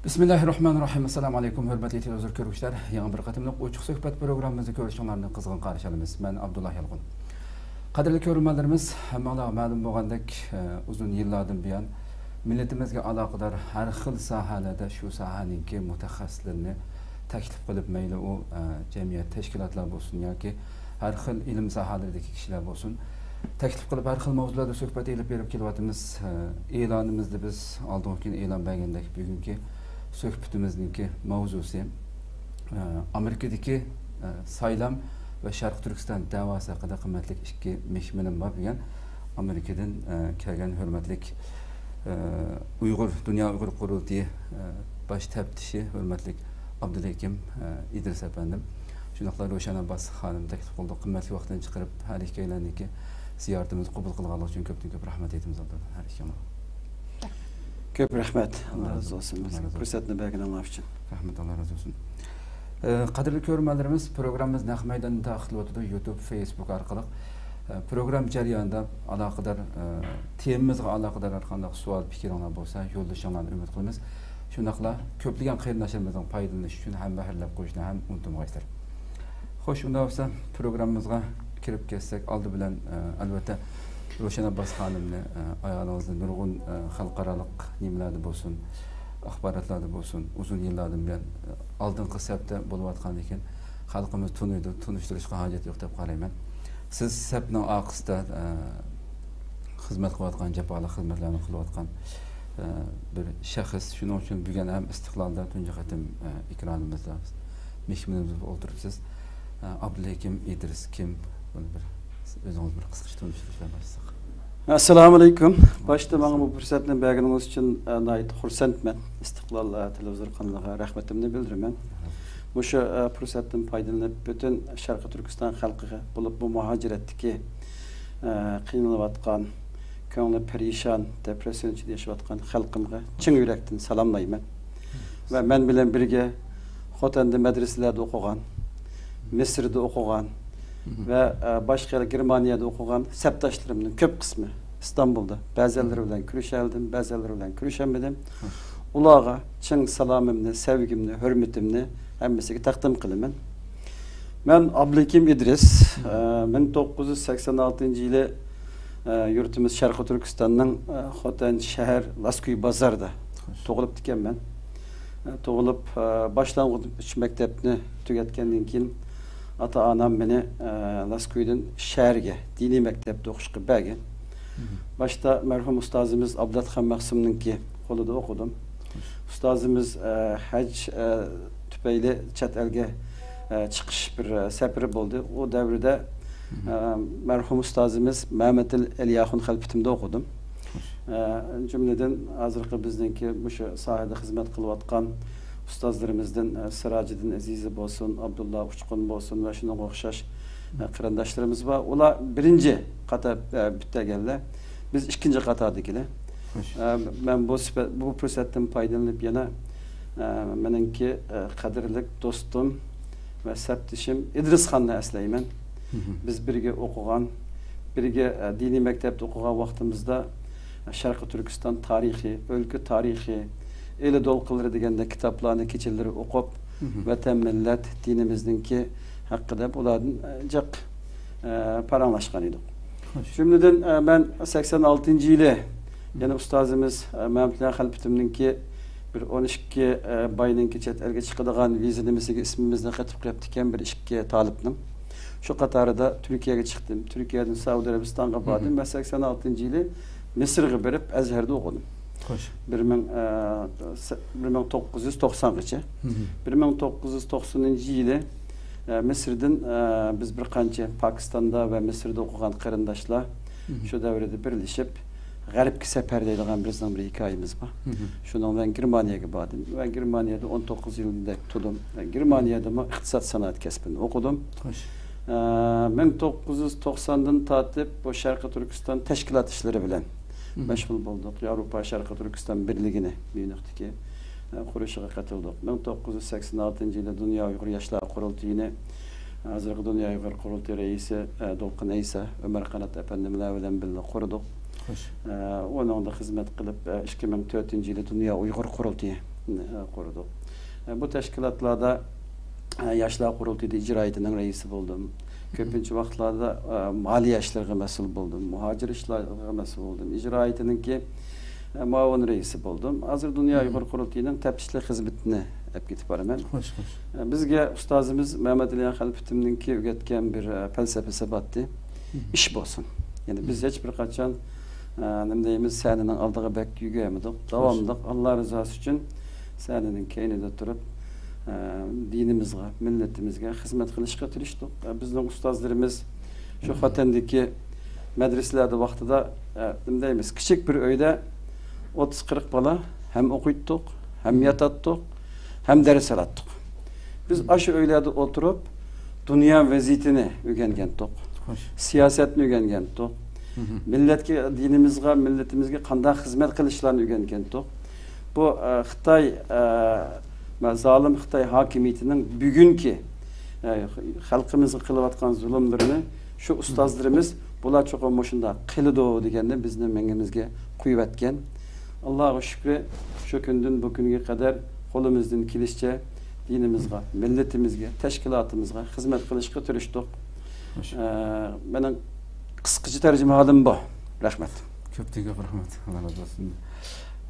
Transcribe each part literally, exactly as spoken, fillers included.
بىسمىللاھىررەھمانىررەھىم. ئەسسالامۇ ئەلەيكۇم، ھۆرمەتلى تېلېۋىزور كۆرگۈچىلەر. يېڭى بىر قېتىملىق ئوچۇق سۆھبەت پروگراممىمىزنى كۆرۈشۈڭلارنى قىزغىن قارشى ئالىمىز. مەن ئابدۇللا يالقۇن. قەدىرلىك كۆرۈرمەنلىرىمىز، ھەممىڭلارغا مەلۇم بولغاندەك، ئۇزۇن يىللاردىن بۇيان مىللىتىمىزگە ئالاقىدار ھەر خىل ساھەلەردە شۇ ساھەنىڭكى مۇتەخەسسىسلىرىنى تەكلىپ قىلىپ، مەيلى ئۇ، ئە، جەمئىيەت تەشكىلاتلار بولسۇن ياكى ھەر خىل ئىلىم ساھەلىرىدىكى كىشىلەر بولسۇن، تەكلىپ قىلىپ ھەر خىل مەۋزۇلاردا سۆھبەت ئېلىپ بېرىپ كېلىۋاتىمىز. ئە، ئېلانىمىزدا بىز ئالدىنقى كۈنى ئېلان بەرگەندەك بۈگۈنكى سۆھبىتىمىزنىڭكى ماۋزۇسى، ئە، ئامېرىكىدىكى، ئە، سايلام ۋە شەرقىي تۈركىستان دەۋاسى ھەققىدە قىممەتلىك ئىككى مېھمىنىم بار بۈگۈن. ئامېرىكىدىن، ئە، كەلگەن ھۆرمەتلىك، ئە، ئۇيغۇر، دۇنيا ئۇيغۇر قۇرۇلتىيى، ئە، باش تەپتىشى ھۆرمەتلىك ئابدۇلھېكىم، ئە، ئىدرىس ئەپەندىم. شۇنداقلا روشەن ئابباس خانىم تەكلىپ قىلدۇق. قىممەتلىك ۋاقتىنى چىقىرىپ، ھەر ئىككىيلەننىڭكى زىيارىتىمىزنى قوبۇل قىلغانلىقى ئۈچۈن كۆپتىن كۆپ رەھمەت ئېيتىمىز ئابدۇللا، ھەر ئىككىڭلارغا. كۆپ رەھمەت. ئاللا رازى بولسۇن. ئاللا رازى بولسۇن. پۇرسەتنى بەرگىنىڭلار ئۈچۈن. رەھمەت، ئاللا رازى بولسۇن. ئە، قەدىرلىك كۆرۈرمەنلىرىمىز، پروگراممىمىز نەق مەيداندا تارقىتىلىۋاتىدۇ، يۇتۇب، فېيسبۇك ئارقىلىق. ئە، پروگرامما جەريانىدا ئالاقىدار، ئە، تېمىمىزغا ئالاقىدار ھەر قانداق سوئال، پىكرىڭلار بولسا، يوللىشىڭلارنى ئۈمىد قىلىمىز. شۇنداقلا كۆپلىگەن قېرىنداشلىرىمىزنىڭ پايدىلىنىشى ئۈچۈن ھەمبەھىرلەپ قويۇشنى ھەم ئۇنتۇمىغايسىلەر. خوش، ئۇنداق بولسا پروگراممىمىزغا كىرىپ كەتسەك، ئالدى بىلەن، ئە، ئەلۋەتتە، روشەن ئابباس خانىمنى، ئە، ئايالىڭىزنى نۇرغۇن، ئە، خەلقئارالىق نېمىلەردە بولسۇن، ئاخباراتلاردا بولسۇن، ئۇزۇن يىللاردىن بۇيان، ئە، ئالدىنقى سەپتە بولۇۋاتقاندىكىن، خەلقىمىز تونۇيدۇ، تونۇشتۇرۇشقا ھاجەت يوق دەپ قارايمەن. سىز سەپنىڭ ئارقىسىدا، ئە، خىزمەت قىلىۋاتقان، جاپالىق خىزمەتلەرنى قىلىۋاتقان، ئە، بىر شەخس. شۇنىڭ ئۈچۈن بۈگۈن ھەم ئىستىقلالدا تۇنجى قېتىم، ئە، ئېكرانىمىزدا مېھمىنىمىز بولۇپ ئولتۇرۇپسىز. ئە، ئابدۇلھېكىم ئىدرىس كىم؟ بۇنى بىر ئۆزىڭىز بىر قىسقىچە تونۇشتۇرۇش بىلەن باشلىساق. ئەسسالامۇ ئەلەيكۇم. باشتا ماڭا بۇ پۇرسەتنى بەرگىنىڭىز ئۈچۈن، ئە، ناھايىتى خۇرسەنمەن. ئىستىقلال، ئە، تېلېۋىزور قانىلىغا رەھمىتىمنى بىلدۈرىمەن. مۇشۇ، ئە، پۇرسەتتىن پايدىلىنىپ، پۈتۈن شەرقىي تۈركىستان خەلقىگە، بولۇپمۇ مۇھاجىرەتتىكى، ئە، قىينىلىۋاتقان، كۆڭلى پەرىشان، دېپرېسسىيە ئىچىدە ياشاۋاتقان خەلقىمگە چىن يۈرەكتىن سالاملايمەن. ۋە مەن بىلەن بىرگە خوتەندە مەدرىسىلەردە ئوقۇغان، مىسىردا ئوقۇغان ۋە، ئە، باشقا يەر گېرمانىيەدە ئوقۇغان سەپداشلىرىمنىڭ كۆپ قىسمى ئىستانبۇلدا. بەزەنلىرى بىلەن كۆرۈشەلىدىم، بەزەنلىرى بىلەن كۆرۈشەلمىدىم. ئۇلارغا چىن سالامىمنى، سەۋگىمنى، ھۆرمىتىمنى ھەممىسىگە تەقدىم قىلىمەن. مەن ئابلىكىم ئىدرىس، ئە، مىڭ توققۇز يۈز سەكسەن ئالتىنچى يىلى، ئە، يۇرتىمىز شەرقىي تۈركىستاننىڭ، ئە، خوتەن شەھەر لاسكۈي بازاردا تۇغۇلۇپتىكەنمەن. ئە، تۇغۇلۇپ، ئە، باشلانغۇچ مەكتەپنى تۈگەتكەندىن كېيىن ئاتا-ئانام مېنى، ئە، لاسكۈيدىن شەھەرگە دىنىي مەكتەپتە ئوقۇشقا بەرگەن. باشتا مەرھۇم ئۇستازىمىز ئابلەتخان مەخسۇمنىڭكى قولىدا ئوقۇدۇم. ئۇستازىمىز، ئە، ھەج، ئە، تۈپەيلى چەت ئەلگە، ئە، چىقىش بىر، ئە، سەپىرى بولدى. ئۇ دەۋردە، ئە، مەرھۇم ئۇستازىمىز مەمەتىل ئەلىياخۇن خەلپىتىمدە ئوقۇدۇم. ئە، جۈملىدىن ھازىرقى بىزنىڭكى مۇشۇ ساھەدە خىزمەت قىلىۋاتقان ئۇستازلىرىمىزدىن، ئە، سىراجىدىن ئەزىزى بولسۇن، ئابدۇللا ئۇچقۇن بولسۇن ۋە شۇنىڭغا ئوخشاش، ئە، قېرىنداشلىرىمىز بار. ئۇلار بىرىنچى قاتار، ئە، پۈتتۈرگەنلەر. بىز ئىككىنچى قاتاردىكىلەر. خوش. ئە، مەن بۇ سۈپەت، بۇ پۇرسەتتىن پايدىلىنىپ يەنە، ئە، مېنىڭكى، ئە، قەدىرلىك دوستۇم ۋە سەپدىشىم ئىدرىسخاننى ئەسلەيمەن. بىز بىرگە ئوقۇغان، بىرگە، ئە، دىنىي مەكتەپتە ئوقۇغان ۋاقتىمىزدا شەرقىي تۈركىستان تارىخى، ئۆلكە تارىخى، ئىلى دولقۇنلىرى دېگەندەك كىتابلارنى كېچىلىرى ئوقۇپ، ۋەتەن، مىللەت، دىنىمىزنىڭكى ھەققىدە ئۇلاردىن، ئە، جىق، ئە، پاراڭلاشقان ئىدۇق. خوش. جۈملىدىن، ئە، مەن سەكسەن ئالتىنچى يىلى يەنە ئۇستازىمىز، ئە، مەمتىلەن خەلپىتىمنىڭكى بىر ئون ئىككى، ئە، باينىڭكى چەت ئەلگە چىقىدىغان ۋىزا نېمىسىگە ئىسمىمىزنى قېتىپ قويۇپتىكەن بىر ئىككى تالىپنىڭ. شۇ قاتارىدا تۈركىيەگە چىقتىم. تۈركىيەدىن سەئۇدى ئەرەبىستانغا باردىم ۋە سەكسەن ئالتىنچى يىلى مىسىرغا بېرىپ ئەزھەردە ئوقۇدۇم. خوش. بىر مىڭ، ئە، سە-، بىر مىڭ توققۇز يۈز توقسانغىچە. بىر مىڭ توققۇز يۈز توقسىنىنچى يىلى، ئە، مىسىردىن، ئە، بىز بىر قانچە پاكىستاندا ۋە مىسىردا ئوقۇغان قېرىنداشلار شۇ دەۋردە بىرلىشىپ، غەربكە سەپەر دەيدىغان بىزنىڭ بىر ھېكايىمىز بار. شۇنىڭ بىلەن گېرمانىيەگە باردىم ۋە گېرمانىيەدە ئون توققۇز يىلدەك تۇردۇم. ۋە گېرمانىيەدىمۇ ئىقتىساد سانائەت كەسپىنى ئوقۇدۇم. خوش. ئە، مىڭ توققۇز يۈز توقساندىن تارتىپ بۇ شەرقىي تۈركىستان تەشكىلات ئىشلىرى بىلەن مەشغۇل بولدۇق. ياۋروپا شەرقىي تۈركىستان بىرلىكىنى ميۇنختىكى، ئە، قۇرۇشىغا قاتىلدۇق. مىڭ توققۇز يۈز سەكسەن ئالتىنچى يىلى دۇنيا ئۇيغۇر ياشلار قۇرۇلتىيىنى، ھازىرقى دۇنيا ئۇيغۇر قۇرۇلتىيى رەئىسى، ئە، دولقۇن ئەيسا، ئۆمەر قانات ئەپەندىملەر بىلەن بىللە قۇردۇق. خوش. ئە، ئۇنىڭدا خىزمەت قىلىپ، ئە، ئىككى مىڭ تۆتىنچى يىلى دۇنيا ئۇيغۇر قۇرۇلتىيى قۇردۇق. بۇ تەشكىلاتلاردا ياشلار قۇرۇلتىيىدا ئىجرا ھەيئىتىنىڭ رەئىسى بولدۇم. كۆپىنچە ۋاقىتلاردا مالىيە ئىشلىرىغا مەسئۇل بولدۇم، مۇھاجىر ئىشلىرىغا مەسئۇل بولدۇم، ئىجرا ھەيئىتىنىڭكى مۇئاۋىن رەئىسى بولدۇم. ھازىر دۇنيا ئۇيغۇر قۇرۇلتىيىنىڭ تەپتىچىلىك خىزمىتىنى ئەپ كېتىپ بارىمەن. خوش، خوش. بىزگە ئۇستازىمىز مەمەتئېلىخان خەلپىتىمنىڭكى ئۆگەتكەن بىر پەلسەپىسى بارتى. ئىش بولسۇن. يەنى بىز ھېچ بىر قاچان نېمە دەيمىز، سەھنىنىڭ ئالدىغا بەك يۈگۈرمىدۇق. داۋاملىق ئاللا رىزاسى ئۈچۈن سەھنىنىڭ كەينىدە تۇرۇپ، دىنىمىزغا، مىللىتىمىزگە خىزمەت قىلىشقا تىرىشتۇق. بىزنىڭ ئۇستازلىرىمىز شۇ خوتەندىكى مەدرىسىلەردە ۋاقتىدا، نېمە دەيمىز، كىچىك بىر ئۆيدە ئوتتۇز قىرىق بالا ھەم ئوقۇيتتۇق، ھەم ياتاتتۇق، ھەم دەرس ئالاتتۇق. بىز ئاشۇ ئۆيلەردە ئولتۇرۇپ، دۇنيا ۋەزىيىتىنى ئۆگەنگەنتۇق، خوش. سىياسەتنى ئۆگەنگەنتۇق، مىللەتكە، دىنىمىزغا، مىللىتىمىزگە قانداق خىزمەت قىلىشلارنى ئۆگەنگەنتۇق. بۇ، ئە، خىتاي، ئە، زالىم خىتاي ھاكىمىيىتىنىڭ بۈگۈنكى، ئە، خەلقىمىزغا قىلىۋاتقان زۇلۇملىرىنى شۇ ئۇستازلىرىمىز، بۇلار چوقۇم مۇشۇنداق قىلىدۇ دېگەننى بىزنىڭ مېڭىمىزگە قويۇۋەتكەن. ئاللاغا شۈكرى، شۇ كۈندىن بۇ كۈنگە قەدەر قولىمىزدىن كېلىشىچە دىنىمىزغا، مىللىتىمىزگە، تەشكىلاتىمىزغا خىزمەت قىلىشقا تىرىشتۇق. خوش. ئە، مېنىڭ قىسقىچە تەرجىمىھالىم بۇ. رەھمەت. كۆپتىن كۆپ رەھمەت. ئاللا رازى بولسۇن.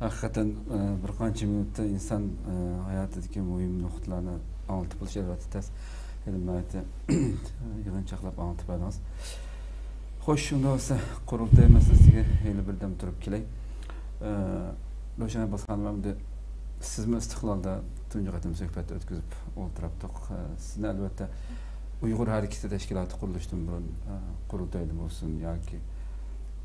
ھەقىقەتەن، ئە، بىر قانچە مىنۇتتا ئىنسان، ئە، ھاياتىدىكى مۇھىم نۇقتىلارنى ئاڭلىتىپ بولۇش ئەلۋەتتە تەس. ھېلى ناھايىتى يىغىنچاقلاپ ئاڭلىتىپ بەردىڭىز. خوش، شۇنداق بولسا، قۇرۇلتاي مەسىلىسىگە ھېلى بىردەم تۇرۇپ كېلەي. ئە، روشەن ئابباس خانىم، ئەمدى سىزمۇ ئىستىقلالدا تۇنجى قېتىم سۆھبەت ئۆتكۈزۈپ ئولتۇراپتۇق. ئە، سىزنى ئەلۋەتتە ئۇيغۇر ھەرىكىتى تەشكىلاتى قۇرۇلۇشتىن بۇرۇن، ئە، قۇرۇلتايدا بولسۇن ياكى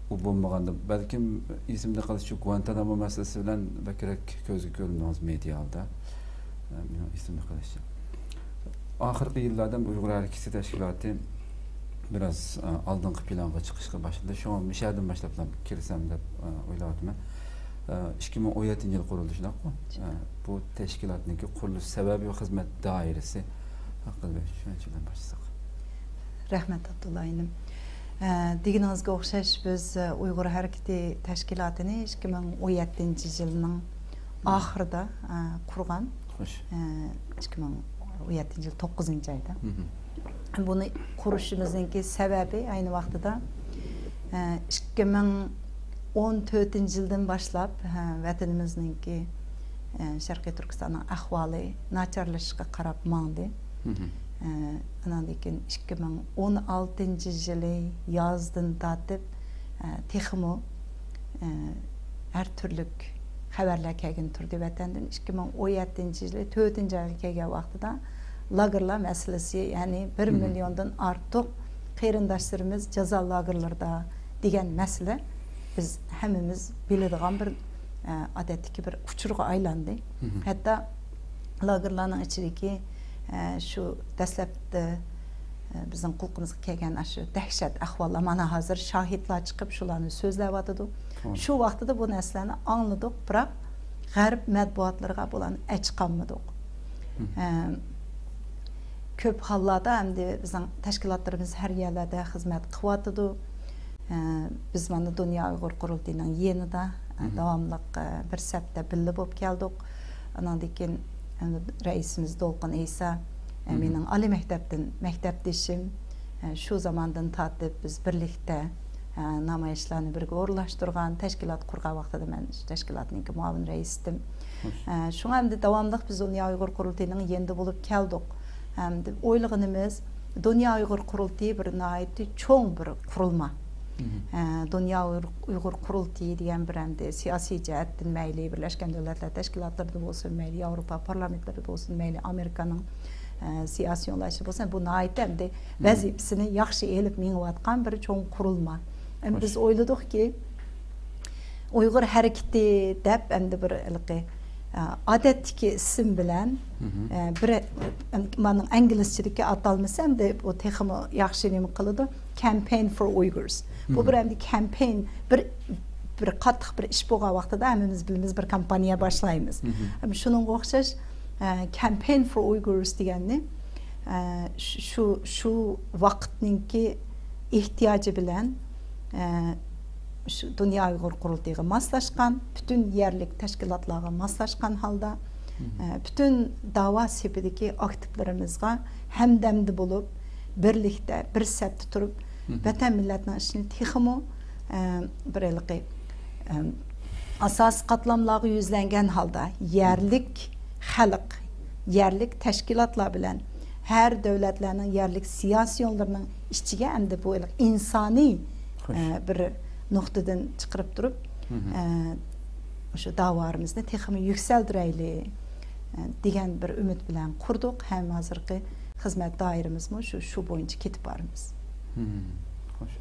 ئۇ بولمىغاندا، بەلكىم ئېسىمدە قالسا، شۇ گۇئانتانامو مەسىلىسى بىلەن بەكرەك كۆزگە كۆرۈندىڭىز مېدىيادا. ئە، مېنىڭ ئېسىمدە قېلىشىچە. ئاخىرقى يىللاردا ئۇيغۇر ھەرىكىتى تەشكىلاتى بىراز، ئە، ئالدىنقى پىلانغا چىقىشقا باشلىدى. شۇڭا مۇشۇ يەردىن باشلاپلا كىرسەم دەپ، ئە، ئويلاۋاتىمەن. ئە، ئىككى مىڭ ئون يەتتىنچى يىل قۇرۇلدى، شۇنداققۇ؟ ئە، بۇ تەشكىلاتنىڭكى قۇرۇلۇش سەۋەبى ۋە خىزمەت دائىرىسى ھەققىدە بىر چۈشەنچە بىلەن باشلىساق. رەھمەت، ئابدۇللا ئىنىم. ئە، دېگىنىڭىزگە ئوخشاش، بىز، ئە، ئۇيغۇر ھەرىكىتى تەشكىلاتىنى ئىككى مىڭ ئون يەتتىنچى يىلنىڭ ئاخىرىدا، ئە، قۇرغان. خوش. ئە، ئىككى مىڭ ئون يەتتىنچى يىل توققۇزىنچى ئايدا. بۇنى قۇرۇشىمىزنىڭكى سەۋەبى ئەينى ۋاقتىدا، ئە، ئىككى مىڭ ئون تۆتىنچى يىلدىن باشلاپ، ئە، ۋەتىنىمىزنىڭكى، ئە، شەرقىي تۈركىستاننىڭ ئەھۋالى ناچارلىشىشقا قاراپ ماڭدى. ئە، ئاناندىن كېيىن ئىككى مىڭ ئون ئالتىنچى يىلى يازدىن تارتىپ، ئە، تېخىمۇ، ئە، ھەر تۈرلۈك خەۋەرلەر كەلگىلى تۇردى ۋەتەندىن. ئىككى مىڭ ئون يەتتىنچى يىلى تۆتىنچى ئايغا كەلگەن ۋاقتىدا لاگېرلار مەسىلىسى، يەنى بىر مىليوندىن ئارتۇق قېرىنداشلىرىمىز جازا لاگېرلىرىدا دېگەن مەسىلە بىز ھەممىمىز بىلىدىغان بىر، ئە، ئادەتتىكى بىر ئۇچۇرغا ئايلاندى. ھەتتا لاگېرلارنىڭ ئىچىدىكى، ئە، شۇ دەسلەپتە، ئە، بىزنىڭ قۇلىقىمىزغا كەلگەن ئاشۇ دەھشەت ئەھۋاللار مانا ھازىر شاھىتلار چىقىپ شۇلارنى سۆزلەۋاتىدۇ. شۇ ۋاقتىدا بۇ نەرسىلەرنى ئاڭلىدۇق، بىراق غەرب مەتبۇئاتلىرىغا بۇلارنى ئەچىقالمىدۇق. ئە، كۆپ ھاللاردا ئەمدى بىزنىڭ تەشكىلاتلىرىمىز ھەر يەرلەردە خىزمەت قىلىۋاتىدۇ. ئە، بىز مانا دۇنيا ئۇيغۇر قۇرۇلتىيىنىڭ يېنىدا، ئە، داۋاملىق، ئە، بىر سەپتە بىللە بولۇپ كەلدۇق. ئاناندىن كېيىن، ئە، رەئىسىمىز دولقۇن ئەيسا، ئە، مېنىڭ ئالىي مەكتەپتىن مەكتەپدىشىم. ئە، شۇ زاماندىن تارتىپ بىز بىرلىكتە، ئە، نامايىشلارنى بىرگە ئورۇنلاشتۇرغان، تەشكىلات قۇرغان ۋاقتىدا مەن شۇ تەشكىلاتنىڭكى مۇئاۋىن رەئىسىدىم. ئە، شۇڭا ئەمدى داۋاملىق بىز دۇنيا ئۇيغۇر قۇرۇلتىيىنىڭ يېنىدا بولۇپ كەلدۇق. ئەمدى ئويلىغىنىمىز، دۇنيا ئۇيغۇر قۇرۇلتىيى بىر ناھايىتى چوڭ بىر قۇرۇلما. ئە، دۇنيا ئۇيغۇر، ئۇيغۇر قۇرۇلتىيى دېگەن بىر ئەمدى سىياسىي جەھەتتىن مەيلى، بىرلەشكەن دۆلەتلەر تەشكىلاتلىرىدا بولسۇن، مەيلى ياۋروپا پارلامېنتلىرىدا بولسۇن، مەيلى ئامېرىكانىڭ، ئە، سىياسىي يوللىشى بولسۇن، بۇ ناھايىتى ئەمدى ۋەزىپىسىنى ياخشى ئېلىپ مېڭىۋاتقان بىر چوڭ قۇرۇلما. ئەمدى بىز ئويلىدۇقكى، ئۇيغۇر ھەرىكىتى دەپ ئەمدى بىر ھېلىقى، ئە، ئادەتتىكى ئىسىم بىلەن، ئە، بىر، ئەم، مانىڭ ئىنگلىزچىدىكى ئاتالمىسى ئەمدى بۇ تېخىمۇ ياخشى نېمە قىلىدۇ؟ Campaign for Uyghurs. بۇ بىر ئەمدى كامپېين، بىر، بىر قاتتىق بىر ئىش بولغان ۋاقتىدا ھەممىمىز بىلىمىز، بىر كامپانىيە باشلايمىز. ئەمدى شۇنىڭغا ئوخشاش، ئە، Campaign for Uyghurs دېگەننى، ئە، شۇ، شۇ، شۇ ۋاقىتنىڭكى ئېھتىياجى بىلەن، ئە، شۇ دۇنيا ئۇيغۇر قۇرۇلتىيىغا ماسلاشقان، پۈتۈن يەرلىك تەشكىلاتلارغا ماسلاشقان ھالدا، ئە، پۈتۈن داۋا سېپىدىكى ئاكتىپلىرىمىزغا ھەمدەمدە بولۇپ، بىرلىكتە، بىر سەپتە تۇرۇپ، ۋەتەن مىللەتنىڭ ئىشىنى تېخىمۇ، ئە، بىر ھېلىقى، ئەم، ئاساسىي قاتلاملارغا يۈزلەنگەن ھالدا يەرلىك خەلق، يەرلىك تەشكىلاتلار بىلەن ھەر دۆلەتلەرنىڭ يەرلىك سىياسىيونلىرىنىڭ ئىچىگە ئەمدى بۇ ھېلىقى ئىنسانىي، ئە، بىر نۇقتىدىن چىقىرىپ تۇرۇپ، ئە، شۇ داۋالىرىمىزنى تېخىمۇ يۈكسەلدۈرەيلى، ئە، دېگەن بىر ئۈمىد بىلەن قۇردۇق ھەم ھازىرقى خىزمەت دائىرىمىزمۇ شۇ، شۇ بويىچە كېتىپ بارىمىز. خوش.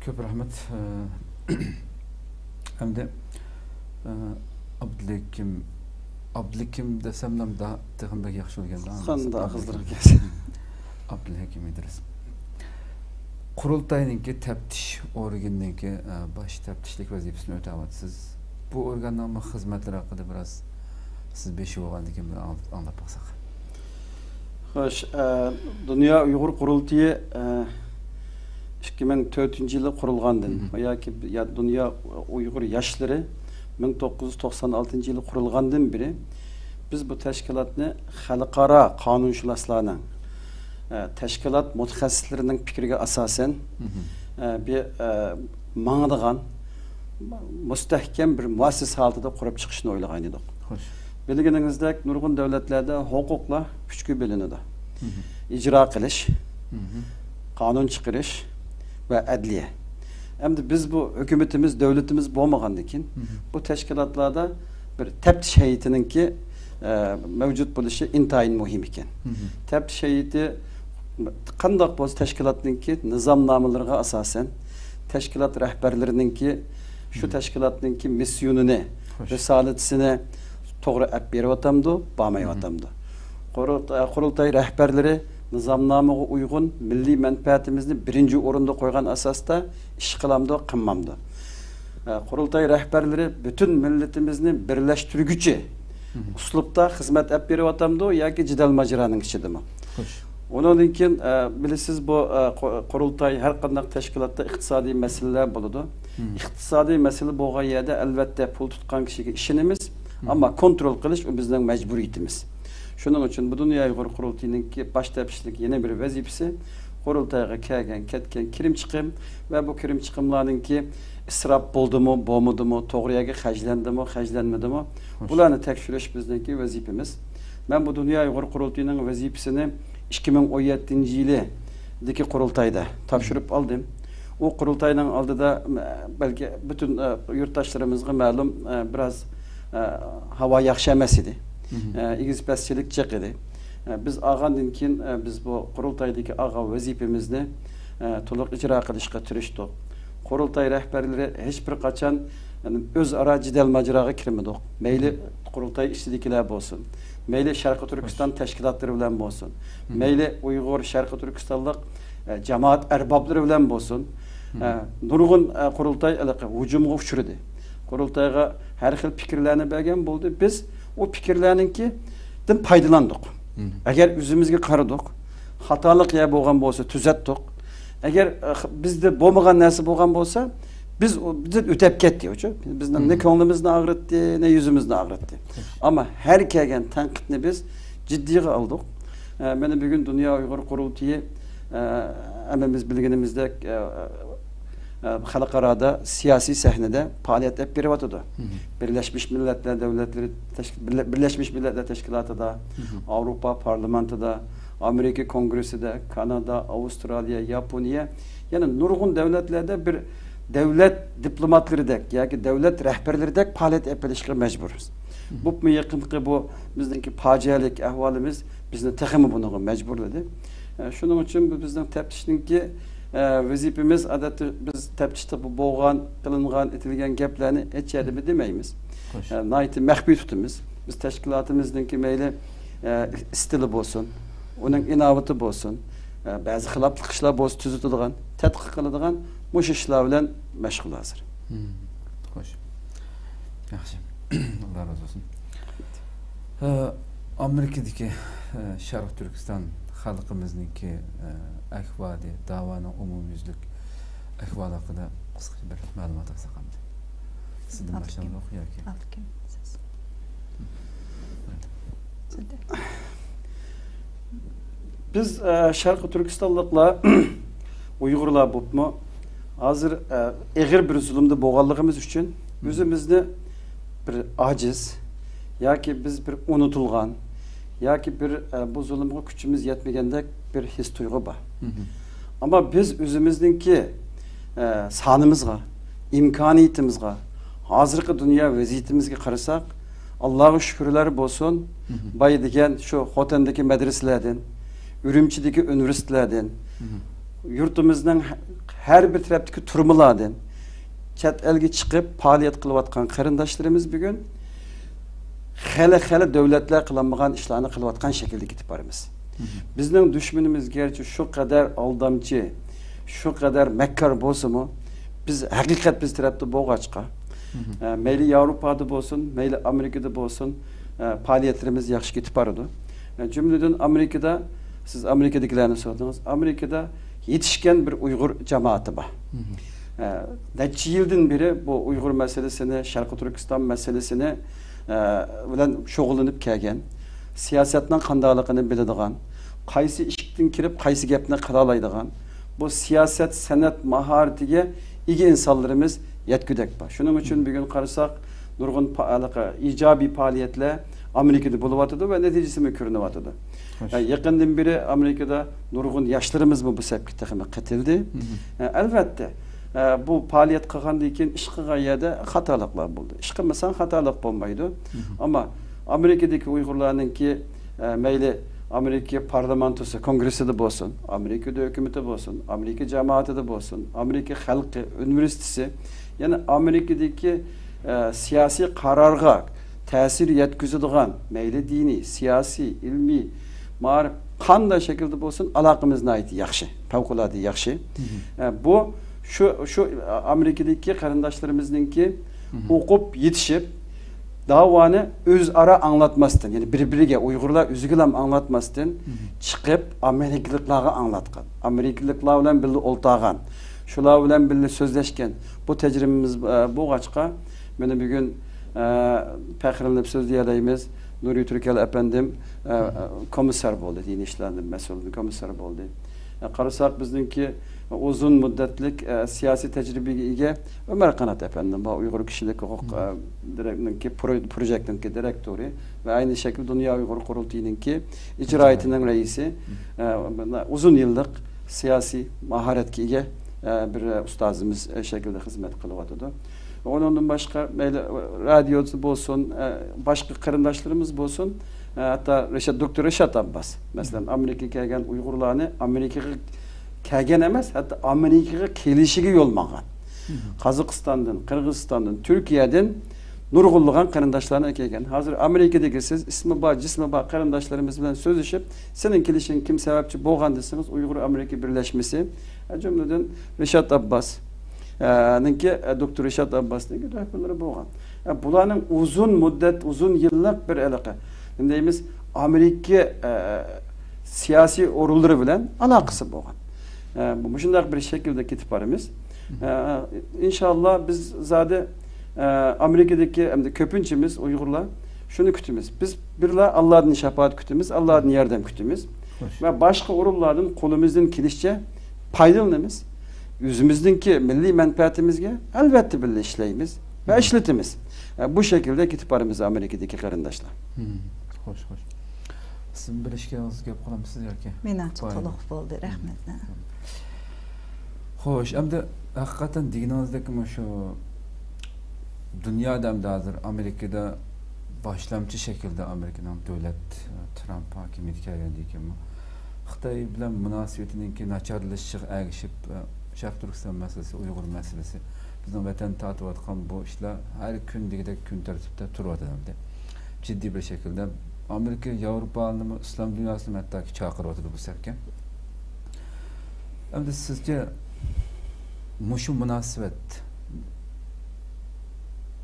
كۆپ رەھمەت. ئەمدى، ئابدۇلھەكىم، ئابدۇلھەكىم دېسەم، نام دا-، تېخىمۇ بەك ياخشى بولغاندا. قانداق قىزدۇرۇپ كەلسە. ئابدۇلھەكىم ئىدرىس. قۇرۇلتاينىڭكى تەپتىش ئورگىنىنىڭكى، ئە، باش تەپتىشلىك ۋەزىپىسىنى ئۆتەۋاتىسىز. بۇ ئورگاننىڭمۇ خىزمەتلىرى ھەققىدە بىراز سىز بېشى بولغاندىن كېيىن بىر ئاڭ-، ئاڭلاپ باقساق. خوش، ئە، دۇنيا ئۇيغۇر قۇرۇلتىيى، ئە، ئىككى مىڭ تۆتىنچى يىلى قۇرۇلغاندىن ياكى يا-، دۇنيا ئۇيغۇر ياشلىرى مىڭ توققۇز يۈز توقسان ئالتىنچى يىلى قۇرۇلغاندىن بېرى بىز بۇ تەشكىلاتنى خەلقئارا قانۇنشۇناسلارنىڭ، ئە، تەشكىلات مۇتەخەسسىسلىرىنىڭ پىكرىگە ئاساسەن، ئە، بىر، ئە، ماڭىدىغان مۇستەھكەم بىر مۇئەسسىسە ھالىتىدە قۇرۇپ چىقىشنى ئويلىغان ئىدۇق. خوش. بىلگىنىڭىزدەك، نۇرغۇن دۆلەتلەردە ھوقۇقلار ئۈچكە بۆلۈنىدۇ. ئىجرا قىلىش، قانۇن چىقىرىش ۋە ئەدلىيە. ئەمدى بىز بۇ ھۆكۈمىتىمىز، دۆلىتىمىز بولمىغاندىن كېيىن، بۇ تەشكىلاتلاردا بىر تەپتىش ھەيئىتىنىڭكى، ئە، مەۋجۇت بولۇشى ئىنتايىن مۇھىم ئىكەن. تەپتىش ھەيئىتى قانداق بولسا تەشكىلاتنىڭكى نىزامنامىلىرىغا ئاساسەن، تەشكىلات رەھبەرلىرىنىڭكى شۇ تەشكىلاتنىڭكى مىسسىيونىنى، رىسالىسىنى توغرا ئەپ بېرىۋاتامدۇ، بارمايۋاتامدۇ؟ قۇرۇلتاي، قۇرۇلتاي رەھبەرلىرى نىزامنامىغا ئۇيغۇن مىللىي مەنپەئەتىمىزنى بىرىنچى ئورۇندا قويغان ئاساستا ئىش قىلامدۇ، قىلمامدۇ؟ ئە، قۇرۇلتاي رەھبەرلىرى پۈتۈن مىللىتىمىزنى بىرلەشتۈرگۈچى ئۇسلۇبتا خىزمەت ئەپ بېرىۋاتامدۇ ياكى جېدەل ماجىرانىڭ ئىچىدىمۇ؟ خوش. ئۇنىڭدىن كېيىن، ئە، بىلىسىز، بۇ، ئە، قۇ-، قۇرۇلتاي ھەر قانداق تەشكىلاتتا ئىقتىسادىي مەسىلىلەر بولىدۇ. ئىقتىسادىي مەسىلە بولغان يەردە، ئەلۋەتتە، پۇل تۇتقان كىشىگە ئىشىنىمىز، ئەمما كونترول قىلىش ئۇ بىزنىڭ مەجبۇرىيىتىمىز. شۇنىڭ ئۈچۈن بۇ دۇنيا ئۇيغۇر قۇرۇلتىيىنىڭكى باش تەپتىشلىك يەنە بىر ۋەزىپىسى قۇرۇلتايغا كەلگەن، كەتكەن كىرىم چىقىم ۋە بۇ كىرىم چىقىملارنىڭكى ئىسراپ بولدىمۇ، بولمىدىمۇ، توغرا يەرگە خەجلەندىمۇ، خەجلەنمىدىمۇ، بۇلارنى تەكشۈرۈش بىزنىڭكى ۋەزىپىمىز. مەن بۇ دۇنيا ئۇيغۇر قۇرۇلتىيىنىڭ ۋەزىپىسىنى ئىككى مىڭ ئون يەتتىنچى يىلىدىكى قۇرۇلتايدا تاپشۇرۇپ ئالدىم. ئۇ قۇرۇلتاينىڭ ئالدىدا، بەلكى پۈتۈن، ئە، يۇرتداشلىرىمىزغا مەلۇم، ئە، بىراز، ئە، ھاۋا ياخشى ئەمەس ئىدى. ئە، ئېگىز پەسچىلىك جىق ئىدى. ئە، بىز ئالغاندىن كېيىن، ئە، بىز بۇ قۇرۇلتايدىكى ئالغان ۋەزىپىمىزنى، ئە، تولۇق ئىجرا قىلىشقا تىرىشتۇق. قۇرۇلتاي رەھبەرلىرى ھېچ بىر قاچان، يەنى، ئۆزئارا جېدەل ماجىراغا كىرمىدۇق. مەيلى قۇرۇلتاي ئىچىدىكىلەر بولسۇن، مەيلى شەرقىي تۈركىستان تەشكىلاتلىرى بىلەن بولسۇن، مەيلى ئۇيغۇر، شەرقىي تۈركىستانلىق، ئە، جامائەت ئەربابلىرى بىلەن بولسۇن، ئە، نۇرغۇن، ئە، قۇرۇلتاي ھېلىقى ھۇجۇمغا ئۇچرىدى. قۇرۇلتايغا ھەر خىل پىكىرلەرنى بەرگەن بولدى. بىز ئۇ پىكىرلەرنىڭكىدىن پايدىلاندۇق. ئەگەر ئۆزىمىزگە قارىدۇق، خاتالىق يەر بولغان بولسا تۈزەتتۇق. ئەگەر، ئە، خ-، بىزدە بولمىغان نەرسە بولغان بولسا، بىز ئۇ، بىزدىن ئۆتەپ كەتتى ئۇچۇ. بىزنىڭ نە كۆڭلىمىزنى ئاغرىتتى، نە يۈزىمىزنى ئاغرىتتى. ئەمما ھەر كەلگەن تەنقىدنى بىز جىددىيغا ئالدۇق. ئە، مانا بۈگۈن دۇنيا ئۇيغۇر قۇرۇلتىيى، ئە، ھەممىمىز بىلگىنىمىزدەك، ئە، ئە، خەلقئارادا سىياسىي سەھنىدە پائالىيەت ئېلىپ بېرىۋاتىدۇ. بىرلەشمىش مىللەتلەر دۆلەتلىرى تەشك-، بىرلە-، بىرلەشمىش مىللەتلەر تەشكىلاتىدا، ئاۋروپا پارلامېنتىدا، ئامېرىكا كونگرېسسىدا، كانادا، ئاۋسترالىيە، ياپونىيە، يەنە نۇرغۇن دۆلەتلەردە بىر دۆلەت دىپلوماتلىرىدەك ياكى دۆلەت رەھبەرلىرىدەك پائالىيەت ئېلىپ بېرىشقا مەجبۇرمىز. بولۇپمۇ يېقىنقى بۇ بىزنىڭكى پاجىئەلىك ئەھۋالىمىز بىزنى تېخىمۇ بۇنىڭغا مەجبۇرلىدى. ئە، شۇنىڭ ئۈچۈن بۇ بىزنىڭ تەپتىشنىڭكى، ئە، ۋەزىپىمىز، ئادەتتە بىز تەپتىشتە بۇ بولغان، قىلىنغان، ئېيتىلگەن گەپلەرنى ھېچ يەردىمۇ دېمەيمىز. ئە، ناھايىتى مەخپىي تۇتىمىز. بىز تەشكىلاتىمىزنىڭكى مەيلى، ئە، ئىستىلى بولسۇن، ئۇنىڭ ئىناۋىتى بولسۇن، ئە، بەزى خىلاپلىق ئىشلار بولسا تۈزىتىدىغان، تەتقىق قىلىدىغان مۇشۇ ئىشلار بىلەن مەشغۇل ھازىر. خوش. ياخشى. ئاللا رازى بولسۇن. ئە، ئامېرىكىدىكى، ئە، شەرقىي تۈركىستان خەلقىمىزنىڭكى، ئە، ئەھۋالى، داۋانىڭ ئومۇميۈزلۈك ئەھۋالى ھەققىدە قىسقىچە بىر مەلۇمات ئالساق ئەمدى. سىزدىن باشلايمىز ياكى؟ ئابدۇلھەكىم، سىز. بىز، ئە، شەرقىي تۈركىستانلىقلار، ئۇيغۇرلار بولۇپمۇ، ھازىر، ئە، ئېغىر بىر زۇلۇمدا بولغانلىقىمىز ئۈچۈن ئۆزىمىزنى بىر ئاجىز ياكى بىز بىر ئۇنتۇلغان ياكى بىر، ئە، بۇ زۇلۇمغا كۈچىمىز يەتمىگەندەك بىر ھېس تۇيغۇ بار. ئەمما بىز ئۆزىمىزنىڭكى، ئە، سانىمىزغا، ئىمكانىيىتىمىزغا، ھازىرقى دۇنيا ۋەزىيىتىمىزگە قارىساق، ئاللاغا شۈكۈرلەر بولسۇن، بايا دېگەن شۇ خوتەندىكى مەدرىسىلەردىن، ئۈرۈمچىدىكى ئۇنىۋېرسىتېتلاردىن، يۇرتىمىزنىڭ ھە-، ھەر بىر تەرەپتىكى تۈرمىلاردىن چەت ئەلگە چىقىپ پائالىيەت قىلىۋاتقان قېرىنداشلىرىمىز بۈگۈن خېلى، خېلى دۆلەتلەر قىلالمىغان ئىشلارنى قىلىۋاتقان شەكىلدە كېتىپ بارىمىز. بىزنىڭ دۈشمىنىمىز گەرچە شۇ قەدەر ئالدامچى، شۇ قەدەر مەككار بولسىمۇ، بىز ھەقىقەت بىز تەرەپتە بولغاچقا، ئە، مەيلى ياۋروپادا بولسۇن، مەيلى ئامېرىكىدا بولسۇن، ئە، پائالىيەتلىرىمىز ياخشى كېتىپ بارىدۇ. ئە، جۈملىدىن ئامېرىكىدا، سىز ئامېرىكىدىكىلەرنى سورىدىڭىز، ئامېرىكىدا يېتىشكەن بىر ئۇيغۇر جامائىتى بار. ئە، نەچچە يىلدىن بېرى بۇ ئۇيغۇر مەسىلىسىنى، شەرقىي تۈركىستان مەسىلىسىنى، ئە، بىلەن شۇغۇللىنىپ كەلگەن، سىياسەتنىڭ قانداقلىقىنى بىلىدىغان، قايسى ئىشىكتىن كىرىپ قايسى گەپنى قىلالايدىغان، بۇ سىياسەت سەنئەت ماھارىتىگە ئىگە ئىنسانلىرىمىز يەتكۈدەك بار. شۇنىڭ ئۈچۈن بۈگۈن قارىساق، نۇرغۇن پا-، ھېلىقى ئىجابىي پائالىيەتلەر ئامېرىكىدا بولۇۋاتىدۇ ۋە نەتىجىسىمۇ كۆرۈنۈۋاتىدۇ. ئە، يېقىندىن بېرى ئامېرىكىدا نۇرغۇن ياشلىرىمىزمۇ بۇ سەپكە تېخىمۇ قېتىلدى. ئە، ئەلۋەتتە، ئە، بۇ پائالىيەت قىلغاندىن كېيىن ئىش قىلغان يەردە خاتالىقلار بولدى. ئىش قىلمىساڭ خاتالىق بولمايدۇ. ئەمما ئامېرىكىدىكى ئۇيغۇرلارنىڭكى، ئە، مەيلى ئامېرىكا پارلامېنتوسى، كونگرېسسىدا بولسۇن، ئامېرىكا ھۆكۈمىتى بولسۇن، ئامېرىكا جامائىتىدە بولسۇن، ئامېرىكا خەلقى ئۇنىۋېرسىتېتى، يەنى ئامېرىكىدىكى، ئە، سىياسىي قارارغا تەسىر يەتكۈزىدىغان، مەيلى دىنىي، سىياسىي، ئىلمىي، مائارىپ، قانداق شەكىلدە بولسۇن، ئالاقىمىز ناھايىتى ياخشى، پەۋقۇلئاددە ياخشى. ئە، بۇ شۇ، شۇ ئامېرىكىدىكى قېرىنداشلىرىمىزنىڭكى ئوقۇپ يېتىشىپ، داۋانى ئۆزئارا ئاڭلاتماستىن، يەنى بىر-بىرىگە، ئۇيغۇرلار ئۆزىگىلا ئاڭلاتماستىن، چىقىپ ئامېرىكىلىقلارغا ئاڭلاتقان، ئامېرىكىلىقلار بىلەن بىللە ئولتۇرغان، شۇلار بىلەن بىللە سۆزلەشكەن. بۇ تەجرىبىمىز، ئە، بولغاچقا، مانا بۈگۈن، ئە، پەخىرلىنىپ سۆزلىيەلەيمىز. نۇرى تۈركەل ئەپەندىم، ئە، كومىسسار بولدى، دىنىي ئىشلاردىن مەسئۇل كومىسسار بولدى. ئە، قارىساق، بىزنىڭكى ئۇزۇن مۇددەتلىك، ئە، سىياسىي تەجرىبىگە ئىگە ئۆمەر قانات ئەپەندىم بار، ئۇيغۇر كىشىلىك ھوقۇق، ئە، دىرېكنىڭكى پرو-، پروژېكتنىڭكى دىرېكتورى ۋە ئەينى شەكىلدە دۇنيا ئۇيغۇر قۇرۇلتىيىنىڭكى ئىجرائىيىتىنىڭ رەئىسى، ئە، مانا ئۇزۇن يىللىق سىياسىي ماھارەتكە ئىگە، ئە، بىر ئۇستازىمىز، ئە، شەكلىدە خىزمەت قىلىۋاتىدۇ. ئۇنىڭدىن باشقا، مەيلى رادىيودا بولسۇن، ئە، باشقا قېرىنداشلىرىمىز بولسۇن، ئە، ھەتتا رىشات، دوكتور رىشات ئابباس، مەسىلەن، ئامېرىكىغا كەلگەن ئۇيغۇرلارنى ئامېرىكىغا كەلگەن ئەمەس، ھەتتا ئامېرىكىغا كېلىشىگە يول ماڭغان. قازاقىستاندىن، قىرغىزىستاندىن، تۈركىيەدىن نۇرغۇنلىغان قېرىنداشلارنى ئەكەلگەن. ھازىر ئامېرىكىدىكى سىز ئىسمى بار، جىسمى بار قېرىنداشلىرىمىز بىلەن سۆزلىشىپ، سېنىڭ كېلىشىڭگە كىم سەۋەبچى بولغان دېسىڭىز، ئۇيغۇر ئامېرىكا بىرلەشمىسى، ئە، جۈملىدىن رىشات ئابباس، ئە، نىڭكى، ئە، دوكتور رىشات ئابباسنىڭكى رەھبەرلىرى بولغان. ئە، بۇلارنىڭ ئۇزۇن مۇددەت، ئۇزۇن يىللىق بىر ھېلىقى، نېمە دەيمىز، ئامېرىكا، ئە، سىياسىي ئورۇنلىرى بىلەن ئالاقىسى بولغان. ئە، مۇشۇنداق بىر شەكىلدە كېتىپ بارىمىز. ئە، ئىنشاللا بىز زادى، ئە، ئامېرىكىدىكى، ئەمدى كۆپىنچىمىز ئۇيغۇرلار شۇنى كۈتىمىز. بىز بىرلا ئاللادىن شاپائەت كۈتىمىز، ئاللادىن ياردەم كۈتىمىز. ۋە باشقا ئورۇنلاردىن قولىمىزدىن كېلىشىچە پايدىلىنىمىز. ئۆزىمىزنىڭكى مىللىي مەنپەئەتىمىزگە ئەلۋەتتە بىللە ئىشلەيمىز ۋە ئىشلىتىمىز. ئە، بۇ شەكىلدە كېتىپ بارىمىز ئامېرىكىدىكى قېرىنداشلار. خوش، خوش. سىز بىر ئىككى ئاغزا گەپ قىلامسىز ياكى؟ مېنىڭچە تولۇق بولدى، رەھمەت. خوش، ئەمدى ھەقىقەتەن دېگىنىڭىزدەك مۇشۇ دۇنيادا ئەمدى ھازىر ئامېرىكىدا باشلامچى شەكىلدە ئامېرىكىنىڭ دۆلەت، ترامپ ھاكىمىيىتى كەلگەندىن كېيىنمۇ خىتاي بىلەن مۇناسىۋىتىنىڭكى ناچارلىشىشىغا ئەگىشىپ، شەرقىي تۈركىستان مەسىلىسى، ئۇيغۇر مەسىلىسى، بىزنىڭ ۋەتەندە تارتىۋاتقان بۇ ئىشلار ھەر كۈن دېگۈدەك كۈن تەرتىپتە تۇرۇۋاتىدۇ ئەمدى. جىددىي بىر شەكىلدە ئامېرىكا، ياۋروپانىمۇ، ئىسلام دۇنياسىنىمۇ ھەتتاكى چاقىرىۋاتىدۇ بۇ سەپكە. ئەمدى سىزچە مۇشۇ مۇناسىۋەت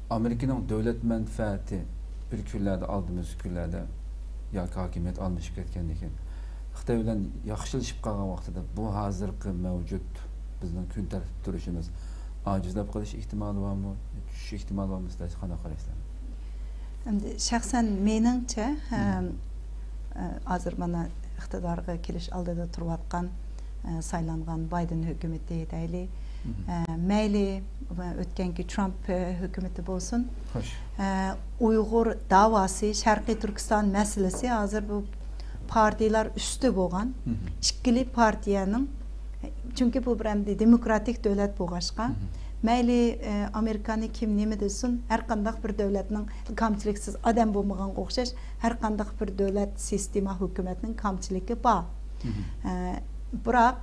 ئامېرىكىنىڭ دۆلەت مەنپەئەتى بىر كۈنلەردە، ئالدىمىزدىكى كۈنلەردە ياكى ھاكىمىيەت ئالمىشىپ كەتكەندىن كېيىن خىتاي بىلەن ياخشىلىشىپ قالغان ۋاقتىدا بۇ ھازىرقى مەۋجۇت بىزنىڭ كۈن تەرتىپتە تۇرۇشىمىز ئاجىزلاپ قېلىش ئېھتىمالى بارمۇ؟ چۈشۈش ئېھتىمالى بارمۇ؟ سىلەر قانداق قارايسىلەر؟ ئەمدى شەخسەن مېنىڭچە، ھەم، ئە، ھازىر مانا ئىقتىدارغا كېلىش ئالدىدا تۇرۇۋاتقان، ئە، سايلانغان بايدېن ھۆكۈمىتى دەيلى. مھم. ئە، مەيلى، ئە، ئۆتكەنكى ترامپ، ئە، ھۆكۈمىتى بولسۇن. خوش. ئە، ئۇيغۇر داۋاسى، شەرقىي تۈركىستان مەسىلىسى ھازىر بۇ پارتىيىلار ئۈستى بولغان. مھم. ئىككىلى پارتىيەنىڭ، چۈنكى بۇ بىر ئەمدى دېموكراتىك دۆلەت بولغاچقا، مھم. مەيلى، ئە، ئامېرىكانى كىم نېمە دېسۇن، ھەر قانداق بىر دۆلەتنىڭ كامچىلىكسىز ئادەم بولمىغانغا ئوخشاش، ھەر قانداق بىر دۆلەت، سىستېما، ھۆكۈمەتنىڭ كامچىلىكى بار. مھم. ئە، بىراق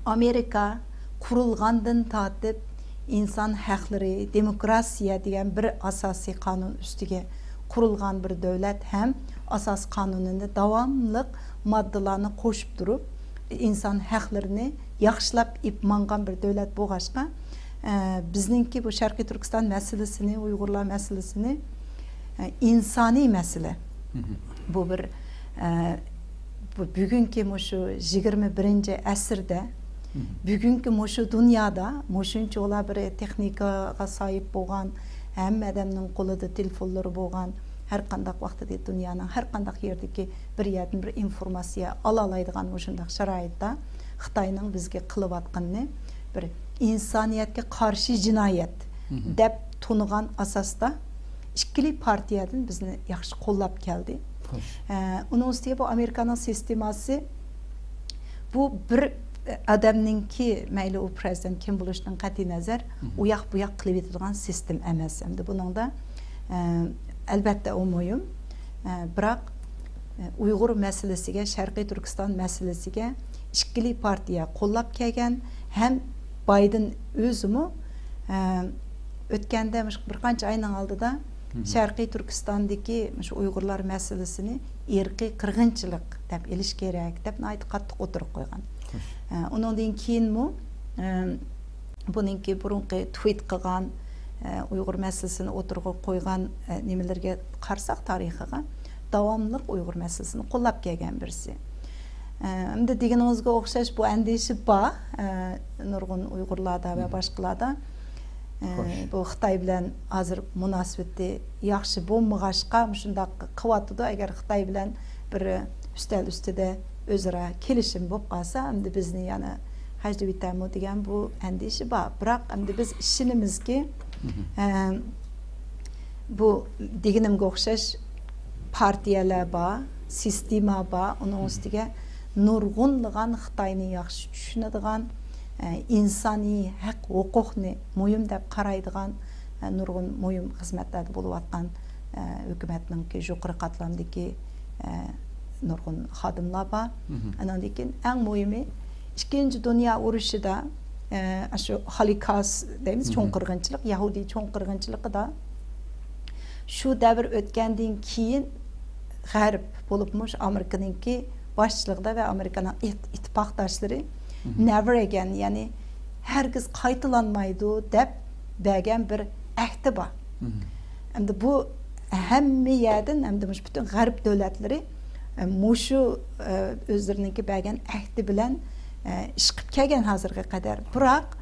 ئامېرىكا قۇرۇلغاندىن تارتىپ ئىنسان ھەقلىرى، دېموكراتىيە دېگەن بىر ئاساسىي قانۇن ئۈستىگە قۇرۇلغان بىر دۆلەت ھەم ئاساسىي قانۇنىنى داۋاملىق ماددىلارنى قوشۇپ تۇرۇپ، ئىنسان ھەقلىرىنى ياخشىلاپ ئېلىپ ماڭغان بىر دۆلەت بولغاچقا، ئە، بىزنىڭكى بۇ شەرقىي تۈركىستان مەسىلىسىنى، ئۇيغۇرلار مەسىلىسىنى، ئە، ئىنسانىي مەسىلە. مھم. بۇ بىر، ئە، بۇ بۈگۈنكى مۇشۇ يىگىرمە بىرىنچى ئەسىردە، مھم. بۈگۈنكى مۇشۇ دۇنيادا مۇشۇنچىۋالا بىر تېخنىكىغا ساھىب بولغان، ھەممە ئادەمنىڭ قولىدا تېلېفونلىرى بولغان، ھەر قانداق ۋاقىتتا دۇنيانىڭ ھەر قانداق يېرىدىكى بىر يەردىن بىر ئىنفورماتسىيە ئالالايدىغان مۇشۇنداق شارائىتتا خىتاينىڭ بىزگە قىلىۋاتقىنىنى بىر ئىنسانىيەتكە قارشى جىنايەت مھم. دەپ تونۇغان ئاساستا ئىككىلى پارتىيەدىن بىزنى ياخشى قوللاپ كەلدى. خوش. ئە، ئۇنىڭ ئۈستىگە بۇ ئامېرىكانىڭ سىستېماسى، بۇ بىر ئادەمنىڭكى، مەيلى ئۇ پرېزىدېنت كىم بولۇشىدىن قەتئىينەزەر، مھم. ئۇياق بۇياق قىلىۋېتىدىغان سىستېما ئەمەس. ئەمدى بۇنىڭدا، ئە، ئەلۋەتتە ئۇ مۇھىم. ئە، بىراق، ئە، ئۇيغۇر مەسىلىسىگە، شەرقىي تۈركىستان مەسىلىسىگە ئىككىلى پارتىيە قوللاپ كەلگەن ھەم بايدېن ئۆزىمۇ، ئە، ئۆتكەندە مۇشۇ بىر قانچە ئاينىڭ ئالدىدا مھم. شەرقىي تۈركىستاندىكى مۇشۇ ئۇيغۇرلار مەسىلىسىنى ئىرقىي قىرغىنچىلىق دەپ ئېلىش كېرەك دەپ ناھايىتى قاتتىق ئوتتۇرىغا قويغان. خوش. ئە، ئۇنىڭدىن كېيىنمۇ، ئە، بۇنىڭكى بۇرۇنقى تۋىت قىلغان، ئە، ئۇيغۇر مەسىلىسىنى ئوتتۇرىغا قويغان، ئە، نېمىلىرىگە قارىساق تارىخىغا، داۋاملىق ئۇيغۇر مەسىلىسىنى قوللاپ كەلگەن بىرسى. ئە، ئەمدى دېگىنىڭىزگە ئوخشاش بۇ ئەندىشە بار، ئە، نۇرغۇن ئۇيغۇرلاردا ۋە مھم. باشقىلاردا. ئە، خوش. بۇ خىتاي بىلەن ھازىر مۇناسىۋىتى ياخشى بولمىغاچقا مۇشۇنداق قىلىۋاتىدۇ. ئەگەر خىتاي بىلەن بىر ئۈستەل ئۈستىدە ئۆزئارا كېلىشىم بولۇپ قالسا، ئەمدى بىزنى يەنە خەجلىۋېتەرمۇ دېگەن بۇ ئەندىشە بار. بىراق ئەمدى بىز ئىشىنىمىزكى، مھم. ئە، بۇ دېگىنىمگە ئوخشاش پارتىيەلەر بار، سىستېما بار، ئۇنىڭ مھم. ئۈستىگە نۇرغۇنلىغان خىتاينى ياخشى چۈشىنىدىغان، ئە، ئىنسانىي ھەق ھوقۇقنى مۇھىم دەپ قارايدىغان، ئە، نۇرغۇن مۇھىم خىزمەتلەردە بولۇۋاتقان، ئە، ھۆكۈمەتنىڭكى يۇقىرى قاتلامدىكى، ئە، نۇرغۇن خادىملار بار. مھم. ئاناندىن كېيىن ئەڭ مۇھىمى، ئىككىنچى دۇنيا ئۇرۇشىدا، ئە، شۇ ھولوكاست دەيمىز، چوڭ مھم. قىرغىنچىلىق، يەھۇدىي چوڭ قىرغىنچىلىقىدا شۇ دەۋر ئۆتكەندىن كېيىن غەرب، بولۇپمۇ شۇ ئامېرىكىنىڭكى باشچىلىقىدا ۋە ئامېرىكىنىڭ ئىت-، ئىتتىپاقداشلىرى مھم. نېۋەر ئەگەين، يەنى ھەرگىز قايتىلانمايدۇ دەپ بەرگەن بىر ئەھدى بار. مھم. ئەمدى بۇ ھەممە يەردىن، ئەمدى مۇشۇ پۈتۈن غەرب دۆلەتلىرى، ئە، مۇشۇ، ئە، ئۆزلىرىنىڭكى بەرگەن ئەھدى بىلەن، ئە، ئىش قىلىپ كەلگەن ھازىرغا قەدەر. بىراق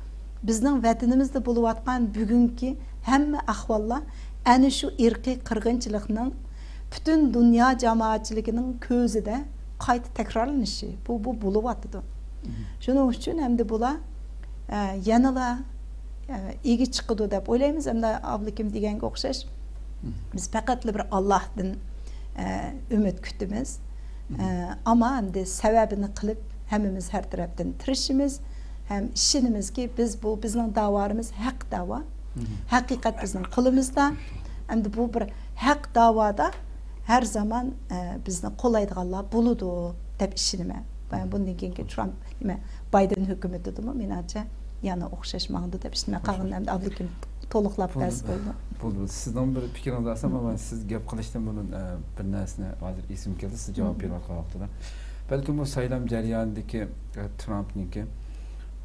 بىزنىڭ ۋەتىنىمىزدە بولۇۋاتقان بۈگۈنكى ھەممە ئەھۋاللار ئەنە شۇ ئىرقىي قىرغىنچىلىقنىڭ پۈتۈن دۇنيا جامائەتچىلىكىنىڭ كۆزىدە قايتا تەكرارلىنىشى. بۇ، بۇ بولۇۋاتىدۇ. مھم. شۇنىڭ ئۈچۈن ئەمدى بۇلار، ئە، يەنىلا، ئە، ئىگە چىقىدۇ دەپ ئويلايمىز. ئەمدى ئابلىكىم دېگەنگە ئوخشاش، مھم. بىز پەقەتلا بىر ئاللاھتىن، ئە، ئۈمىد كۈتىمىز. مھم. ئە، ئەمما ئەمدى سەۋەبىنى قىلىپ، ھەممىمىز ھەر تەرەپتىن تىرىشىمىز ھەم ئىشىنىمىزكى، بىز بۇ، بىزنىڭ داۋالىرىمىز ھەق داۋا. مھم. ھەقىقەت بىزنىڭ قولىمىزدا. ئەمدى بۇ بىر ھەق داۋادا ھەر زامان، ئە، بىزنى قوللايدىغانلار بولىدۇ دەپ ئىشىنىمەن. مھم. بۇندىن كېيىنكى ترامپ، نېمە، بايدېن ھۆكۈمىتىدىمۇ، مېنىڭچە، يەنە ئوخشاش ماڭىدۇ دەپ ئىشىنىمەن. قالغىنىنى ئەمدى ئابلىكىم تولۇقلاپ بەرسە بولىدۇ. بولدى، بولدى. سىزنىڭ بىر پىكرىڭىزنى ئالسام، مم. ئەمما سىز گەپ قىلىشتىن بۇرۇن، ئە، بىر نەرسىنى ھازىر ئېسىمگە كەلدى، سىز جاۋاب مم. بېرىۋاتقان ۋاقتىدا. بەلكىم بۇ سايلام جەريانىدىكى، ئە، ترامپنىڭكى،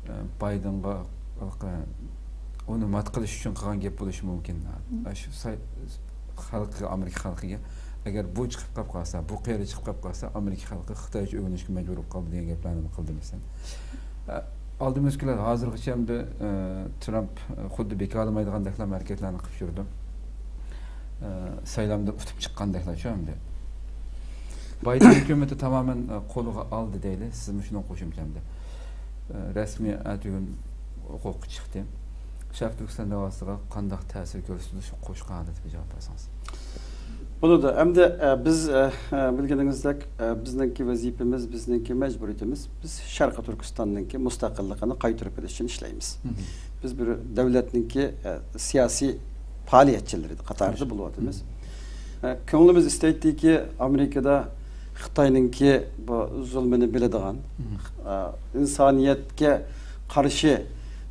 ئە، بايدېنغا، ئە، ئۇنى مات قىلىش ئۈچۈن قىلغان گەپ بولۇشى مۇمكىن. مم. ئە، شۇ ساي-، خەلقىگە، ئامېرىكا خەلقىگە، ئەگەر بۇ چىقىپ قېلىپ قالسا، بۇ قېرى چىقىپ قېلىپ قالسا، ئامېرىكا خەلقى خىتايچە ئۆگىنىشكە مەجبۇر بولۇپ قالىدۇ دېگەن گەپلەرنى قىلدى مەسىلەن. ئە، ئالدى مەزكۇرلار ھازىرغىچە ئەمدى، ئە، ترامپ، ئە، خۇددى بىكارلىمايدىغاندەكلا ھەرىكەتلەرنى قىلىپ يۈرىدۇ. ئە، سايلامدا ئۇتۇپ چىققاندەكلا شۇ ئەمدى. بايدېن ھۆكۈمىتى تامامەن، ئە، قولىغا ئالدى دەيلى. سىزمۇ شۇنىڭغا قوشۇمچە ئەمدى. ئە، رەسمىي ئەتىگۈن ھوقۇققا چىقتى. شەرقىي تۈركىستان دەۋاسىغا قانداق تەسىر كۆرسىتىدۇ، شۇ قوشقان ھالەتتە بىر جاۋاب بەرسىڭىز. بولىدۇ. ئەمدى، ئە، بىز، ئە، ئە، بىلگىنىڭىزدەك، ئە، بىزنىڭكى ۋەزىپىمىز، بىزنىڭكى مەجبۇرىيىتىمىز، بىز شەرقىي تۈركىستاننىڭكى مۇستەقىللىقىنى قايتۇرۇپ ئېلىش ئۈچۈن ئىشلەيمىز. مم. بىز بىر دۆلەتنىڭكى، ئە، سىياسىي پائالىيەتچىلىرى قاتارىدا بولۇۋاتىمىز. مم. ئە، كۆڭلىمىز ئىستەيتتىكى، ئامېرىكىدا خىتاينىڭكى بۇ زۇلمىنى بىلىدىغان، مم. ئە، ئىنسانىيەتكە قارشى،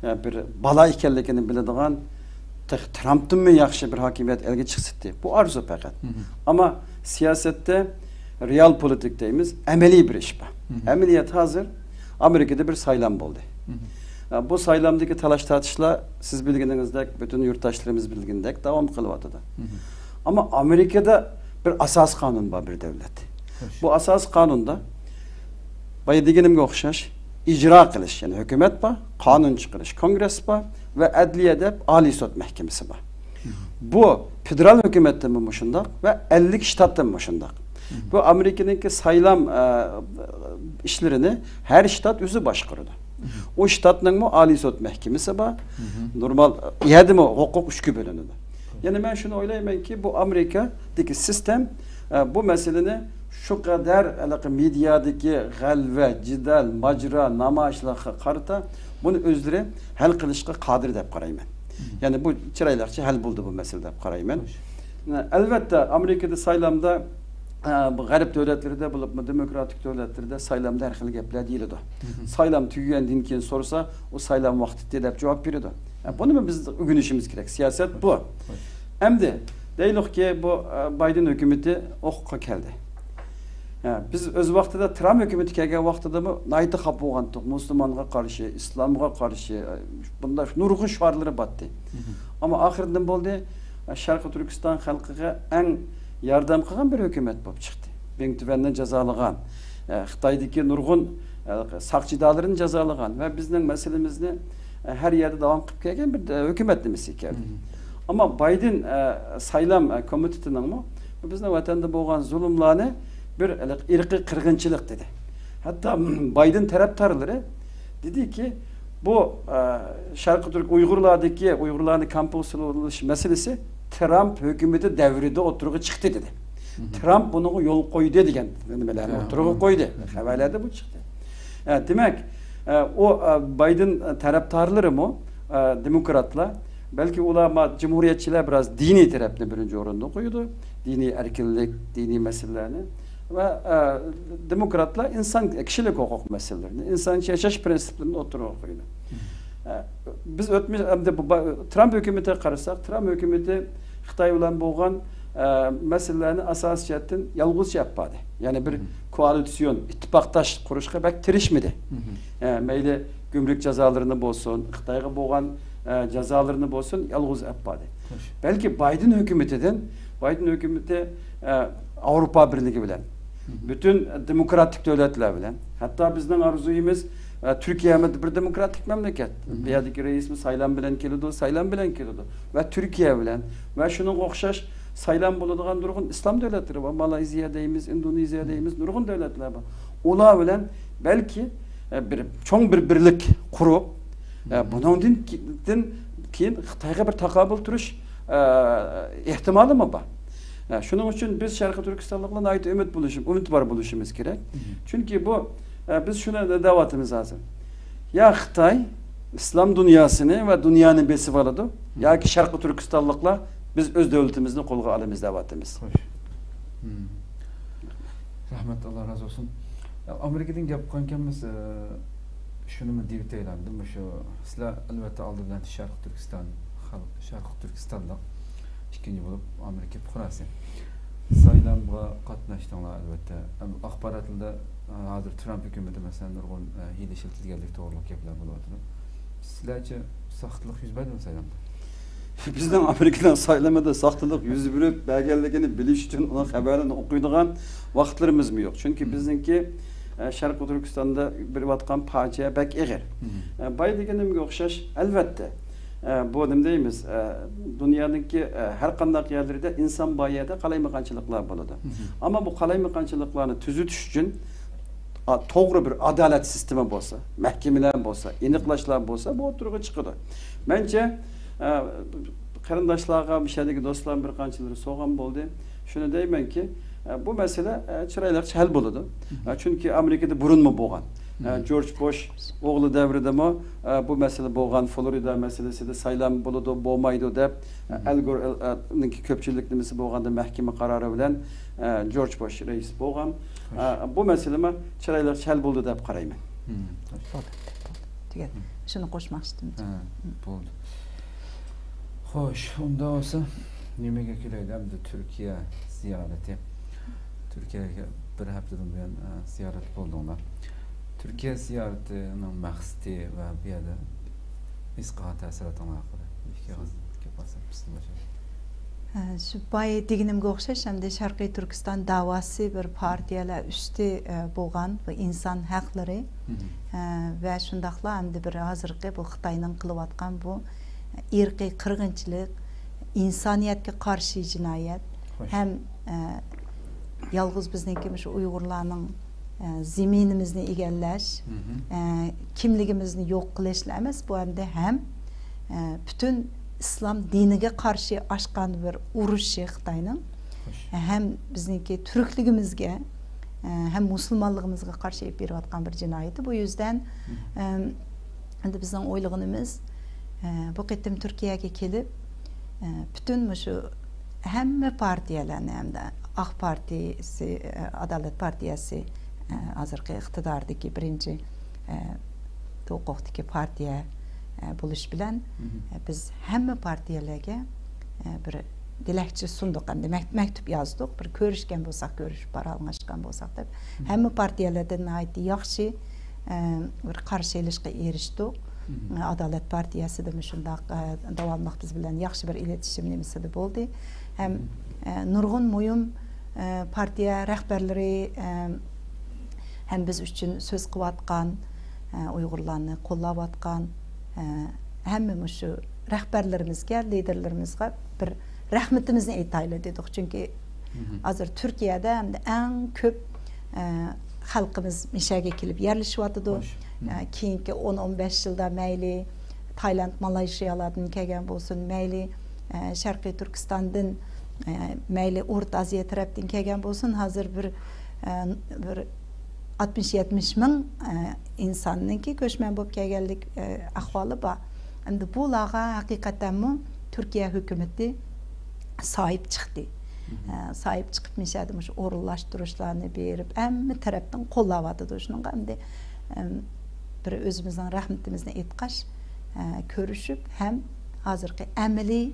ئە، بىر بالا ئىكەنلىكىنى بىلىدىغان، تېخى ترامپتىنمۇ ياخشى بىر ھاكىمىيەت ئەلگە چىقسىتى. بۇ ئارزۇ پەقەت. مم. ئەمما سىياسەتتە رېئال پولىتىك دەيمىز، ئەمەلىي بىر ئىش بار. مم. ئەمەلىيەت ھازىر ئامېرىكىدا بىر سايلام بولدى. مم. ئە، بۇ سايلامدىكى تالاش-تارتىشلار سىز بىلگىنىڭىزدەك، پۈتۈن يۇرتداشلىرىمىز بىلگىنىدەك داۋام قىلىۋاتىدۇ. مم. ئەمما ئامېرىكىدا بىر ئاساسىي قانۇن بار، بىر دۆلەت. خوش. بۇ ئاساسىي قانۇندا بايا دېگىنىمگە ئوخشاش ئىجرا قىلىش، يەنى ھۆكۈمەت بار، قانۇن چىقىرىش كونگرېس بار ۋە ئەدلىيە دەپ ئالىي سوت مەھكىمىسى بار. مم. بۇ فېدېرال ھۆكۈمەتتىمۇ مۇشۇنداق ۋە ئەللىك شتاتتىمۇ مۇشۇنداق. مم. بۇ ئامېرىكىنىڭكى سايلام، ئە، ئىشلىرىنى ھەر شتات ئۆزى باشقۇرىدۇ. مم. ئۇ شتاتنىڭمۇ ئالىي سوت مەھكىمىسى بار. مم. نورمال، ئە، يەردىمۇ ھوقۇق ئۈچكە بۆلۈنىدۇ. يەنى مەن شۇنى ئويلايمەنكى، بۇ ئامېرىكىدىكى سىستېم، ئە، بۇ مەسىلىنى شۇ قەدەر ھېلىقى مېدىيادىكى غەلۋە، جېدەل، ماجىرا، نامايىشلارغا قارىتا بۇنى ئۆزلىرى ھەل قىلىشقا قادىر دەپ قارايمەن. مم. يەنى بۇ چىرايلىقچە ھەل بولدى بۇ مەسىلە دەپ قارايمەن. خوش. ئەلۋەتتە، ئامېرىكىدا سايلامدا، ئە، بۇ غەرب دۆلەتلىرىدە بولۇپمۇ دېموكراتىك دۆلەتلىرىدە سايلامدا ھەر خىل گەپلەر دېيىلىدۇ. مم. سايلام تۈگىگەندىن كېيىن سورىسا، ئۇ سايلام ۋاقتىدى دەپ جاۋاب بېرىدۇ. ئە، بۇنىمۇ بىز ئۆگىنىشىمىز كېرەك. سىياسەت بۇ. خوش. ئەمدى دەيلۇقكى، بۇ، ئە، بايدېن ھۆكۈمىتى ھوقۇققا كەلدى. ئە، بىز ئۆز ۋاقتىدا ترامپ ھۆكۈمىتى كەلگەن ۋاقتىدىمۇ ناھايىتى خاپا بولغانتۇق. مۇسۇلمانغا قارشى، ئىسلامغا قارشى، ئە، بۇنداق نۇرغۇن شوئارلىرى بارتى. مم. ئەمما ئاخىرىدا نېمە بولدى؟ ئە، شەرقىي تۈركىستان خەلقىگە ئەڭ ياردەم قىلغان بىر ھۆكۈمەت بولۇپ چىقتى. بىڭ تۈەننى جازالىغان، ئە، خىتايدىكى نۇرغۇن، ئە، ساقچى ئىدارىلىرىنى جازالىغان ۋە بىزنىڭ مەسىلىمىزنى، ئە، ھەر يەردە داۋام قىلىپ كەلگەن بىر، ئە، ھۆكۈمەتنى مىسال كەلدى. مم. ئەمما بايدېن، ئە، سايلام، ئە، كومىتېتىنىڭمۇ بۇ بىزنىڭ ۋەتەندە بولغان زۇلۇملارنى بىر ئىرقىي قىرغىنچىلىق دېدى. ھەتتا بايدېن تەرەپدارلىرى دېدىكى، بۇ، ئە، شەرقىي تۈرك ئۇيغۇرلاردىكى، ئۇيغۇرلارنى كامپغا سېلىۋېلىش مەسىلىسى ترامپ ھۆكۈمىتى دەۋرىدە ئوتتۇرىغا چىقتى دېدى. مم. ترامپ بۇنىڭغا يول قويدى دېگەن نېمىلەرنى يا، ئوتتۇرىغا مم. قويدى. مم. خەۋەرلەردە بۇ چىقتى. ئە، دېمەك، ئە، ئۇ، ئە، بايدېن تەرەپدارلىرىمۇ، ئە، دېموكراتلار، بەلكى ئۇلار ما-، جۇمھۇرىيەتچىلەر بىراز دىنىي تەرەپنى بىرىنچى ئورۇندا قويىدۇ. دىنىي ئەركىنلىك، دىنىي مەسىلىلەرنى ۋە، ئە، دېموكراتلار ئىنسان، كىشىلىك ھوقۇق مەسىلىلىرىنى، ئىنسانچە ياشاش پىرىنسىپلىرىنى ئوتتۇرىغا قويىدۇ. ئە، بىز ئۆتمۈش، ئەمدى بۇ با-، ترامپ ھۆكۈمىتىگە قارىساق، ترامپ ھۆكۈمىتى خىتاي بىلەن بولغان، ئە، مەسىلىلەرنى ئاساسىي جەھەتتىن يالغۇزچە ئەپ باردى. يەنى بىر مم. كوئالىتسىيون، ئىتتىپاقداش قۇرۇشقا بەك تىرىشمىدى. مم. ئە، مەيلى گۈمرۈك جازالىرىنى بولسۇن، خىتايغا بولغان، ئە، جازالىرىنى بولسۇن، يالغۇز ئەپ باردى. خوش. بەلكى بايدېن ھۆكۈمىتىدىن، بايدېن ھۆكۈمىتى، ئە، ئاۋروپا بىرلىكى بىلەن، مم. پۈتۈن دېموكراتىك دۆلەتلەر بىلەن، ھەتتا بىزنىڭ ئارزۇيىمىز، ئە، تۈركىيەمۇ بىر دېموكراتىك مەملىكەت. مم. بۇ يەردىكى رەئىسمۇ سايلام بىلەن كېلىدۇ، سايلام بىلەن كېلىدۇ. ۋە تۈركىيە بىلەن ۋە شۇنىڭغا ئوخشاش سايلام بولىدىغان نۇرغۇن ئىسلام دۆلەتلىرى بار. مالايزىيە دەيمىز، ئىندونېزىيە دەيمىز، نۇرغۇن دۆلەتلەر بار. ئۇلار بىلەن بەلكى، ئە، بىر چوڭ بىر بىرلىك قۇرۇپ، ئە، مم. بۇنىڭدىن كېيىن خىتايغا بىر تاقابىل تۇرۇش، ئە، ئېھتىمالىمۇ بار. ئە، شۇنىڭ ئۈچۈن بىز شەرقىي تۈركىستانلىقلار ناھايىتى ئۈمىد بولۇشى، ئۈمىد بار بولۇشىمىز كېرەك. مم. چۈنكى بۇ، ئە، بىز شۇنى دەۋاتىمىز ھازىر. يا خىتاي ئىسلام دۇنياسىنى ۋە دۇنيانى بېسىۋالىدۇ، مم. ياكى شەرقىي تۈركىستانلىقلار بىز ئۆز دۆلىتىمىزنى قولغا ئالىمىز دەۋاتىمىز. خوش. مم. رەھمەت، ئاللا رازى بولسۇن. ئامېرىكىدىن گەپ قىلغانكەنمىز، ئە، شۇنىمۇ دېيىۋېتەيلى ئەمدى. مۇشۇ سىلەر ئەلۋەتتە ئالدى بىلەن شەرقىي تۈركىستان خەلق، شەرقىي تۈركىستانلىق، ئىككىنچى بولۇپ ئامېرىكا پۇقراسى. سايلامغا قاتناشتىڭلار ئەلۋەتتە. ئەم، ئاخباراتلاردا، ئە، ھازىر ترامپ ھۆكۈمىتى مەسىلەن نۇرغۇن، ئە، ھىيلە ئىشلىتىلگەنلىكى توغرىلىق گەپلەر بولۇۋاتىدۇ. سىلەرچە ساختىلىق يۈز بەردىمۇ سايلامدا؟ بىزنىڭ ئامېرىكىنىڭ سايلىمىدا ساختىلىق يۈز بېرىپ بەرگەنلىكىنى بىلىش ئۈچۈن ئۇنىڭ خەۋەرلىرىنى ئوقۇيدىغان ۋاقىتلىرىمىزمۇ يوق. چۈنكى مم. بىزنىڭكى، ئە، شەرقىي تۈركىستاندا بېرىۋاتقان پاجىئە بەك ئېغىر. مم. ئە، بايا دېگىنىمگە ئوخشاش، ئەلۋەتتە، ئە، بۇ نېمە دەيمىز؟ ئە، دۇنيانىڭكى، ئە، ھەر قانداق يەرلىرىدە ئىنسان بار يەردە قالايمىقانچىلىقلار بولىدۇ. ئەمما بۇ قالايمىقانچىلىقلارنى تۈزىتىش ئۈچۈن، ئا، توغرا بىر ئادالەت سىستېما بولسا، مەھكىمىلەر بولسا، ئېنىقلاشلار بولسا، بۇ ئوتتۇرىغا چىقىدۇ. مەنچە، ئە، قېرىنداشلارغا، مۇشۇ يەردىكى دوستلارنىڭ بىر قانچىلىرى سورىغان بولدى. شۇنى دەيمەنكى، ئە، بۇ مەسىلە، ئە، چىرايلىقچە ھەل بولىدۇ. ئە، چۈنكى ئامېرىكىدا بۇرۇنمۇ بولغان. ئە، جورج بوش ئوغلى دەۋرىدىمۇ، ئە، بۇ مەسىلە بولغان، فلورىدا مەسىلىسىدە سايلام بولىدۇ، بولمايدۇ دەپ، ئە، ئەل گور، ئە، نىڭكى كۆپچىلىك نېمىسى بولغاندا مەھكىمە قارارى بىلەن، ئە، جورج بوش رەئىس بولغان. ئە، بۇ مەسىلىمۇ چىرايلىقچە ھەل بولدى دەپ قارايمەن. بولدى. تۈگەدى. شۇنى قوشماقچى ئىدىم. ھە، بولدى. خوش، ئۇنداق بولسا نېمىگە كېلەيلى ئەمدى؟ تۈركىيە زىيارىتى. تۈركىيەگە بىر ھەپتىدىن بۇيان، ئە، زىيارەت بولدۇڭلار. تۈركىيە زىيارىتىنىڭ مەقسىتى ۋە بۇ يەردە ھېس قىلغان تەسىراتىڭلار ھەققىدە ئىككى ئاغىز گەپ قىلساق، بىسمىللا. ھە، شۇ بايا دېگىنىمگە ئوخشاش، ئەمدى شەرقىي تۈركىستان داۋاسى بىر پارتىيەلەر ئۈستى، ئە، بولغان ۋە ئىنسان ھەقلىرى، ئە، ۋە شۇنداقلا ئەمدى بىر ھازىرقى بۇ خىتاينىڭ قىلىۋاتقان بۇ ئىرقىي قىرغىنچىلىق، ئىنسانىيەتكە قارشى جىنايەت ھەم، ئە، يالغۇز بىزنىڭكى مۇشۇ ئۇيغۇرلارنىڭ، ئە، زېمىنىمىزنى ئىگىلەش، ئە، كىملىكىمىزنى يوق قىلىشلا ئەمەس، بۇ ئەمدى ھەم، ئە، پۈتۈن ئىسلام دىنىگە قارشى ئاچقان بىر ئۇرۇشى خىتاينىڭ، ھەم بىزنىڭكى تۈركلۈكىمىزگە، ئە، ھەم مۇسۇلمانلىقىمىزغا قارشى ئېلىپ بېرىۋاتقان بىر جىنايىتى. بۇ يۈزدىن، ئەم، ئەمدى بىزنىڭ ئويلىغىنىمىز، ئە، بۇ قېتىم تۈركىيەگە كېلىپ، ئە، پۈتۈن مۇشۇ ھەممە پارتىيەلەرنى، ھەمدە ئاق پارتىيىسى، ئە، ئادالەت پارتىيەسى، ئە، ھازىرقى ئىقتىداردىكى بىرىنچى، ئە، ھوقۇقتىكى پارتىيە، ئە، بولۇش بىلەن، ئە، بىز ھەممە پارتىيەلەرگە، ئە، بىر دىلەكچە سۇندۇق، ئەمدى مەك-، مەكتۇپ يازدۇق، بىر كۆرۈشكەن بولساق، كۆرۈشۈپ پاراڭلاشقان بولساق دەپ. ھەممە پارتىيەلەردىن ناھايىتى ياخشى، ئە، بىر قارشى ئېلىشقا ئېرىشتۇق. ئادالەت پارتىيەسىدىمۇ شۇنداق، ئە، داۋاملىق بىز بىلەن ياخشى بىر ئىلېتىشىم نېمىسىدە بولدى. ھەم، ئە، نۇرغۇن مۇھىم، ئە، پارتىيە رەھبەرلىرى، ئە، ھەم بىز ئۈچۈن سۆز قىلىۋاتقان، ئە، ئۇيغۇرلارنى قوللاۋاتقان، ئە، ھەممە مۇشۇ رەھبەرلىرىمىزگە، لىدېرلىرىمىزغا بىر رەھمىتىمىزنى ئېيتايلى دېدۇق. چۈنكى ھازىر تۈركىيەدە ئەمدى ئەڭ كۆپ، ئە، خەلقىمىز مىشەگە كېلىپ يەرلىشىۋاتىدۇ. ئە، كېيىنكى ئون، ئون بەش يىلدا مەيلى تايلاند، مالايشىيالاردىن كەلگەن بولسۇن، مەيلى، ئە، شەرقىي تۈركىستاندىن، ئە، مەيلى ئورتا ئازىيا تەرەپتىن كەلگەن بولسۇن، ھازىر بىر، ئە، بىر ئاتمىش، يەتمىش مىڭ، ئە، ئىنساننىڭكى كۆچمەن بولۇپ كەلگەنلىك، ئە، ئەھۋالى بار. ئەمدى بۇلارغا ھەقىقەتەنمۇ تۈركىيە ھۆكۈمىتى ساھىب چىقتى. ئە، ساھىب چىقىپ، مىشەدە مۇشۇ ئورۇنلاشتۇرۇشلارنى بېرىپ، ھەممە تەرەپتىن قوللاۋاتىدۇ. شۇنىڭغا ئەمدى، ئەم، بىر ئۆزىمىزنىڭ رەھمىتىمىزنى ئېيتقاچ، ئە، كۆرۈشۈپ ھەم ھازىرقى ئەمەلىي،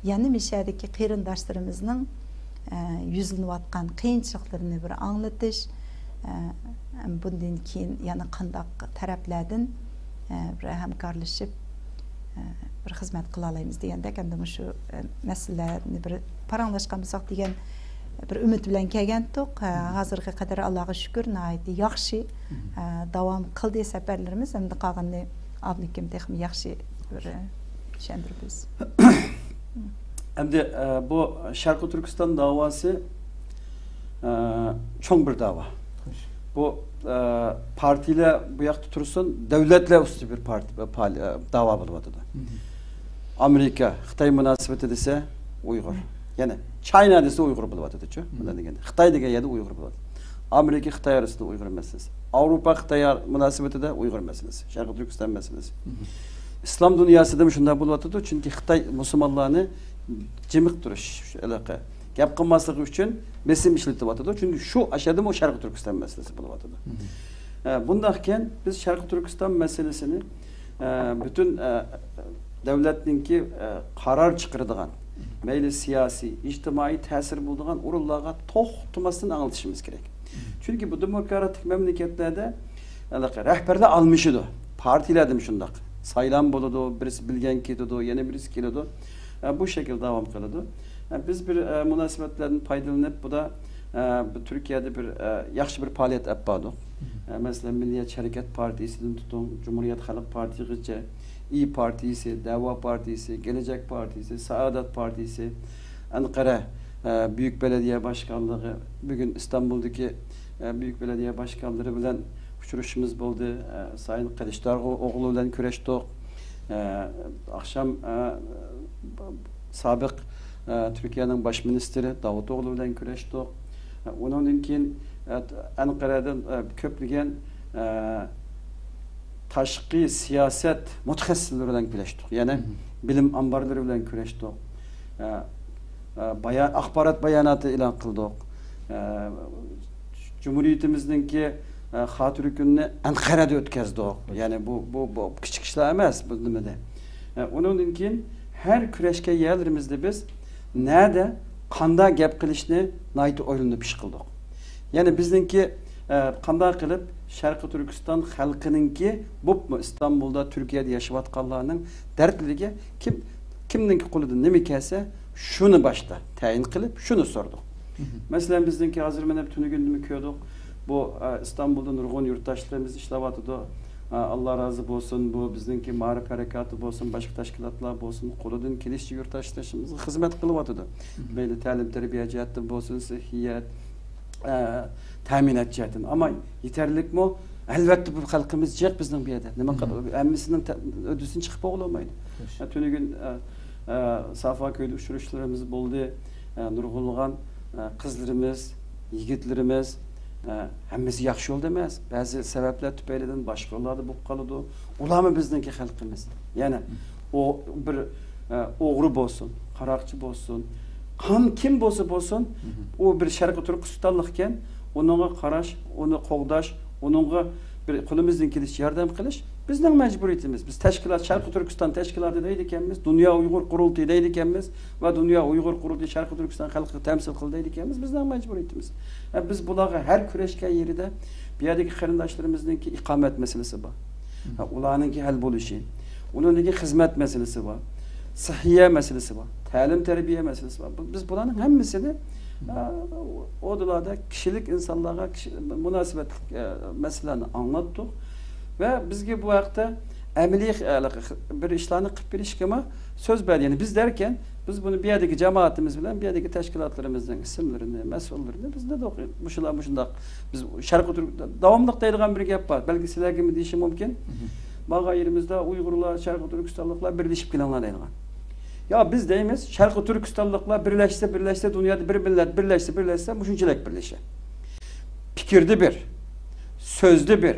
يەنە مىشەدىكى قېرىنداشلىرىمىزنىڭ، ئە، يۈزلىنىۋاتقان قىيىنچىلىقلىرىنى بىر ئاڭلىتىش، ئە، بۇندىن كېيىن يەنە قانداق تەرەپلەردىن، ئە، بىر ھەمكارلىشىپ، ئە، بىر خىزمەت قىلالايمىز دېگەندەك، ئەمدى مۇشۇ، ئە، مەسىلىلەرنى بىر پاراڭلاشقان بولساق دېگەن بىر ئۈمىد بىلەن كەلگەنتۇق. ئە، ھازىرغا قەدەر ئاللاغا شۈكۈر، ناھايىتى ياخشى، ئە، داۋام قىلدى سەپەرلىرىمىز. ئەمدى قالغىنىنى ئابلىكىم تېخىمۇ ياخشى بىر، ئە، چۈشەندۈرىمىز. ئەمدى، ئە، بۇ شەرقىي تۈركىستان داۋاسى، ئە، چوڭ بىر داۋا. بۇ، ئە، پارتىيىلەر بۇ ياقتا تۇرسۇن، دۆلەتلەر ئۈستى بىر پارتىيە، پائال-، ئە، داۋا بولۇۋاتىدۇ. ئامېرىكا، خىتاي مۇناسىۋىتى دېسە ئۇيغۇر. يەنى چاينا دېسە ئۇيغۇر بولۇۋاتىدۇچۇ. مۇنداق دېگەندە، خىتاي دېگەن يەردە ئۇيغۇر بولۇۋاتىدۇ. ئامېرىكا، خىتاي ئارىسىدا ئۇيغۇر مەسىلىسى. ئاۋروپا، خىتاي مۇناسىۋىتىدە ئۇيغۇر مەسىلىسى. شەرقىي تۈركىستان مەسىلىسى. ئىسلام دۇنياسىدىمۇ شۇنداق بولۇۋاتىدۇ، چۈنكى خىتاي مۇسۇلمانلارنى جىمىق تۇرۇش، ھېلىقى گەپ قىلماسلىقى ئۈچۈن بېسىم ئىشلىتىۋاتىدۇ. چۈنكى شۇ ئاشەدىمۇ شەرقىي تۈركىستان مەسىلىسى بولۇۋاتىدۇ. ئە، بۇنداقكەن، بىز شەرقىي تۈركىستان مەسىلىسىنى، ئە، پۈتۈن، ئە، دۆلەتنىڭكى، ئە، قارار چىقىرىدىغان، مەيلى سىياسىي، ئىجتىمائىي تەسىرى بولىدىغان ئورۇنلارغا توختىماستىن ئاڭلىتىشىمىز كېرەك. چۈنكى بۇ دېموكراتىك مەملىكەتلەردە ھېلىقى رەھبەرلەر ئالمىشىدۇ. پارتىيىلەردىمۇ شۇنداق. سايلام بولىدۇ، بىرسى بىلگەن كېتىدۇ، يەنە بىرسى كېلىدۇ. ئە، بۇ شەكىل داۋام قىلىدۇ. ئە، بىز بىر، ئە، مۇناسىۋەتلەردىن پايدىلىنىپ، بۇدا، ئە، بۇ تۈركىيەدە بىر، ئە، ياخشى بىر پائالىيەت ئەپ باردۇق. ئە، مەسىلەن، مىللىيەتچى ھەرىكەت پارتىيىسىدىن تۇتۇڭ، جۇمھۇرىيەت خەلق پارتىيىسىغىچە، ئىيى پارتىيىسى، دەۋا پارتىيىسى، كېلەچەك پارتىيىسى، سائادەت پارتىيىسى، ئەنقەرە، ئە، بۈيۈك بەلەدىيە باشقانلىقى، بۈگۈن ئىستانبۇلدىكى، ئە، بۈيۈك بەلەدىيە باشقانلىرى بىلەن ئۇچرىشىشىمىز بولدى. ئە، سايىن قىلىچدار ئوغلى بىلەن كۆرۈشتۇق. ئە، ئاخشام، ئە، سابىق، ئە، تۈركىيەنىڭ باش مىنىستىرى داۋۇتئوغلى بىلەن كۆرۈشتۇق. ئە، ئۇنىڭدىن كېيىن، ئە، ئەنقەرەدىن، ئە، كۆپلىگەن، ئە، تاشقى سىياسەت مۇتەخەسسىسلىرى بىلەن كۆرۈشتۇق. يەنى بىلىم ئامبارلىرى بىلەن كۆرۈشتۇق. ئە، ئە، بايا-، ئاخبارات باياناتى ئېلان قىلدۇق. ئە، جۇمھۇرىيىتىمىزنىڭكى، ئە، خاتىرە كۈنىنى ئەنقەرەدە ئۆتكەزدۇق. يەنى بۇ، بۇ، بۇ كىچىك ئىشلار ئەمەس، بۇ نېمىدە. ئە، ئۇنىڭدىن كېيىن ھەر كۆرۈشكەن يەرلىرىمىزدە بىز نەدە، قانداق گەپ قىلىشنى ناھايىتى ئويلىنىپ ئىش قىلدۇق. يەنى بىزنىڭكى، ئە، قانداق قىلىپ شەرقىي تۈركىستان خەلقىنىڭكى، بولۇپمۇ ئىستانبۇلدا، تۈركىيەدە ياشاۋاتقانلارنىڭ دەردلىرىگە كىم، كىمنىڭكى قولىدىن نېمە كەلسە، شۇنى باشتا تەيىن قىلىپ، شۇنى سورىدۇق. مەسىلەن، بىزنىڭكى ھازىر مانا تۈنۈگۈندىمۇ كۆردۇق. بۇ، ئە، ئىستانبۇلدا نۇرغۇن يۇرتداشلىرىمىز ئىشلەۋاتىدۇ. ئە، ئاللا رازى بولسۇن، بۇ بىزنىڭكى مائارىپ ھەرىكاتى بولسۇن، باشقا تەشكىلاتلار بولسۇن، قولىدىن كېلىشىچە يۇرتداشلىرىمىزغا خىزمەت قىلىۋاتىدۇ. مەيلى تەلىم-تەربىيە جەھەتتىن بولسۇن، سىھھىيەت، ئە، تەمىنات جەھەتتىن. ئەمما يېتەرلىكمۇ؟ ئەلۋەتتە، بۇ خەلقىمىز جىق بىزنىڭ بۇ يەردە. نېمە قىل-، ھەممىسىنىڭ تە-، ھۆددىسىدىن چىقىپ بولغىلى بولمايدۇ. ئە، تۈنۈگۈن، ئە، ئە، سافا كۆيدە ئۇچرىشىشلىرىمىز بولدى. ئە، نۇرغۇنلىغان، ئە، قىزلىرىمىز، يىگىتلىرىمىز، ئە، ھەممىسى ياخشى يولدا ئەمەس. بەزى سەۋەبلەر تۈپەيلىدىن باشقا يوللاردا بولۇپ قالىدۇ. ئۇلارمۇ بىزنىڭكى خەلقىمىز. يەنى ئۇ بىر، ئە، ئوغرى بولسۇن، قاراقچى بولسۇن، قان كىم بولسا بولسۇن، ئۇ بىر شەرقىي تۈركىستانلىقكەن، ئۇنىڭغا قاراش، ئۇنى قوغداش، ئۇنىڭغا بىر قولىمىزدىن كېلىشىچە ياردەم قىلىش بىزنىڭ مەجبۇرىيىتىمىز. بىز تەشكىلات، شەرقىي تۈركىستان تەشكىلاتى دەيدىكەنمىز، دۇنيا ئۇيغۇر قۇرۇلتىيى دەيدىكەنمىز ۋە دۇنيا ئۇيغۇر قۇرۇلتىيى شەرقىي تۈركىستان خەلقىگە تەمسىل قىل دەيدىكەنمىز، بىزنىڭ مەجبۇرىيىتىمىز. ھە، بىز بۇلارغا ھەر كۆرۈشكەن يېرىدە بۇ يەردىكى قېرىنداشلىرىمىزنىڭكى ئىقامەت مەسىلىسى بار. ھە، ئۇلارنىڭكى ھەل بولۇشى، ئۇنىڭدىكى خىزمەت مەسىلىسى بار، سىھھىيە مەسىلىسى بار، تەلىم-تەربىيە مەسىلىسى بار. بۇ-، بىز بۇلارنىڭ ھەممىسىنى، ئە، ئوردىلاردا كىشىلىك ئىنسانلارغا كىشى-، مۇناسىۋەتلىك، ئە، مەسىلىلەرنى ئاڭلاتتۇق ۋە بىزگە بۇ ھەقتە ئەمەلىي، ئە، بىر ئىشلارنى قىلىپ بېرىشكىمۇ سۆز بەردى. يەنى بىز دەركەن، بىز بۇنى بۇ يەردىكى جامائىتىمىز بىلەن بۇ يەردىكى تەشكىلاتلىرىمىزنىڭ ئىسىملىرىنى، مەسئۇللىرىنى بىز دېدۇق، مۇشۇلار مۇشۇنداق، بىز شەرقىي تۈرك-، داۋاملىق دەيدىغان بىر گەپ بار. بەلكى سىلەرگىمۇ دېيىشى مۇمكىن. بارغان يېرىمىزدە ئۇيغۇرلار، شەرقىي تۈركىستانلىقلار بىرلىشىپ كېلىڭلار دەيدىغان. يا بىز دەيمىز، شەرقىي تۈركىستانلىقلار بىرلەشسە، بىرلەشسە، دۇنيادا بىر مىللەت بىرلەشسە، بىرلەشسە، مۇشۇنچىلىك بىرلىشە. پىكىردە بىر، سۆزدە بىر،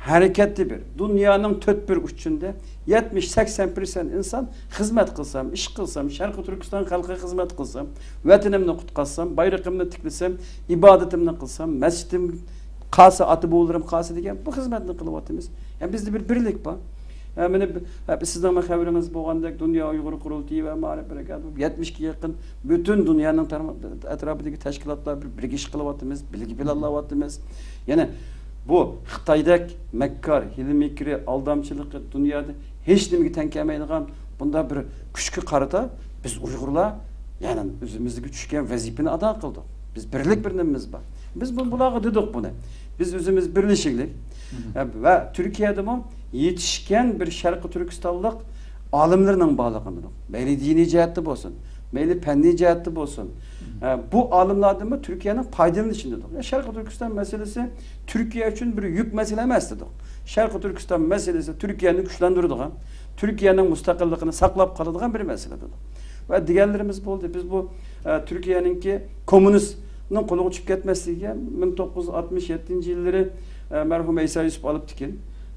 ھەرىكەتتە بىر. دۇنيانىڭ تۆت بىر ئۇچىندا يەتمىش، سەكسەن پىرسەنت ئىنسان خىزمەت قىلسام، ئىش قىلسام، شەرقىي تۈركىستان خەلقىگە خىزمەت قىلسام، ۋەتىنىمنى قۇتقازسام، بايرىقىمنى تىكلىسەم، ئىبادىتىمنى قىلسام، مەسچىتىم قالسا، ئاتا-بوۋىلىرىم قالسا دېگەن بۇ خىزمەتنى قىلىۋاتىمىز. يەنى بىزدە بىر بىرلىك بار. يەنى مانا بىر، ھە، سىزنىڭمۇ خەۋىرىڭىز بولغاندەك، دۇنيا ئۇيغۇر قۇرۇلتىيى ۋە مائارىپ ھەرىكاتى يەتمىشكە يېقىن پۈتۈن دۇنيانىڭ تارما-، ئەتراپىدىكى تەشكىلاتلار بىر بىرگە ئىش قىلىۋاتىمىز، بىلگە پىلانلاۋاتىمىز. يەنى بۇ خىتايدەك مەككار، ھىيلە-مىكرى، ئالدامچىلىقى دۇنيادا ھېچ نېمىگە تەڭ كەلمەيدىغان بۇنداق بىر كۈچكە قارىتا بىز ئۇيغۇرلار، يەنى ئۆزىمىزگە چۈشكەن ۋەزىپىنى ئادا قىلدۇق. بىز بىرلىك بىر نېمىمىز بار. بىز بۇ-، بۇلارغا دېدۇق بۇنى. بىز ئۆزىمىز بىرلىشىگلىك. ۋە تۈركىيەدىمۇ يېتىشكەن بىر شەرقىي تۈركىستانلىق ئالىملىرىنىڭ بارلىقىنى دېدۇق. مەيلى دىنىي جەھەتتە بولسۇن، مەيلى پەننىي جەھەتتە بولسۇن. ئە، بۇ ئالىملاردىنمۇ تۈركىيەنىڭ پايدىلىنىشىنى دېدۇق. يا شەرقىي تۈركىستان مەسىلىسى تۈركىيە ئۈچۈن بىر يۈك مەسىلە ئەمەس دېدۇق. شەرقىي تۈركىستان مەسىلىسى تۈركىيەنى كۈچلەندۈرىدىغان، تۈركىيەنىڭ مۇستەقىللىقىنى ساقلاپ قالىدىغان بىر مەسىلە دېدۇق. ۋە دېگەنلىرىمىز بولدى. بىز بۇ، ئە، تۈركىيەنىڭكى كوممۇنىستنىڭ قولىغا چۈشۈپ كەتمەسلىكىگە مىڭ توققۇز يۈز ئاتمىش يەتتىنچى يىللىرى، ئە، مەرھۇم ئەيسا يۈسۈپ ئالپتېكىن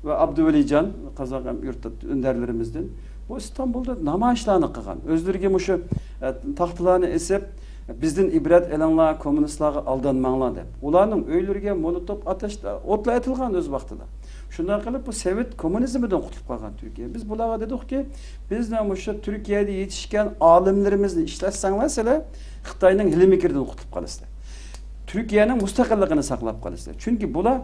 ۋە ئابدۇۋەلىجان، قازاق ھەم يۇرت ئۆندەرلىرىمىزدىن بۇ ئىستانبۇلدا نامايىشلارنى قىلغان. ئۆزلىرىگە مۇشۇ، ئە، تاختىلارنى ئېسىپ، «بىزدىن ئىبرەت ئېلىڭلار، كوممۇنىستلارغا ئالدانماڭلار» دەپ. ئۇلارنىڭ ئۆيلىرىگە مولوتوف ئاتاش-، ئوتلار ئېتىلغان ئۆز ۋاقتىدا. شۇنداق قىلىپ، بۇ سوۋېت كوممۇنىزمىدىن قۇتۇلۇپ قالغان تۈركىيە. بىز بۇلارغا دېدۇقكى، بىزنىڭ مۇشۇ تۈركىيەدە يېتىشكەن ئالىملىرىمىزنى ئىشلەتسەڭلار، سىلەر خىتاينىڭ ھىيلە-مىكرىدىن قۇتۇلۇپ قالىسىلەر. تۈركىيەنىڭ مۇستەقىللىقىنى ساقلاپ قالىسىلەر. چۈنكى بۇلار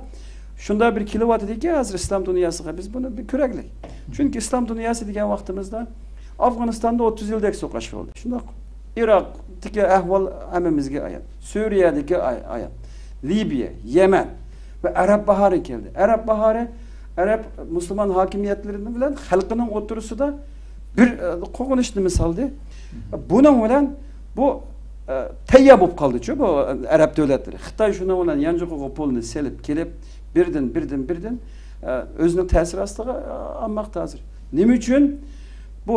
شۇنداق بىر كېلىۋاتىدىكى، ھازىر ئىسلام دۇنياسىغا بىز بۇنى بىر كۆرەيلى. چۈنكى ئىسلام دۇنياسى دېگەن ۋاقتىمىزدا ئافغانىستاندا ئوتتۇز يىلدەك سوقۇش بولدى. شۇنداق. ئىراقتىكى ئەھۋال ھەممىمىزگە ئايان. سۈرىيەدىكى ئاي-، ئايان. لىبىيە، يەمەن ۋە ئەرەب باھارى كەلدى. ئەرەب باھارى ئەرەب مۇسۇلمان ھاكىمىيەتلىرى بىلەن خەلقىنىڭ ئوتتۇرىسىدا بىر، ئە، قوغۇنۇشنى سالدى. بۇنىڭ بىلەن بۇ، ئە، تەييار بولۇپ قالدىچۇ، بۇ ئەرەب دۆلەتلىرى. خىتاي شۇنىڭ بىلەن يانچۇقىغا پۇلنى سېلىپ كېلىپ، بىردىن، بىردىن، بىردىن، ئە، ئۆزىنىڭ تەسىرى ئاستىغا، ئە، ئالماقتا ھازىر. نېمە ئۈچۈن؟ بۇ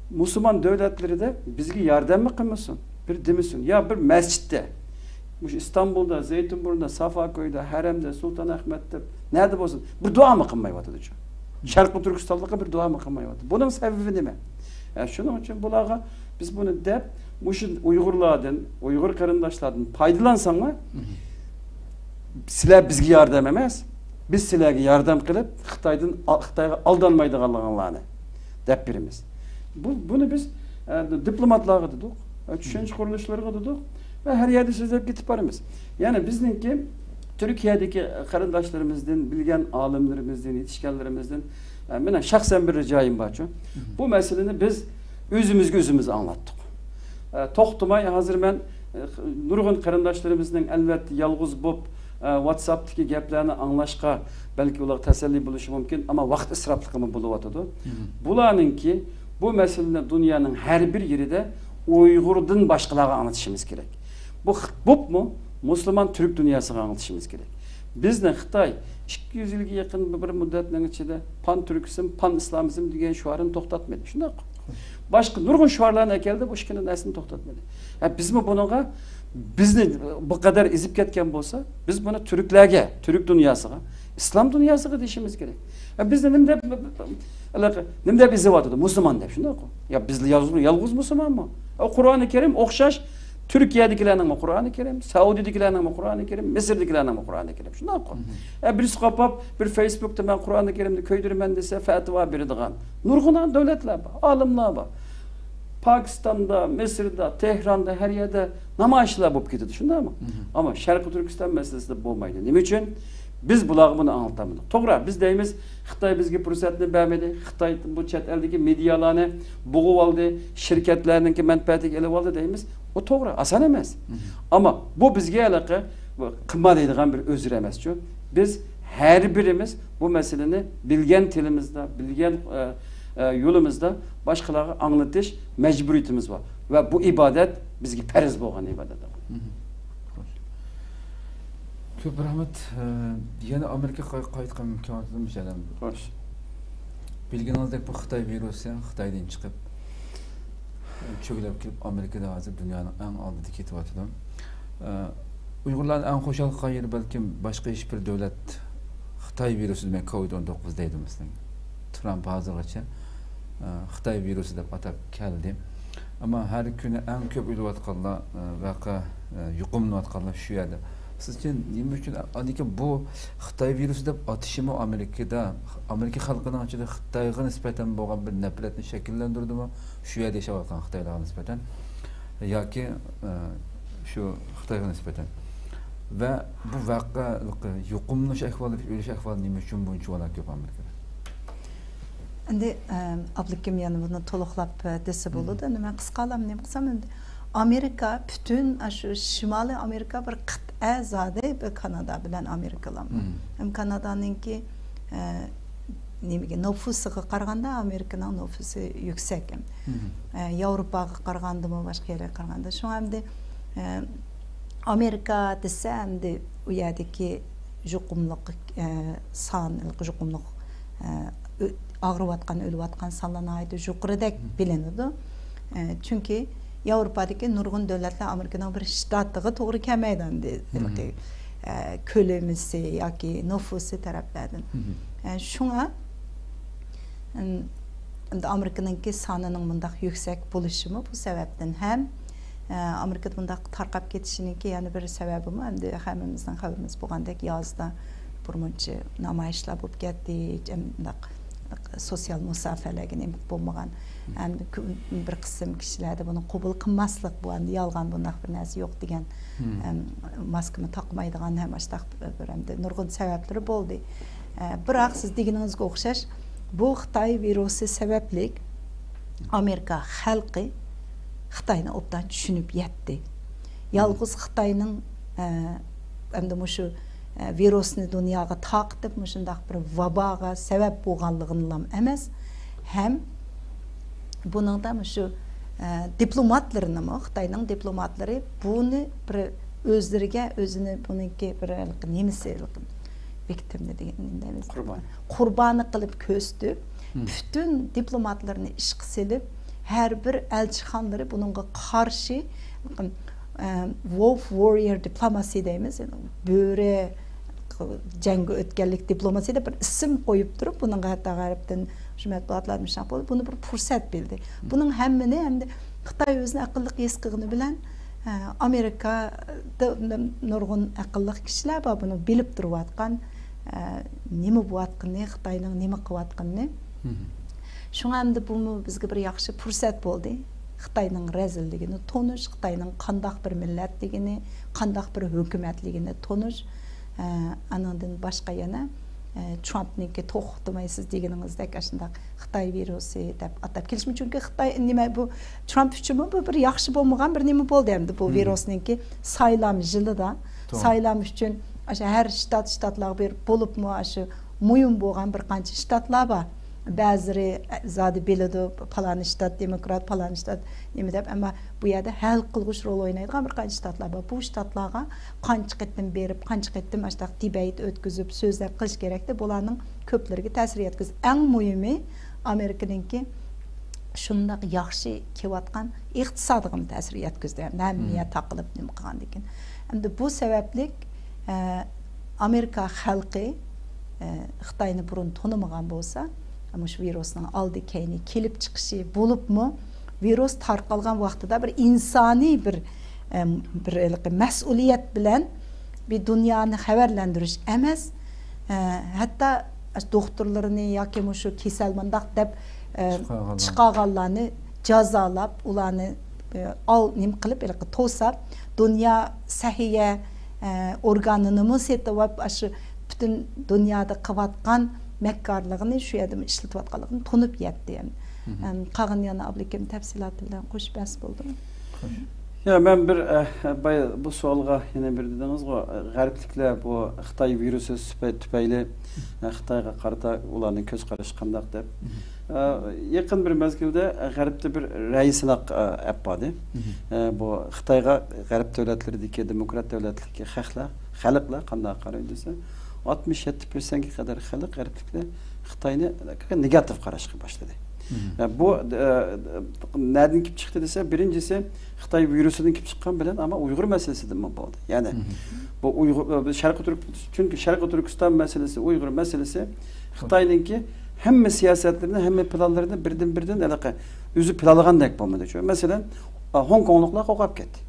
مۇسۇلمان دۆلەتلىرىدە بىزگە ياردەممۇ قىلمىسۇن، بىر دېمىسۇن. يا بىر مەسچىتتە، مۇشۇ ئىستانبۇلدا، زەيتۇنبۇرنۇدا، سافاكويدا، ھەرەمدە، سۇلتان ئەخمەتتە، نەدە بولسۇن، بىر دۇئامۇ قىلمايۋاتىدۇچۇ. شەرقىي تۈركىستانلىققا بىر دۇئامۇ قىلمايۋاتىدۇ. بۇنىڭ سەۋەبى نېمە؟ ھە، شۇنىڭ ئۈچۈن بۇلارغا بىز بۇنى دەپ، مۇشۇ ئۇيغۇرلاردىن، ئۇيغۇر قېرىنداشلاردىن پايدىلانساڭلار، سىلەر بىزگە ياردەم ئەمەس، بىز سىلەرگە ياردەم قىلىپ، خىتايدىن، خىتايغا ئالدانمايدىغانلىقىڭلارنى دەپ بېرىمىز. بۇ، بۇنى بىز، ئە، دىپلوماتلارغا دېدۇق، ئە، چۈشەنچە قۇرۇلۇشلىرىغا دېدۇق ۋە ھەر يەردە سۆزلەپ كېتىپ بارىمىز. يەنى بىزنىڭكى تۈركىيەدىكى قېرىنداشلىرىمىزدىن، بىلگەن ئالىملىرىمىزدىن، يېتىشكەنلىرىمىزدىن، ئە، مېنىڭ شەخسەن بىر رىجايىم بارچۇ. بۇ مەسىلىنى بىز ئۆزىمىزگە ئۆزىمىز ئاڭلاتتۇق. ئە، توختىماي ھازىر مەن، ئە، نۇرغۇن قېرىنداشلىرىمىزنىڭ ئەلۋەتتە يالغۇز بولۇپ، ئە، ۋاتساپتىكى گەپلەرنى ئاڭلاشقا بەلكى ئۇلارغا تەسەللى بولۇشى مۇمكىن، ئەمما ۋاقىت ئىسراپلىقىمۇ بولۇۋاتىدۇ. بۇلارنىڭكى بۇ مەسىلىنى دۇنيانىڭ ھەر بىر يېرىدە ئۇيغۇردىن باشقىلارغا ئاڭلىتىشىمىز كېرەك. بۇ خىت-، بولۇپمۇ مۇسۇلمان تۈرك دۇنياسىغا ئاڭلىتىشىمىز كېرەك. بىزنى خىتاي ئىككى يۈز يىلغا يېقىن بىر مۇددەتنىڭ ئىچىدە پان تۈركىزم، پان ئىسلامىزم دېگەن شوئارنى توختاتمىدى. شۇنداققۇ؟ باشقا نۇرغۇن شوئارلارنى ئەكەلدى، بۇ ئىككىلا نەرسىنى توختاتمىدى. ھە، بىزمۇ بۇنىڭغا، بىزنى بۇ قەدەر ئېزىپ كەتكەن بولسا، بىز بۇنى تۈركلەرگە، تۈرك دۇنياسىغا، ئىسلام دۇنياسىغا دېيىشىمىز كېرەك. ھە، بىزنى نېمە دەپ، نېمە دەپ ئېزىۋاتىدۇ؟ مۇسۇلمان دەپ، شۇنداققۇ؟ يا بىز يالغۇز، يالغۇز مۇسۇلمانمۇ؟ ئە، قۇرئانى كەرىم ئوخشاش تۈركىيەدىكىلەرنىڭمۇ قۇرئانى كەرىم، سەئۇدىدىكىلەرنىڭمۇ قۇرئانى كەرىم، مىسىردىكىلەرنىڭمۇ قۇرئانى كەرىم. شۇنداققۇ؟ ئە، بىرسى قاپاپ، بىر فېيسبۇكتا مەن قۇرئانى كەرىمنى كۆيدۈرىمەن دېسە، فەتىۋا بېرىدىغان نۇرغۇن دۆلەتلەر بار، ئالىملار بار. پاكىستاندا، مىسىردا، تېھراندا، ھەر يەردە نامايىشلار بولۇپ كېتىدۇ، شۇنداقمۇ؟ ئەمما شەرقىي تۈركىستان مەسىلىسىدە بولمايدۇ. نېمە ئۈچۈن؟ بىز بۇلارغا بۇنى ئاڭلىتالمىدۇق. توغرا، بىز دەيمىز، خىتاي بىزگە پۇرسەتنى بەرمىدى، خىتاي بۇ چەت ئەلدىكى مېدىيالارنى بوغۇۋالدى، شىركەتلەرنىڭكى مەنپەئەتىگە ئېلىۋالدى دەيمىز. ئۇ توغرا، ئاسان ئەمەس. ئەمما بۇ بىزگە ھېلىقى بۇ قىلمايدىغان بىر ئۆزۈر ئەمەسچۇ. بىز ھەر بىرىمىز بۇ مەسىلىنى بىلگەن تىلىمىزدا، بىلگەن، ئە، ئە، يولىمىزدا باشقىلارغا ئاڭلىتىش مەجبۇرىيىتىمىز بار. ۋە بۇ ئىبادەت بىزگە پەرز بولغان ئىبادەت. كۆپ رەھمەت. ئە، يەنە ئامېرىكىغا قاي-، قايتقان كېلىۋاتىدۇ، مۇشەدەم. خوش. بىلگىنىڭىزدەك، بۇ خىتاي ۋىرۇسى خىتايدىن چىقىپ، چۆگىلەپ كېلىپ، ئامېرىكىدا ھازىر دۇنيانىڭ ئەڭ ئالدىدا كېتىۋاتىدۇ. ئە، ئۇيغۇرلارنىڭ ئەڭ خۇشال قالغان يېرى بەلكىم باشقا ھېچ بىر دۆلەت خىتاي ۋىرۇسى دېمەي، كوۋىد ئون توققۇز دەيدۇ مىسلىڭ. ترامپ ھازىرغىچە، ئە، خىتاي ۋىرۇسى دەپ ئاتاپ كەلدى. ئەمما ھەر كۈنى ئەڭ كۆپ ئۆلۈۋاتقانلار، ئە، ۋەقە، ئە، يۇقۇملىنىۋاتقانلار شۇ يەردە. سىزچە نېمە ئۈچۈن، لېكىن بۇ خىتاي ۋىرۇسى دەپ ئاتىشىمۇ ئامېرىكىدا، ئامېرىكا خەلقىنىڭ ئىچىدە خىتايغا نىسبەتەن بولغان بىر نەپرەتنى شەكىللەندۈردىمۇ؟ شۇ يەردە ياشاۋاتقان خىتايلارغا نىسبەتەن ياكى، ئە، شۇ خىتايغا نىسبەتەن. ۋە بۇ ۋەقە يۇقۇملىنىش ئەھۋالى، ئۆلۈش ئەھۋالى نېمە ئۈچۈن بۇنچە كۆپ ئامېرىكىدا؟ ئەمدى، ئەم، ئابلىكىم يەنە بۇنى تولۇقلاپ، ئە، دېسە بولىدۇ. ئەمدى مەن قىسقىلا نېمە قىلسام، ئەمدى ئامېرىكا پۈتۈن، ئاشۇ شىمالىي ئامېرىكا بىر قىتئە زادى، بىر كانادا بىلەن ئامېرىكىلا. ھەم كانادانىڭكى، ئە، نېمىگە، نوفۇسىغا قارىغاندا ئامېرىكىنىڭ نوفۇسى يۈكسەك. ئە، ياۋروپاغا قارىغاندىمۇ، باشقا يەرگە قارىغاندا. شۇڭا ئەمدى، ئە، ئامېرىكا دېسە، ئەمدى ئۇ يەردىكى يۇقۇملۇق، ئە، سان، يۇقۇملۇق، ئە، ئۆ-، ئاغرىۋاتقان، ئۆلۈۋاتقان سانلار ناھايىتى يۇقىرىدەك بىلىنىدۇ. ئە، چۈنكى ياۋروپادىكى نۇرغۇن دۆلەتلەر ئامېرىكىنىڭ بىر شتاتىغا توغرا كەلمەيدۇ ئەمدى، ھېلىقى، ئە، كۆلىمىسى ياكى نوفۇسى تەرەپلەردىن. ئە، شۇڭا، ئىم، ئەمدى ئامېرىكىنىڭكى سانىنىڭ مۇنداق يۈكسەك بولۇشىمۇ بۇ سەۋەبتىن ھەم، ئە، ئامېرىكىدا مۇنداق تارقاپ كېتىشىنىڭكى يەنە بىر سەۋەبىمۇ، ئەمدى ھەممىمىزنىڭ خەۋىرىمىز بولغاندەك، يازدا بىر مۇنچە نامايىشلار بولۇپ كەتتى، ھېچ ئەم-، مۇنداق سوتسىيال مۇساپىلەرگە نېمە بولمىغان. ئەمدى كۆ-، بىر قىسىم كىشىلەردە بۇنى قوبۇل قىلماسلىق، بۇ ئەمدى يالغان، بۇنداق بىر نەرسە يوق دېگەن، ئەم، ماسكىنى تاقىمايدىغان ھەم ئاشتاق بىر ئەمدى نۇرغۇن سەۋەبلىرى بولدى. ئە، بىراق سىز دېگىنىڭىزگە ئوخشاش، بۇ خىتاي ۋىرۇسى سەۋەبلىك ئامېرىكا خەلقى خىتاينى ئوبدان چۈشىنىپ يەتتى. يالغۇز خىتاينىڭ، ئە، ئەمدى مۇشۇ، ئە، ۋىرۇسنى دۇنياغا تارقىتىپ، مۇشۇنداق بىر ۋاباغا سەۋەب بولغانلىقىنىلا ئەمەس، ھەم بۇنىڭدا مۇشۇ، ئە، دىپلوماتلىرىنىمۇ، خىتاينىڭ دىپلوماتلىرى بۇنى بىر ئۆزلىرىگە، ئۆزىنى بۇنىڭكى بىر نېمىسى، ۋىكتىمنى دېگەن نېمە دەيمىز؟ قۇربان. قۇربانى قىلىپ كۆرسىتىپ، مم. پۈتۈن دىپلوماتلىرىنى ئىشقا سېلىپ، ھەر بىر ئەلچىخانىلىرى بۇنىڭغا قارشى، ئە، وولف ۋاررىيور دىپلوماسى دەيمىز، بۆرە جەڭگە ئۆتكەنلىك دىپلوماسى دەپ بىر ئىسىم قويۇپ تۇرۇپ، بۇنىڭغا ھەتتا غەربتىن شۇ مەتبۇئاتلاردا مۇشۇنداق بولدى، بۇنى بىر پۇرسەت بىلدى. بۇنىڭ ھەممىنى ئەمدى خىتاي ئۆزىنى ئەقىللىق ھېس قىلغىنى بىلەن، ئە، ئامېرىكادا نۇرغۇن ئەقىللىق كىشىلەر بار، بۇنى بىلىپ تۇرۇۋاتقان، ئە، نېمە بولۇۋاتقىنىنى، خىتاينىڭ نېمە قىلىۋاتقىنىنى. مم. شۇڭا ئەمدى بۇمۇ بىزگە بىر ياخشى پۇرسەت بولدى. خىتاينىڭ رەزىللىكىنى تونۇش، خىتاينىڭ قانداق بىر مىللەتلىكىنى، قانداق بىر ھۆكۈمەتلىكىنى تونۇش. ئە، ئانىڭدىن باشقا يەنە، ئە، ترامپنىڭكى توختىماي سىز دېگىنىڭىزدەك ئاشۇنداق خىتاي ۋىرۇسى دەپ ئاتاپ كېلىشمۇ. چۈنكى خىتاي نېمە بۇ ترامپ ئۈچۈنمۇ بۇ بىر ياخشى بولمىغان بىر نېمە بولدى ئەمدى بۇ مم. ۋىرۇسنىڭكى سايلام يىلىدا. توغرا. سايلام ئۈچۈن ئاشۇ ھەر شتات، شتاتلارغا بېرىپ بولۇپمۇ ئاشۇ مۇھىم بولغان بىر قانچە شتاتلار بار. بەزىلىرى زادى بىلىدۇ، پالانى شتات دېموكرات، پالانى شتات نېمە دەپ، ئەمما بۇ يەردە ھەل قىلغۇچ رول ئوينايدىغان بىر قانچە شتاتلار بار. بۇ شتاتلارغا قانچە قېتىم بېرىپ، قانچە قېتىم ئاشۇنداق دېبەيت ئۆتكۈزۈپ، سۆزلەپ قىلىش كېرەكتى. بۇلارنىڭ كۆپلىرىگە تەسىر يەتكۈزدى. ئەڭ مۇھىمى، ئامېرىكىنىڭكى شۇنداق ياخشى كېلىۋاتقان ئىقتىسادىغىمۇ تەسىر يەتكۈزدى. ھەممە يەر تاقىلىپ نېمە قىلغاندىكىن. ئەمدى بۇ سەۋەبلىك، ئە، ئامېرىكا خەلقى، ئە، خىتاينى بۇرۇن تونۇمىغان بولسا، مۇشۇ ۋىرۇسنىڭ ئالدى كەينى كېلىپ چىقىشى بولۇپمۇ، ۋىرۇس تارقالغان ۋاقتىدا بىر ئىنسانىي بىر، ئەم، بىر ھېلىقى مەسئۇلىيەت بىلەن بىر دۇنيانى خەۋەرلەندۈرۈش ئەمەس، ئە، ھەتتا دوختۇرلىرىنى ياكى مۇشۇ كېسەل مۇنداق دەپ، ئە، چىقارغانلار. چىقارغانلارنى جازالاپ، ئۇلارنى، ئە، ئال-، نېمە قىلىپ، ھېلىقى توساپ، دۇنيا سەھىيە، ئە، ئورگانىنىمۇ سېتىۋاپ، ئاشۇ پۈتۈن دۇنيادا قىلىۋاتقان مەككارلىقىنى شۇ يەردىمۇ ئىشلىتىۋاتقانلىقىنى تونۇپ يەتتى. مم. ئەم، قالغىنى يەنە ئابلىكىم تەپسىلاتى بىلەن قوشۇپ بەرسە بولىدۇ. يا، مەن بىر، ئە، بايا بۇ سوئالغا يەنە بىر دېدىڭىزغۇ، غەربلىكلەر بۇ خىتاي ۋىرۇسى سۈپەي-، تۈپەيلى، ئە، خىتايغا قارىتا ئۇلارنىڭ كۆز قارىشى قانداق دەپ. مم. ئە، يېقىن بىر مەزگىلدە غەربتە بىر رەي سىناق، ئە، ئەپ باردى. مم. ئە، بۇ خىتايغا غەرب دۆلەتلىرىدىكى دېموكرات دۆلەتلىكى خەقلەر، خەلقلەر قانداق قارايدۇ دېسە، ئاتمىش يەتتە پىرسەنتكە قەدەر خەلق غەربلىكلەر خىتاينى نېگاتىپ قاراشقا باشلىدى. مم. ئە، بۇ، ئە، نەدىن كېلىپ چىقتى دېسە، بىرىنچىسى خىتاي ۋىرۇسىدىن كېلىپ چىققان بىلەن، ئەمما ئۇيغۇر مەسىلىسىدىنمۇ بولدى. يەنى مم. بۇ ئۇيغۇر، ئە، بىز شەرقىي تۈرك-، چۈنكى شەرقىي تۈركىستان مەسىلىسى، ئۇيغۇر مەسىلىسى خىتاينىڭكى ھەممە سىياسەتلىرىنى، ھەممە پىلانلىرىنى بىردىن-بىردىن ھېلىقى ئۆزى پىلانلىغاندەك بولمىدى. چۈ-، مەسىلەن، ئە، ھوڭكوڭلۇقلار قورقۇپ كەتتى.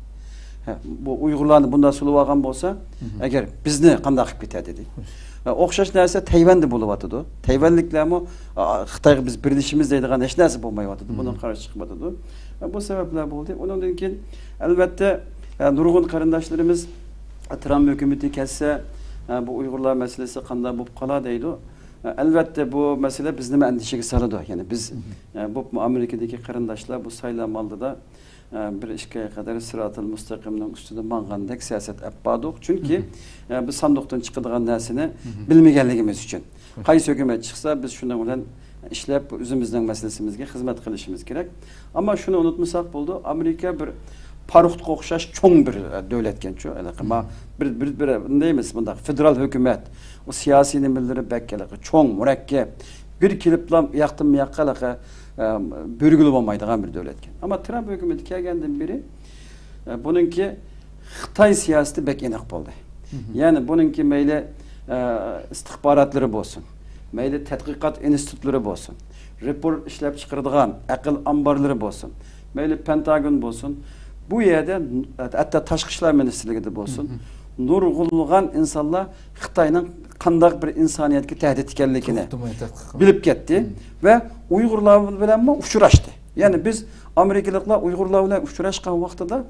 ھە، بۇ ئۇيغۇرلارنى بۇنداق سولىۋالغان بولسا، مم. ئەگەر بىزنى قانداق قىلىپ كېتەر دېدى. خوش. ئە، ئوخشاش نەرسە تەيۋەندە بولۇۋاتىدۇ. تەيۋەنلىكلەرمۇ، ئا، خىتايغا بىز بىرلىشىمىز دەيدىغان ھېچ نەرسە بولمايۋاتىدۇ. مم. بۇنىڭ قارشى چىقىۋاتىدۇ. ئە، بۇ سەۋەبلەر بولدى. ئۇنىڭدىن كېيىن، ئەلۋەتتە، ئە، نۇرغۇن قېرىنداشلىرىمىز، ئە، ترامپ ھۆكۈمىتى كەتسە، ئە، بۇ ئۇيغۇرلار مەسىلىسى قانداق بولۇپ قالار دەيدۇ. ئە، ئەلۋەتتە، بۇ مەسىلە بىزنىمۇ ئەندىشىگە سالىدۇ. يەنى بىز، مم. ئە، بولۇپمۇ ئامېرىكىدىكى قېرىنداشلار بۇ سايلام ئالدىدا ئە، بىر ئىككى ئاي قەدەر سىراتىل مۇستەقىمنىڭ ئۈستىدە ماڭغاندەك سىياسەت ئەپ باردۇق. چۈنكى، مم. ئە، بىز ساندۇقتىن چىقىدىغان نەرسىنى مم. بىلمىگەنلىكىمىز ئۈچۈن. خوش. قايسى ھۆكۈمەت چىقسا، بىز شۇنىڭ بىلەن ئىشلەپ، ئۆزىمىزنىڭ مەسىلىسىمىزگە خىزمەت قىلىشىمىز كېرەك. ئەمما شۇنى ئۇنتۇمىساق بولىدۇ، ئامېرىكا بىر پاروخكا ئوخشاش چوڭ بىر، ئە، دۆلەتكەنچۇ. ھېلىقى ما-، مم. بىر، بىر، بىر، نېمە دەيمىز، مۇنداق فېدېرال ھۆكۈمەت، ئۇ سىياسىي نېمىلىرى بەك ھېلىقى چوڭ، مۇرەككەپ. بىر كېلىپلا ئۇياقتىن بۇياققا ھېلىقى ئە، بۆرگىلى بولمايدىغان بىر دۆلەتكەن. ئەمما ترامپ ھۆكۈمىتى كەلگەندىن بېرى، ئە، بۇنىڭكى خىتاي سىياسىتى بەك ئېنىق بولدى. مم. يەنى بۇنىڭكى مەيلى، ئە، ئىستىخباراتلىرى بولسۇن، مەيلى تەتقىقات ئىنستىتۇتلىرى بولسۇن، رېپورت ئىشلەپ چىقىرىدىغان ئەقىل ئامبارلىرى بولسۇن، مەيلى پېنتاگون بولسۇن، بۇ يەردە، ھەتتا تاشقى ئىشلار مىنىستىرلىكىدە بولسۇن، مم. نۇرغۇنلىغان ئىنسانلار خىتاينىڭ قانداق بىر ئىنسانىيەتكە تەھدىت ئىكەنلىكىنى توختىماي تەتقىق قىلىپ. بىلىپ كەتتى مم. ۋە ئۇيغۇرلار بىلەنمۇ ئۇچراشتى. يەنى بىز ئامېرىكىلىقلار ئۇيغۇرلار بىلەن ئۇچراشقان ۋاقتىدا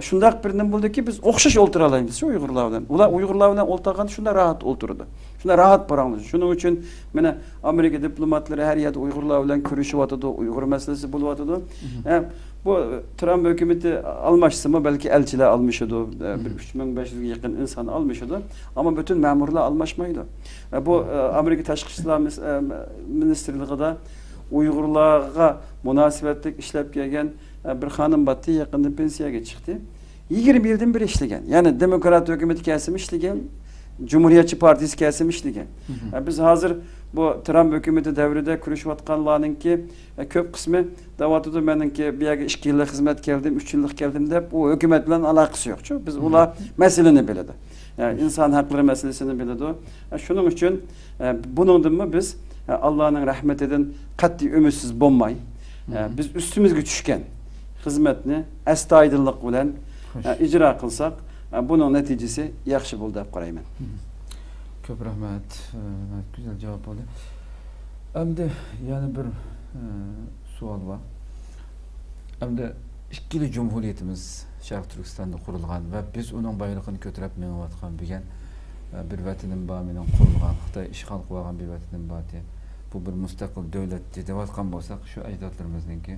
شۇنداق بىر نېمە بولدىكى، بىز ئوخشاش ئولتۇرالايمىز شۇ ئۇيغۇرلار بىلەن. ئۇلار ئۇيغۇرلار بىلەن ئولتۇرغاندا شۇنداق راھەت ئولتۇرىدۇ. شۇنداق راھەت پاراڭلىشىدۇ. شۇنىڭ ئۈچۈن مانا ئامېرىكا دىپلوماتلىرى ھەر يەردە ئۇيغۇرلار بىلەن كۆرۈشۈۋاتىدۇ، ئۇيغۇر مەسىلىسى بولۇۋاتىدۇ. مم. ئە، بۇ ترامپ ھۆكۈمىتى ئالماشسىمۇ، بەلكى ئەلچىلەر ئالمىشىدۇ، بىر ئۈچ مىڭ بەش يۈزگە يېقىن ئىنسان ئالمىشىدۇ، ئەمما پۈتۈن مەمۇرلار ئالماشمايدۇ. بۇ ئامېرىكا تاشقى ئىشلار مىس-، مىنىستىرلىقىدا ئۇيغۇرلارغا مۇناسىۋەتلىك ئىشلەپ كەلگەن بىر خانىم باتتى، يېقىندا پېنسىيەگە چىقتى. يىگىرمە يىلدىن بېرى ئىشلىگەن. يەنى دېموكرات ھۆكۈمىتى كەلسىمۇ ئىشلىگەن، جۇمھۇرىيەتچى پارتىيىسى كەلسىمۇ ئىشلىگەن. بىز ھازىر بۇ ترامپ ھۆكۈمىتى دەۋرىدە كۈرىشىۋاتقانلارنىڭكى، ئە، كۆپ قىسمى دەۋاتىدۇ، مېنىڭكى بۇ يەرگە ئىككى يىللىق خىزمەت كەلدىم، ئۈچ يىللىق كەلدىم دەپ، ئۇ ھۆكۈمەت بىلەن ئالاقىسى يوقچۇ. بىز ئۇلار مەسىلىنى بىلىدۇ. ئە، ئىنسان ھەقلىرى مەسىلىسىنى بىلىدۇ. ئە، شۇنىڭ ئۈچۈن، ئە، بۇنىڭدىنمۇ بىز، ئە، ئاللانىڭ رەھمىتىدىن قەتئىي ئۈمىدسىز بولماي، ئە، بىز ئۈستىمىزگە چۈشكەن خىزمەتنى ئەستايىدىللىق بىلەن، ئە، ئىجرا قىلساق، ئە، بۇنىڭ نەتىجىسى ياخشى بولىدۇ دەپ قارايمەن. كۆپ رەھمەت. ئە، ناھايىتى گۈزەل جاۋاب بولدى. ئەمدى يەنە بىر، ئە، سوئال بار. ئەمدى ئىككىلا جۇمھۇرىيىتىمىز شەرقىي تۈركىستاندا قۇرۇلغان ۋە بىز ئۇنىڭ بايرىقىنى كۆتۈرۈپ مېڭىۋاتقان بۈگۈن، ئە، بىر ۋەتىنىم بار مېنىڭ قۇرۇلغان، خىتاي ئىشغال قىلىۋالغان بىر ۋەتىنىم بار دېيە، بۇ بىر مۇستەقىل دۆلەت دەۋاتقان بولساق، شۇ ئەجدادلىرىمىزنىڭكى،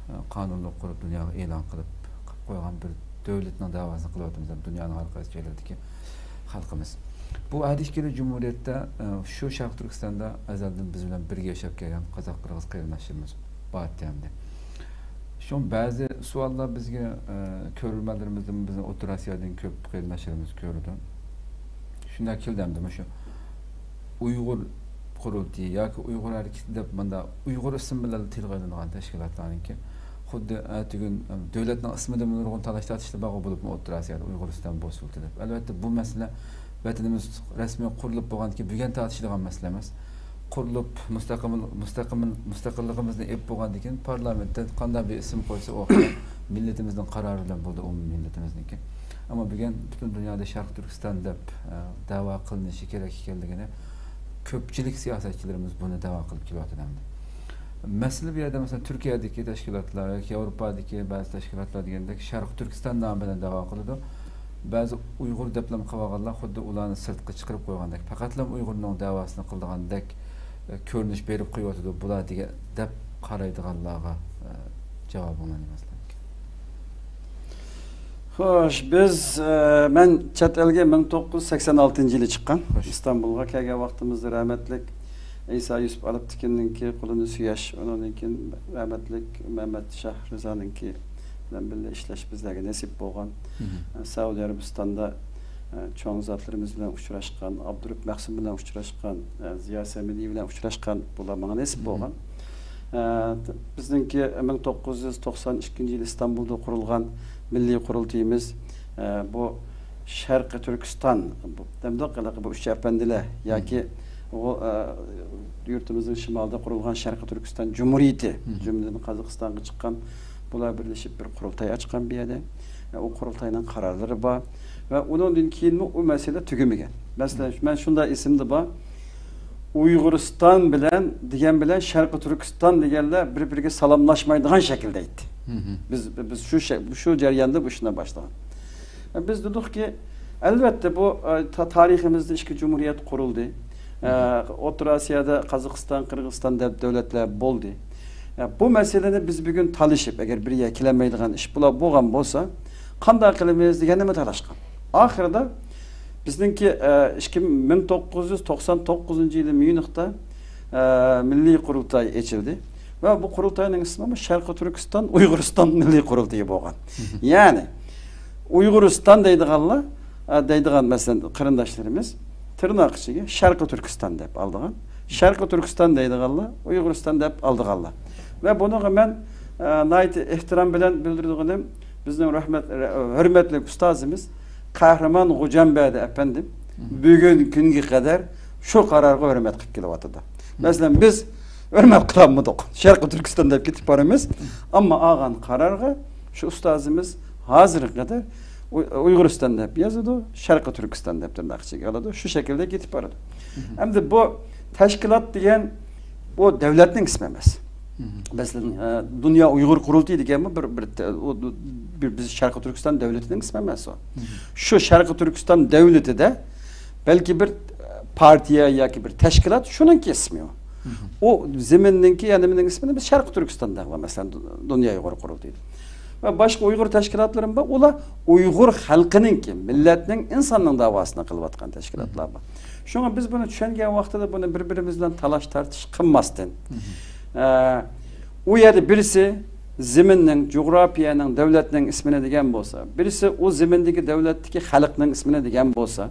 ئە، قانۇنلۇق قۇرۇپ دۇنياغا ئېلان قىلىپ قىلىپ قويغان بىر دۆلەتنىڭ دەۋاسىنى قىلىۋاتىمىز، دۇنيانىڭ ھەر قايسى جايلىرىدىكى خەلقىمىز. بۇ ھەر ئىككىلا جۇمھۇرىيەتتە، ئە، شۇ شەرقىي تۈركىستاندا ئەزەلدىن بىز بىلەن بىرگە ياشاپ كەلگەن قازاق، قىرغىز قېرىنداشلىرىمىز بار ئىدى. شۇڭا بەزى سوئاللار بىزگە، ئە، كۆرۈرمەنلىرىمىزدىن، بىزنىڭ ئوتتۇرا ئاسىيادىن كۆپ قېرىنداشلىرىمىز كۆرىدۇ. شۇنداق كېلىدۇ ئەمدى مۇشۇ ئۇيغۇر قۇرۇلتىيى ياكى ئۇيغۇر ھەرىكىتى دەپ مۇنداق ئۇيغۇر ئىسمى بىلەن تىلغا ئېلىنغان تەشكىلاتلارنىڭكى خۇددى ئەتىگۈن دۆلەتنىڭ ئىسمىدا نۇرغۇن تالاش-تارتىشلار بارغۇ، بولۇپمۇ ئوتتۇرا ئاسىيادا ئۇيغۇرىستان بوسۇلتى دەپ. ئەلۋەتتە، بۇ مەسىلە ۋەتىنىمىز رەسمىي قۇرۇلۇپ بولغاندىن كېيىن بۈگۈن تارتىشىدىغان مەسىلە ئەمەس. قۇرۇلۇپ مۇستەقىل، مۇستەقىل، مۇستەقىللىقىمىزنى ئېلىپ بولغاندىن كېيىن پارلامېنتتا قانداق بىر ئىسىم قويسا، ئۇ مىللىتىمىزنىڭ قارارى بىلەن بولدى، ئومۇمىي مىللىتىمىزنىڭكى. ئەمما بۈگۈن پۈتۈن دۇنيادا شەرقىي تۈركىستان دەپ، ئە، دەۋا قىلىنىشى كېرەك ئىكەنلىكىنى كۆپچىلىك سىياسەتچىلىرىمىز بۇنى دەۋا قىلىپ كېلىۋاتىدۇ ئەمدى. مەسىلە بۇ يەردە، مەسىلەن، تۈركىيەدىكى تەشكىلاتلار ياكى ياۋروپادىكى بەزى تەشكىلاتلار دېگەندەك شەرقىي تۈركىستان نامى بىلەن دەۋا قىلىدۇ. بەزى ئۇيغۇر دەپلا قىلىۋالغانلار خۇددى ئۇلارنى سىرتقا چىقىرىپ قويغاندەك، پەقەتلا ئۇيغۇرنىڭ دەۋاسىنى قىلىدىغاندەك، ئە، كۆرۈنۈش بېرىپ قويۇۋاتىدۇ بۇلار دېگەن، دەپ قارايدىغانلارغا، ئە، جاۋابىڭلارنى مەسىلەن. خوش، بىز، ئە، مەن چەت ئەلگە مىڭ توققۇز يۈز سەكسەن ئالتىنچى يىلى چىققان. خوش. ئىستانبۇلغا كەلگەن ۋاقتىمىزدا رەھمەتلىك ئەيسا يۈسۈپ ئالاپتىكىننىڭكى قولىنى سۆيەش، ئۇنىڭدىن كېيىن رەھمەتلىك مەمەت شاھ رىزانىڭكى بىلەن بىللە ئىشلەش بىزلەرگە نېسىپ بولغان. مھم. ئە، سەئۇدى ئەرەبىستاندا، ئە، چوڭ زاتلىرىمىز بىلەن ئۇچراشقان، ئابدۇرۇپ مەخسۇم بىلەن ئۇچراشقان، ئە، زىيا سەمىدى بىلەن ئۇچراشقان، بۇلار ماڭا نېسىپ مھم. بولغان. ئە، بىزنىڭكى مىڭ توققۇز يۈز توقسان ئىككىنچى يىل ئىستانبۇلدا قۇرۇلغان مىللىي قۇرۇلتىيىمىز، ئە، بۇ شەرقىي تۈركىستان، بۇ، دەمدۇق ھېلىقى بۇ ئۈچ ئەپەندىلەر ياكى مھم. ئۇ، ئە، يۇرتىمىزنىڭ شىمالىدا قۇرۇلغان شەرقىي تۈركىستان جۇمھۇرىيىتى، مھم. جۈملىدىن قازاقىستانغا چىققان، بۇلار بىرلىشىپ بىر قۇرۇلتاي ئاچقان بۇ يەردە. ئە، ئۇ قۇرۇلتاينىڭ قارارلىرى بار ۋە ئۇنىڭدىن كېيىنمۇ ئۇ مەسىلە تۈگىمىگەن. مەسىلەن، مھم. مەن شۇنداق ئېسىمدە بار، ئۇيغۇرىستان بىلەن دېگەن بىلەن شەرقىي تۈركىستان دېگەنلەر بىر-بىرىگە سالاملاشمايدىغان شەكىلدە ئىدى. مھم. بىز، بىز شۇ شە-، شۇ جەرياندا بۇ ئىشنى باشلىغان. بىز دېدۇقكى، ئەلۋەتتە، بۇ، ئە، تا-، تارىخىمىزدا ئىككى جۇمھۇرىيەت قۇرۇلدى. ئە، مھم. ئوتتۇرا ئاسىيادا قازاقىستان، قىرغىزىستان دەپ دۆلەتلەر بولدى. ئە، بۇ مەسىلىنى بىز بۈگۈن تالىشىپ، ئەگەر بىر يەرگە كېلەلمەيدىغان ئىش بۇلار بولغان بولسا، قانداق قىلىمىز دېگەننىمۇ تالاشقان. ئاخىرىدا بىزنىڭكى، ئە، ئىككى، مىڭ توققۇز يۈز توقسان توققۇزىنچى يىلى ميۇنختا، ئە، مىللىي قۇرۇلتاي ئېچىلدى. ۋە بۇ قۇرۇلتاينىڭ ئىسمى شەرقىي تۈركىستان، ئۇيغۇرىستان مىللىي قۇرۇلتىيى بولغان. مھم. يەنى، ئۇيغۇرىستان دەيدىغانلار، ئە، دەيدىغان، مەسىلەن، قېرىنداشلىرىمىز تىرناق ئىچىگە شەرقىي تۈركىستان دەپ ئالىدىغان، شەرقىي تۈركىستان دەيدىغانلار ئۇيغۇرىستان دەپ ئالىدىغانلار. ۋە بۇنىڭغا مەن، ئە، ناھايىتى ئېھتىرام بىلەن بىلدۈرىدىغىنىم، بىزنىڭ رەھمەت، ھۆرمەتلىك ئۇستازىمىز قەھرىمان غوجامبەردى ئەپەندىم مھم. بۈگۈن كۈنگە قەدەر شۇ قارارغا ھۆرمەت قىلىپ كېلىۋاتىدۇ. مھم. مەسىلەن، بىز ھۆرمەت قىلالمىدۇق. شەرقىي تۈركىستان دەپ كېتىپ بارىمىز. مھم. ئەمما ئالغان قارارغا شۇ ئۇستازىمىز ھازىرغا قەدەر ئۇ-، ئۇيغۇرىستان دەپ يازىدۇ، شەرقىي تۈركىستان دەپ تىرناق ئىچىگە ئالىدۇ. شۇ شەكىلدە كېتىپ بارىدۇ. مھم. ئەمدى بۇ تەشكىلات دېگەن بۇ دۆلەتنىڭ ئىسمى ئەمەس. مھم. مەسىلەن، ئە، دۇنيا ئۇيغۇر قۇرۇلتىيى دېگەنمۇ بىر، بىر، ئۇ، بىر، بىز شەرقىي تۈركىستان دۆلىتىنىڭ ئىسمى ئەمەس ئۇ. مھم. شۇ شەرقىي تۈركىستان دۆلىتىدە بەلكى بىر، ئە، پارتىيە ياكى بىر تەشكىلات، شۇنىڭكى ئىسمى ئۇ. مھم. ئۇ زېمىننىڭكى، يەنى نېمىنىڭ ئىسمىنى بىز شەرقىي تۈركىستان دەيمىز، مەسىلەن، دۇنيا ئۇيغۇر قۇرۇلتىيى. ۋە باشقا ئۇيغۇر تەشكىلاتلىرىمۇ بار. ئۇلار ئۇيغۇر خەلقىنىڭكى، مىللەتنىڭ، ئىنساننىڭ داۋاسىنى قىلىۋاتقان تەشكىلاتلار بار. شۇڭا بىز بۇنى چۈشەنگەن ۋاقتىدا بۇنى بىر-بىرىمىز بىلەن تالاش-تارتىش قىلماستىن، ئە، ئۇ يەردە بىرسى زېمىننىڭ، جۇغراپىيەنىڭ، دۆلەتنىڭ ئىسمىنى دېگەن بولسا، بىرسى ئۇ زېمىندىكى دۆلەتتىكى خەلقنىڭ ئىسمىنى دېگەن بولسا،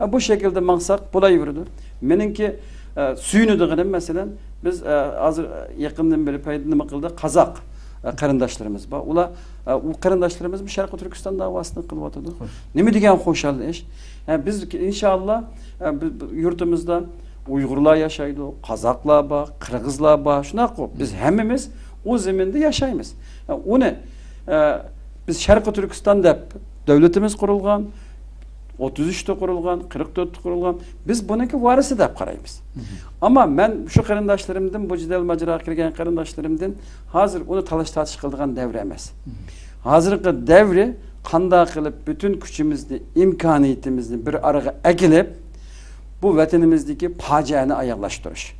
ئە، بۇ شەكىلدە ماڭساق بولايۋېرىدۇ. مېنىڭكى، ئە، سۆيۈنىدىغىنىم، مەسىلەن، بىز، ئە، ھازىر يېقىندىن بېرى پەيدا نېمە قىلدى؟ قازاق، ئە، قېرىنداشلىرىمىز بار. ئۇلار، ئە، ئۇ قېرىنداشلىرىمىز بۇ شەرقىي تۈركىستان داۋاسىنى قىلىۋاتىدۇ. خوش. نېمە دېگەن خۇشال ئىش. ئە، بىز، ئىنشاللا، ئە، بىز، بىز يۇرتىمىزدا ئۇيغۇرلار ياشايدۇ، قازاقلار بار، قىرغىزلار بار. شۇنداققۇ؟ بىز ھەممىمىز ئۇ زېمىندا ياشايمىز. ئە، ئۇنى، ئە، بىز شەرقىي تۈركىستان دەپ دۆلىتىمىز قۇرۇلغان، ئوتتۇز ئۈچتە قۇرۇلغان، قىرىق تۆتتە قۇرۇلغان. بىز بۇنىڭكى ۋارىسى دەپ قارايمىز. ئەمما مەن شۇ قېرىنداشلىرىمدىن، بۇ جېدەل ماجىراغا كىرگەن قېرىنداشلىرىمدىن ھازىر ئۇنى تالاش-تارتىش قىلىدىغان دەۋر ئەمەس. ھازىرقى دەۋرى قانداق قىلىپ پۈتۈن كۈچىمىزنى، ئىمكانىيىتىمىزنى بىر ئارىغا ئەكېلىپ، بۇ ۋەتىنىمىزدىكى پاجىئەنى ئاياغلاشتۇرۇش.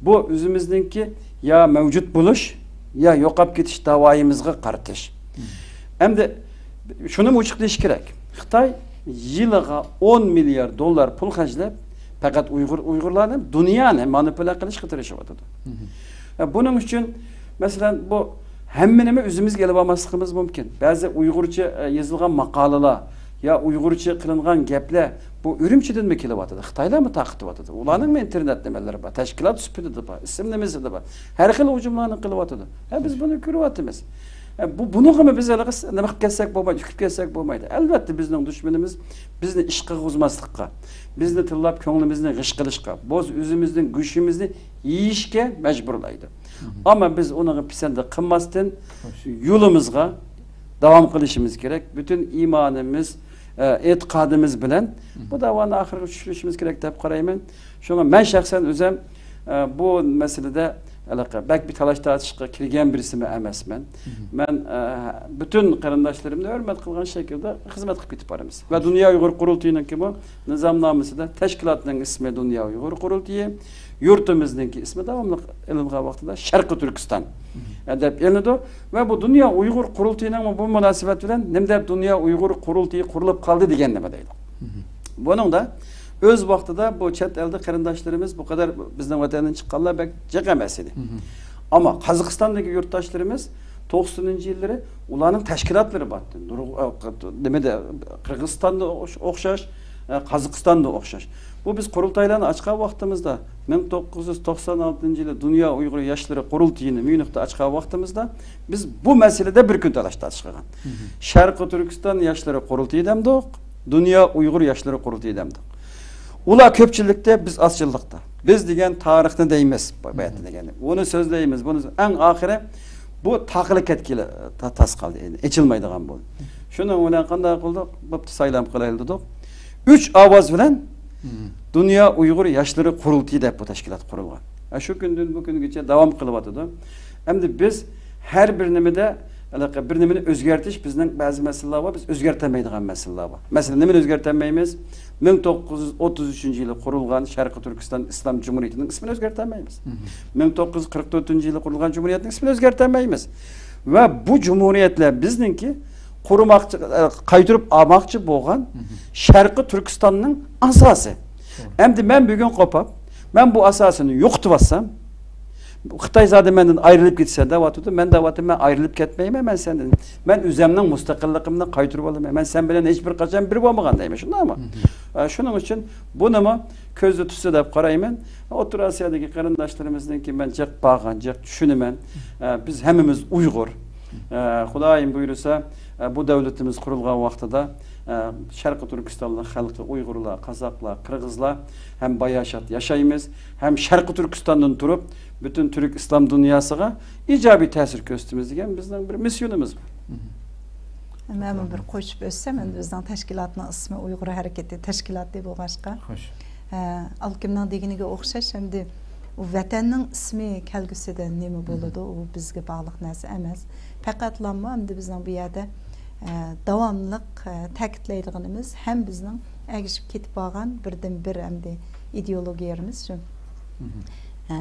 بۇ ئۆزىمىزنىڭكى يا مەۋجۇت بولۇش، يا يوقاپ كېتىش داۋايىمىزغا قارىتىش. ئەمدى شۇنىمۇ ئوچۇق دېيىش كېرەك. خىتاي يىلىغا ئون مىليارد دوللار پۇل خەجلەپ، پەقەت ئۇيغۇر، ئۇيغۇرلارنى، دۇنيانى مانىپۇلە قىلىشقا تىرىشىۋاتىدۇ. بۇنىڭ ئۈچۈن، مەسىلەن، بۇ ھەممىنىمۇ ئۆزىمىزگە ئېلىپ ئالماسلىقىمىز مۇمكىن. بەزى ئۇيغۇرچە، ئە، يېزىلغان ماقالىلەر يا ئۇيغۇرچە قىلىنغان گەپلەر بۇ ئۈرۈمچىدىنمۇ كېلىۋاتىدۇ. خىتايلارمۇ تارقىتىۋاتىدۇ. ئۇلارنىڭمۇ ئىنتېرنېت نېمىلىرى بار، تەشكىلات سۈپىتىدە بار، ئىسىم نېمىسىدە بار. ھەر خىل ھۇجۇملارنى قىلىۋاتىدۇ. ھە، بىز بۇنى كۆرۈۋاتىمىز. ھە، بۇ، بۇنىڭغىمۇ بىز ھېلىقى س-، نېمە قىلىپ كەتسەك بولمايدۇ، ئۈكۈپ كەتسەك بولمايدۇ. ئەلۋەتتە، بىزنىڭ دۈشمىنىمىز بىزنى ئىشقا قىلغۇزماسلىققا، بىزنى تىللاپ كۆڭلىمىزنى غىش قىلىشقا، بولسا ئۆزىمىزنىڭ گۆشىمىزنى يېيىشكە مەجبۇرلايدۇ. ئەمما بىز ئۇنىڭغا پىسەندە قىلماستىن، يولىمىزغا داۋام قىلىشىمىز كېرەك. پۈتۈن ئىمانىمىز، ئە، ئېتىقادىمىز بىلەن بۇ داۋانى ئاخىرىغا چۈشۈرۈشىمىز كېرەك دەپ قارايمەن. شۇڭا مەن شەخسەن ئۆزۈم، ئە، بۇ مەسىلىدە ھېلىقى بەك بىر تالاش-تارتىشقا كىرگەن بىرسىمۇ ئەمەسمەن. مەن، ئە، پۈتۈن قېرىنداشلىرىمنى ھۆرمەت قىلغان شەكىلدە خىزمەت قىلىپ كېتىپ بارىمىز. ۋە دۇنيا ئۇيغۇر قۇرۇلتىيىنىڭكىمۇ نىزامنامىسىدە تەشكىلاتنىڭ ئىسمى دۇنيا ئۇيغۇر قۇرۇلتىيى، يۇرتىمىزنىڭكى ئىسمى داۋاملىق ئېلىنغان ۋاقتىدا شەرقىي تۈركىستان، ئە، دەپ ئېلىنىدۇ. ۋە بۇ دۇنيا ئۇيغۇر قۇرۇلتىيىنىڭمۇ بۇ مۇناسىۋەت بىلەن نېمە دەپ دۇنيا ئۇيغۇر قۇرۇلتىيى قۇرۇلۇپ قالدى دېگەن نېمە دەيدۇ. بۇنىڭدا ئۆز ۋاقتىدا بۇ چەت ئەلدە قېرىنداشلىرىمىز بۇ قەدەر بىزنىڭ ۋەتەندىن چىققانلار بەك جىق ئەمەس ئىدى. ئەمما قازاقىستاندىكى يۇرتداشلىرىمىز توقسىنىنچى يىللىرى ئۇلارنىڭ تەشكىلاتلىرى بارتتى. نۇرغۇ-، ئە، نېمىدە، قىرغىزىستاندا ئوخش-، ئوخشاش، ئە، قازاقىستاندا ئوخشاش. بۇ بىز قۇرۇلتايلارنى ئاچقان ۋاقتىمىزدا، مىڭ توققۇز يۈز توقسان ئالتىنچى يىلى دۇنيا ئۇيغۇر ياشلىرى قۇرۇلتىيىنى ميۇنختا ئاچقان ۋاقتىمىزدا، بىز بۇ مەسىلىدە بىر كۈن تالاش-تارتىش قىلغان. شەرقىي تۈركىستان ياشلىرى قۇرۇلتىيى دەمدۇق، دۇنيا ئۇيغۇر ياشلىرى قۇرۇلتىيى دەمدۇق. ئۇلار كۆپچىلىكتە، بىز ئازچىللىقتا. بىز دېگەن تارىخنى دەيمىز، باياتىن دېگەننى. ئۇنى سۆزلەيمىز، بۇنى سۆز-، ئەڭ ئاخىرى بۇ تاقىلىپ كەتكىلى تا-، تاس قالدى، ئېچىلمايدىغان بولدى. شۇنىڭ بىلەن قانداق قىلدۇق؟ بوپتۇ، سايلام قىلايلى دېدۇق. ئۈچ ئاۋاز بىلەن دۇنيا ئۇيغۇر ياشلىرى قۇرۇلتىيى دەپ بۇ تەشكىلات قۇرۇلغان. ھە، شۇ كۈندىن بۇ كۈنگىچە داۋام قىلىۋاتىدۇ. ئەمدى بىز ھەر بىر نېمىدە، ھېلىقى بىر نېمىنى ئۆزگەرتىش بىزنىڭ بەزى مەسىلىلەر بار، بىز ئۆزگەرتەلمەيدىغان مەسىلىلەر بار. مەسىلەن، نېمىنى ئۆزگەرتەلمەيمىز؟ مىڭ توققۇز يۈز ئوتتۇز ئۈچىنچى يىلى قۇرۇلغان شەرقىي تۈركىستان ئىسلام جۇمھۇرىيىتىنىڭ ئىسمىنى ئۆزگەرتەلمەيمىز. مىڭ توققۇز يۈز قىرىق تۆتىنچى يىلى قۇرۇلغان جۇمھۇرىيەتنىڭ ئىسمىنى ئۆزگەرتەلمەيمىز. ۋە بۇ جۇمھۇرىيەتلەر بىزنىڭكى قۇرماقچى، ئە، قايتۇرۇپ ئالماقچى بولغان شەرقىي تۈركىستاننىڭ ئاساسى. ئەمدى مەن بۈگۈن قوپاپ، مەن بۇ ئاساسىنى يوقىتىۋالسام، خىتاي زادى مەندىن ئايرىلىپ كېتىسەن دەۋاتىدۇ. مەن دەۋاتىمەن، مەن ئايرىلىپ كەتمەيمەن، مەن سەندىن، مەن ئۆزەمنىڭ مۇستەقىللىقىمنى قايتۇرۇپ ئالىمەن. مەن سەن بىلەن ھېچبىر قاچان بىر بولمىغان دەيمەن، شۇنداقمۇ؟ ئە، شۇنىڭ ئۈچۈن بۇنىمۇ كۆزدە تۇتسا دەپ قارايمەن. ئوتتۇرا ئاسىيادىكى قېرىنداشلىرىمىزنىڭكى مەن جىق باغان، جىق چۈشىنىمەن. ئە، بىز ھەممىمىز ئۇيغۇر. ئە، خۇدايىم بۇيرۇسا، ئە، بۇ دۆلىتىمىز قۇرۇلغان ۋاقتىدا، ئە، شەرقىي تۈركىستانلىق خەلقى، ئۇيغۇرلار، قازاقلار، قىرغىزلار ھەم باياشات ياشايمىز، ھەم شەرقىي تۈركىستاندىن تۇرۇپ پۈتۈن تۈرك ئىسلام دۇنياسىغا ئىجابىي تەسىر كۆرسىتىمىز دېگەن بىزنىڭ بىر مىسسىيونىمىز بار. مەنمۇ بىر قوشۇپ ئۆتسەم، ئەمدى بىزنىڭ تەشكىلاتنىڭ ئىسمى ئۇيغۇر ھەرىكىتى تەشكىلاتى بولغاچقا، خوش. ئە، ئالكىمنىڭ دېگىنىگە ئوخشاش، ئەمدى ئۇ ۋەتەننىڭ ئىسمى كەلگۈسىدە نېمە بولىدۇ، ئۇ بىزگە باغلىق نەرسە ئەمەس. پەقەتلاممۇ ئەمدى بىزنىڭ بۇ يەردە، ئە، داۋاملىق، ئە، تەكىتلەيدىغىنىمىز ھەم بىزنىڭ ئەگىشىپ كېتىپ بارغان بىردىنبىر ئەمدى ئىدېئولوگىيەمىز شۇ. ئە،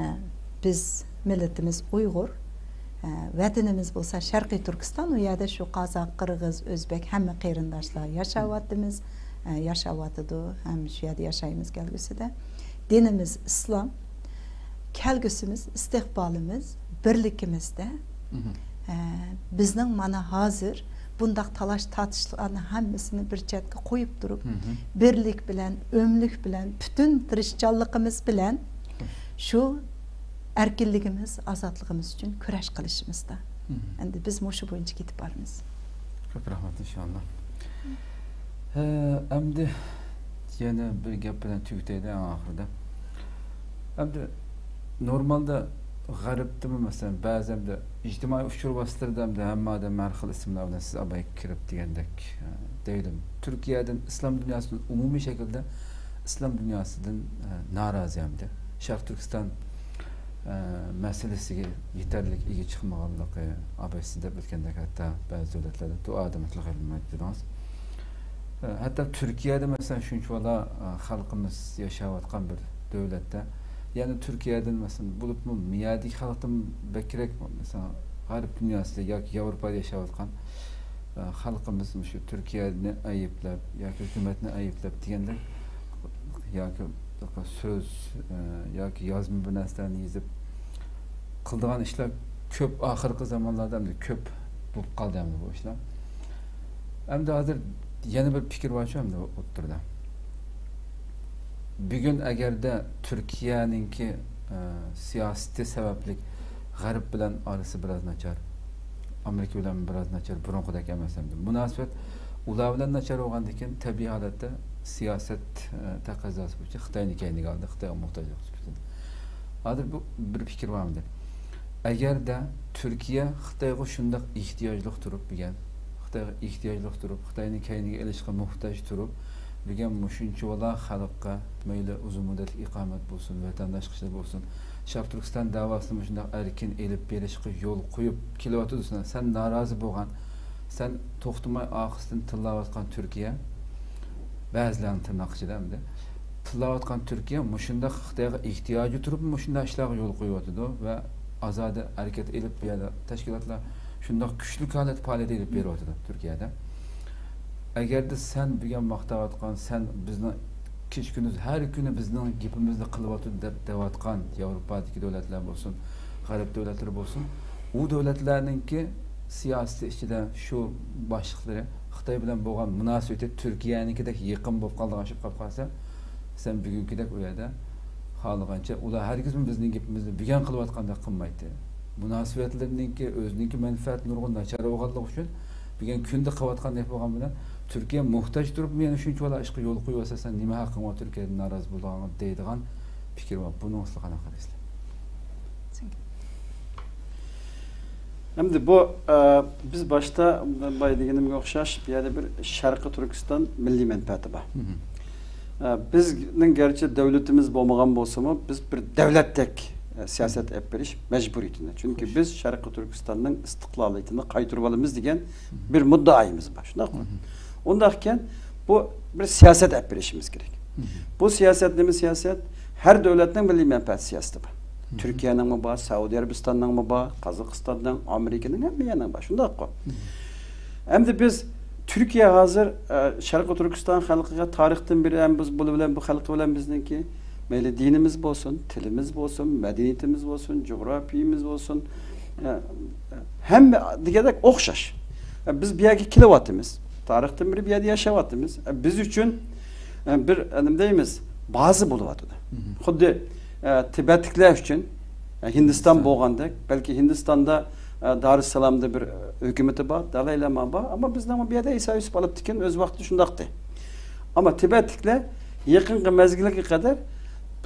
بىز مىللىتىمىز ئۇيغۇر. ئە، ۋەتىنىمىز بولسا شەرقىي تۈركىستان، ئۇ يەردە شۇ قازاق، قىرغىز، ئۆزبەك ھەممە قېرىنداشلار ياشاۋاتىمىز، ئە، ياشاۋاتىدۇ، ھەم شۇ يەردە ياشايمىز كەلگۈسىدە. دىنىمىز ئىسلام، كەلگۈسىمىز، ئىستىقبالىمىز بىرلىكىمىزدە. مهم. ئە، بىزنىڭ مانا ھازىر بۇنداق تالاش-تارتىشلارنى ھەممىسىنى بىر چەتكە قويۇپ تۇرۇپ، مهم. بىرلىك بىلەن، ئۆملۈك بىلەن، پۈتۈن تىرىشچانلىقىمىز بىلەن شۇ ئەركىنلىكىمىز، ئازادلىقىمىز ئۈچۈن كۈرەش قىلىشىمىزدا. مهم. ئەمدى بىز مۇشۇ بويىچە كېتىپ بارىمىز. كۆپ رەھمەت، ئىنشاللا. ھە، ئەمدى يەنە بىر گەپ بىلەن تۈگىتەيلى ئەڭ ئاخىرىدا. ئەمدى نورمالدا غەربتىمۇ، مەسىلەن، بەزى ئەمدى ئىجتىمائىي ئۇچۇر ۋاسىتىلىرىدە ئەمدى ھەممە ئادەم ھەر خىل ئىسىملار بىلەن سىز ئابايا كىرىپ دېگەندەك، ئە، دەيلى. تۈركىيەدىن، ئىسلام دۇنياسىدىن، ئومۇمىي شەكىلدە ئىسلام دۇنياسىدىن، ئە، نارازى ئەمدى. شەرقىي تۈركىستان، ئە، مەسىلىسىگە يېتەرلىك ئىگە چىقمىغانلىقى، ئابايا سىز دەپ ئۆتكەندەك، ھەتتا بەزى دۆلەتلەردە دۇئادىمۇ تىلغا ئېلىنمايدۇ دېدىڭىز. ئە، ھەتتا تۈركىيەدە، مەسىلەن، شۇنچىۋالا، ئە، خەلقىمىز ياشاۋاتقان بىر دۆلەتتە، يەنى تۈركىيەدىن، مەسىلەن، بولۇپمۇ مىيادىكى خەلقتىن بەكرەك، مەسىلەن، غەرب دۇنياسىدا ياكى ياۋروپادا ياشاۋاتقان، ئە، خەلقىمىز مۇشۇ تۈركىيەنى ئەيىبلەپ ياكى ھۆكۈمەتنى ئەيىبلەپ دېگەندەك ياكى سۆز، ئە، ياكى يازما بىر نەرسىلەرنى يېزىپ قىلىدىغان ئىشلار كۆپ، ئاخىرقى زامانلاردا ئەمدى كۆپ بولۇپ قالدى ئەمدى بۇ ئىشلار. ئەمدى ھازىر يەنە بىر پىكىر بارچۇ ئەمدى ئوتتۇرىدا. بۈگۈن ئەگەردە تۈركىيەنىڭكى، ئە، سىياسىتى سەۋەبلىك غەرب بىلەن ئارىسى بىراز ناچار، ئامېرىكا بىلەن بىراز ناچار، بۇرۇنقىدەك ئەمەس ئەمدى. مۇناسىۋەت ئۇلار بىلەن ناچار بولغاندىن كېيىن، تەبىئىي ھالەتتە سىياسەت، ئە، تەقەززاسى بويىچە خىتاينى كەينىگە ئالدى، خىتايغا موھتاجلىق سۈپىتىدە. ھازىر بۇ بىر پىكىر بار ئەمدى. ئەگەردە تۈركىيە خىتايغا شۇنداق ئېھتىياجلىق تۇرۇپ، بۈگۈن خىتايغا ئېھتىياجلىق تۇرۇپ، خىتاينى كەينىگە ئېلىشقا موھتاج تۇرۇپ، بۈگۈن مۇشۇنچىۋالا خەلققە مەيلى ئۇزۇن مۇددەتلىك ئىقامەت بولسۇن، ۋەتەنداشلىق بولسۇن، شەرقىي تۈركىستان دەۋاسىنى مۇشۇنداق ئەركىن ئېلىپ بېرىشقا يول قويۇپ كېلىۋاتىدۇ. سەن، سەن نارازى بولغان، سەن توختىماي ئارقىسىدىن تىللاۋاتقان تۈركىيە، بەزىلەرنىڭ تىرناق ئىچىدە ئەمدى، تىللاۋاتقان تۈركىيە مۇشۇنداق خىتايغا ئېھتىياجى تۇرۇپ مۇشۇنداق ئىشلارغا يول قويۇۋاتىدۇ ۋە ئازادە ھەرىكەت ئېلىپ، بۇ يەردە تەشكىلاتلار شۇنداق كۈچلۈك ھالەتتە پائالىيەت ئېلىپ بېرىۋاتىدۇ تۈركىيەدە. ئەگەردە سەن بۈگۈن ماختاۋاتقان، سەن بىزنىڭ كېچە-كۈندۈز ھەر كۈنى بىزنىڭ گېپىمىزنى قىلىۋاتىدۇ دەپ دەۋاتقان ياۋروپادىكى دۆلەتلەر بولسۇن، غەرب دۆلەتلىرى بولسۇن، ئۇ دۆلەتلەرنىڭكى سىياسىتى ئىچىدە شۇ باشلىقلىرى خىتاي بىلەن بولغان مۇناسىۋىتى تۈركىيەنىڭكىدەك يېقىن بولۇپ قالىدىغان ئىش بولۇپ قالسا، سەن بۈگۈنكىدەك ئۇ يەردە خالىغانچە، ئۇلار ھەرگىزمۇ بىزنىڭ گېپىمىزنى بۈگۈن قىلىۋاتقاندەك قىلمايتتى. مۇناسىۋەتلىرىنىڭكى، ئۆزىنىڭكى مەنپەئەتى نۇرغۇن ناچار بولغانلىقى ئۈچۈن، بۈگۈن كۈندە قىلىۋاتقاندەك بولغان بىلەن، تۈركىيە موھتاج تۇرۇپمۇ يەنە شۇنچىۋالا ئىشقا يول قويۇۋاتسا، سەن نېمە ھەققىڭ بار تۈركىيەدىن نارازى بولىدىغانغا دەيدىغان پىكىر بار. بۇنىڭغا سىلەر قانداق قارايسىلەر؟ ئەمدى بۇ، ئە، بىز باشتا بايا دېگىنىمگە ئوخشاش، بۇ يەردە بىر شەرقىي تۈركىستان مىللىي مەنپەئەتى بار. مهم. ئە، بىزنىڭ گەرچە دۆلىتىمىز بولمىغان بولسىمۇ، بىز بىر دۆلەتتەك، ئە، سىياسەت ئېلىپ بېرىش مەجبۇرىيىتىدە. چۈنكى بىز شەرقىي تۈركىستاننىڭ ئىستىقلالىيىتىنى قايتۇرۇۋالىمىز دېگەن بىر مۇددىئايىمىز بار. شۇنداقمۇ؟ مهم. ئۇنداق ئىكەن، بۇ بىر سىياسەت ئېلىپ بېرىشىمىز كېرەك. مهم. بۇ سىياسەت نېمە سىياسەت؟ ھەر دۆلەتنىڭ مىللىي مەنپەئەت سىياسىتى بار. مهم. تۈركىيەنىڭمۇ بار، سەئۇدى ئەرەبىستاننىڭمۇ بار، قازاقىستاننىڭ، ئامېرىكىنىڭ، ھەممە يەرنىڭ بار. شۇنداققۇ؟ مهم. ئەمدى بىز تۈركىيە ھازىر، ئە، شەرقىي تۈركىستان خەلقىگە تارىختىن بېرى ھەم بىز بۇ بىلەن، بۇ خەلق بىلەن بىزنىڭكى مەيلى دىنىمىز بولسۇن، تىلىمىز بولسۇن، مەدەنىيىتىمىز بولسۇن، جۇغراپىيىمىز بولسۇن، ئە، ھەممە دېگەندەك ئوخشاش. ئە، بىز بۇ يەرگە كېلىۋاتىمىز. تارىختىن بېرى بۇ يەردە ياشاۋاتىمىز. ئە، بىز ئۈچۈن، ئە، بىر، ئە، نېمە دەيمىز، بازا بولۇۋاتىدۇ. مهم. خۇددى، ئە، تىبەتلىكلەر ئۈچۈن، ئە، ھىندىستان بولغاندەك، بەلكى ھىندىستاندا، ئە، دارۇسسالامدا بىر، ئە، ھۆكۈمىتى بار، دالاي لاما بار، ئەمما بىزنىڭ بۇ يەردە ئىسا يۈسۈپ ئالپتىكەن، ئۆز ۋاقتىدا شۇنداقتى. ئەمما تىبەتلىكلەر يېقىنقى مەزگىلگە قەدەر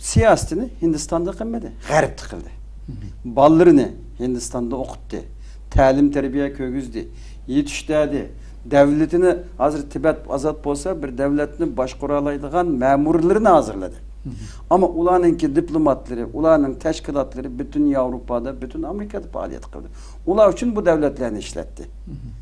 سىياسىتىنى ھىندىستاندا قىلمىدى، غەربتە قىلدى. مهم. بالىلىرىنى ھىندىستاندا ئوقۇتتى، تەلىم-تەربىيە كىرگۈزدى، يېتىشتۈردى. دۆلىتىنى، ھازىر تىبەت ئازاد بولسا، بىر دۆلەتنى باشقۇرالايدىغان مەمۇرلىرىنى ھازىرلىدى. مهم. ئەمما ئۇلارنىڭكى دىپلوماتلىرى، ئۇلارنىڭ تەشكىلاتلىرى پۈتۈن ياۋروپادا، پۈتۈن ئامېرىكادا پائالىيەت قىلدى. ئۇلار ئۈچۈن بۇ دۆلەتلەرنى ئىشلەتتى. مهم.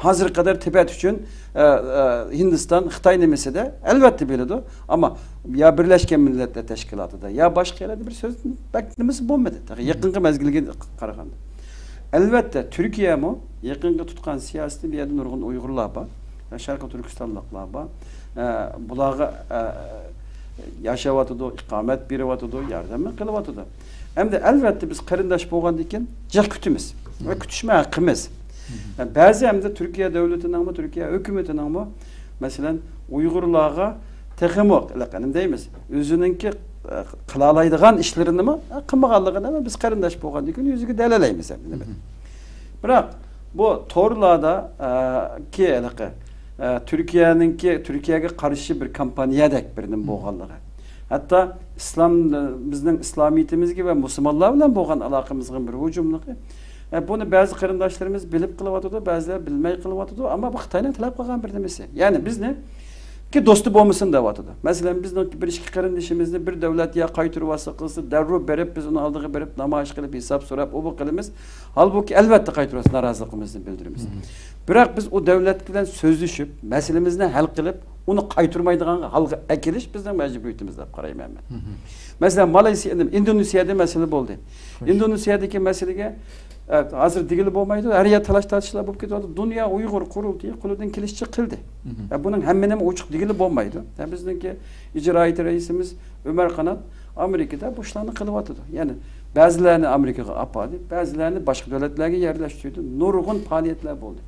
ھازىرغا قەدەر تىبەت ئۈچۈن، ئە، ئە، ھىندىستان، خىتاي نېمىسىدە ئەلۋەتتە بىلىدۇ. ئەمما يا بىرلەشكەن مىللەتلەر تەشكىلاتىدا، يا باشقا يەرلەردە بىر سۆز بەك نېمىسى بولمىدى. تېخى يېقىنقى مەزگىلگە قارىغاندا. ئەلۋەتتە، تۈركىيەمۇ يېقىنقى تۇتقان سىياسىتى، بۇ يەردە نۇرغۇن ئۇيغۇرلار بار، شەرقىي تۈركىستانلىقلار بار. ئە، بۇلارغا، ئە، ياشاۋاتىدۇ، ئىقامەت بېرىۋاتىدۇ، ياردەممۇ قىلىۋاتىدۇ. ئەمدى ئەلۋەتتە بىز قېرىنداش بولغاندىن كېيىن جىق كۈتىمىز ۋە كۈتۈشمە ھەققىمىز. ئە، بەزى ئەمدى تۈركىيە دۆلىتىنىڭمۇ، تۈركىيە ھۆكۈمىتىنىڭمۇ، مەسىلەن، ئۇيغۇرلارغا تېخىمۇ، نېمە دەيمىز، ئۆزىنىڭكى، ئە، قىلالايدىغان ئىشلىرىنىمۇ، ئە، قىلمىغانلىقىنى بىز قېرىنداش بولغاندىن كېيىن يۈزىگە دەلىللەيمىز ئەمدى. بىراق بۇ تورلاردا، ئە، كى ھېلىقى، ئە، تۈركىيەنىڭكى، تۈركىيەگە قارشى بىر كامپانىيەدەك بىر نېمە بولغانلىقى. ھەتتا ئىسلام، بىزنىڭ ئىسلامىيىتىمىزگە ۋە مۇسۇلمانلار بىلەن بولغان ئالاقىمىزغا بىر ھۇجۇملۇقى. ئە، بۇنى بەزى قېرىنداشلىرىمىز بىلىپ قىلىۋاتىدۇ، بەزىلەر بىلمەي قىلىۋاتىدۇ. ئەمما بۇ خىتاينىڭ تەلەپ قىلغان بىر نېمىسى. يەنى بىزنى كى دوستى بولمىسۇن دەۋاتىدۇ. مەسىلەن، بىزنىڭ بىر ئىككى قېرىندىشىمىزنى بىر دۆلەت يا قايتۇرۇۋالسا قىلسا، دەررۇ بېرىپ، بىز ئۇنىڭ ئالدىغا بېرىپ، نامايىش قىلىپ، ھېساب سوراپ، ئۇ بۇ قىلىمىز. ھالبۇكى، ئەلۋەتتە قايتۇرۇۋالسا، نارازىلىقىمىزنى بىلدۈرىمىز. بىراق بىز ئۇ دۆلەت بىلەن سۆزلىشىپ، مەسىلىمىزنى ھەل قىلىپ، ئۇنى قايتۇرمايدىغان ھالغا ئەكېلىش بىزنىڭ مەجبۇرىيىتىمىز دەپ قارايمەن مەن. مەسىلەن، مالايسىيا، ئىندونېزىيەدە مەسىلە بولدى. ئىندونېزىيەدىكى مەسىلىگە، ئە، ھازىر دېگىلى بولمايدۇ. ھەر يەر تالاش-تارتىشلار بولۇپ كېتىۋاتىدۇ. دۇنيا ئۇيغۇر قۇرۇلتىيى قولىدىن كېلىشىچە قىلدى. ئە، بۇنىڭ ھەممىنى ئوچۇق دېگىلى بولمايدۇ. ئە، بىزنىڭكى ئىجرائىيەتى رەئىسىمىز ئۆمەر قانات ئامېرىكىدا بۇ ئىشلارنى قىلىۋاتىدۇ. يەنى بەزىلەرنى ئامېرىكىغا ئاپاردى، بەزىلەرنى باشقا دۆلەتلەرگە يەرلەشتۈردى. نۇرغۇن پائالىيەتلەر بولدى.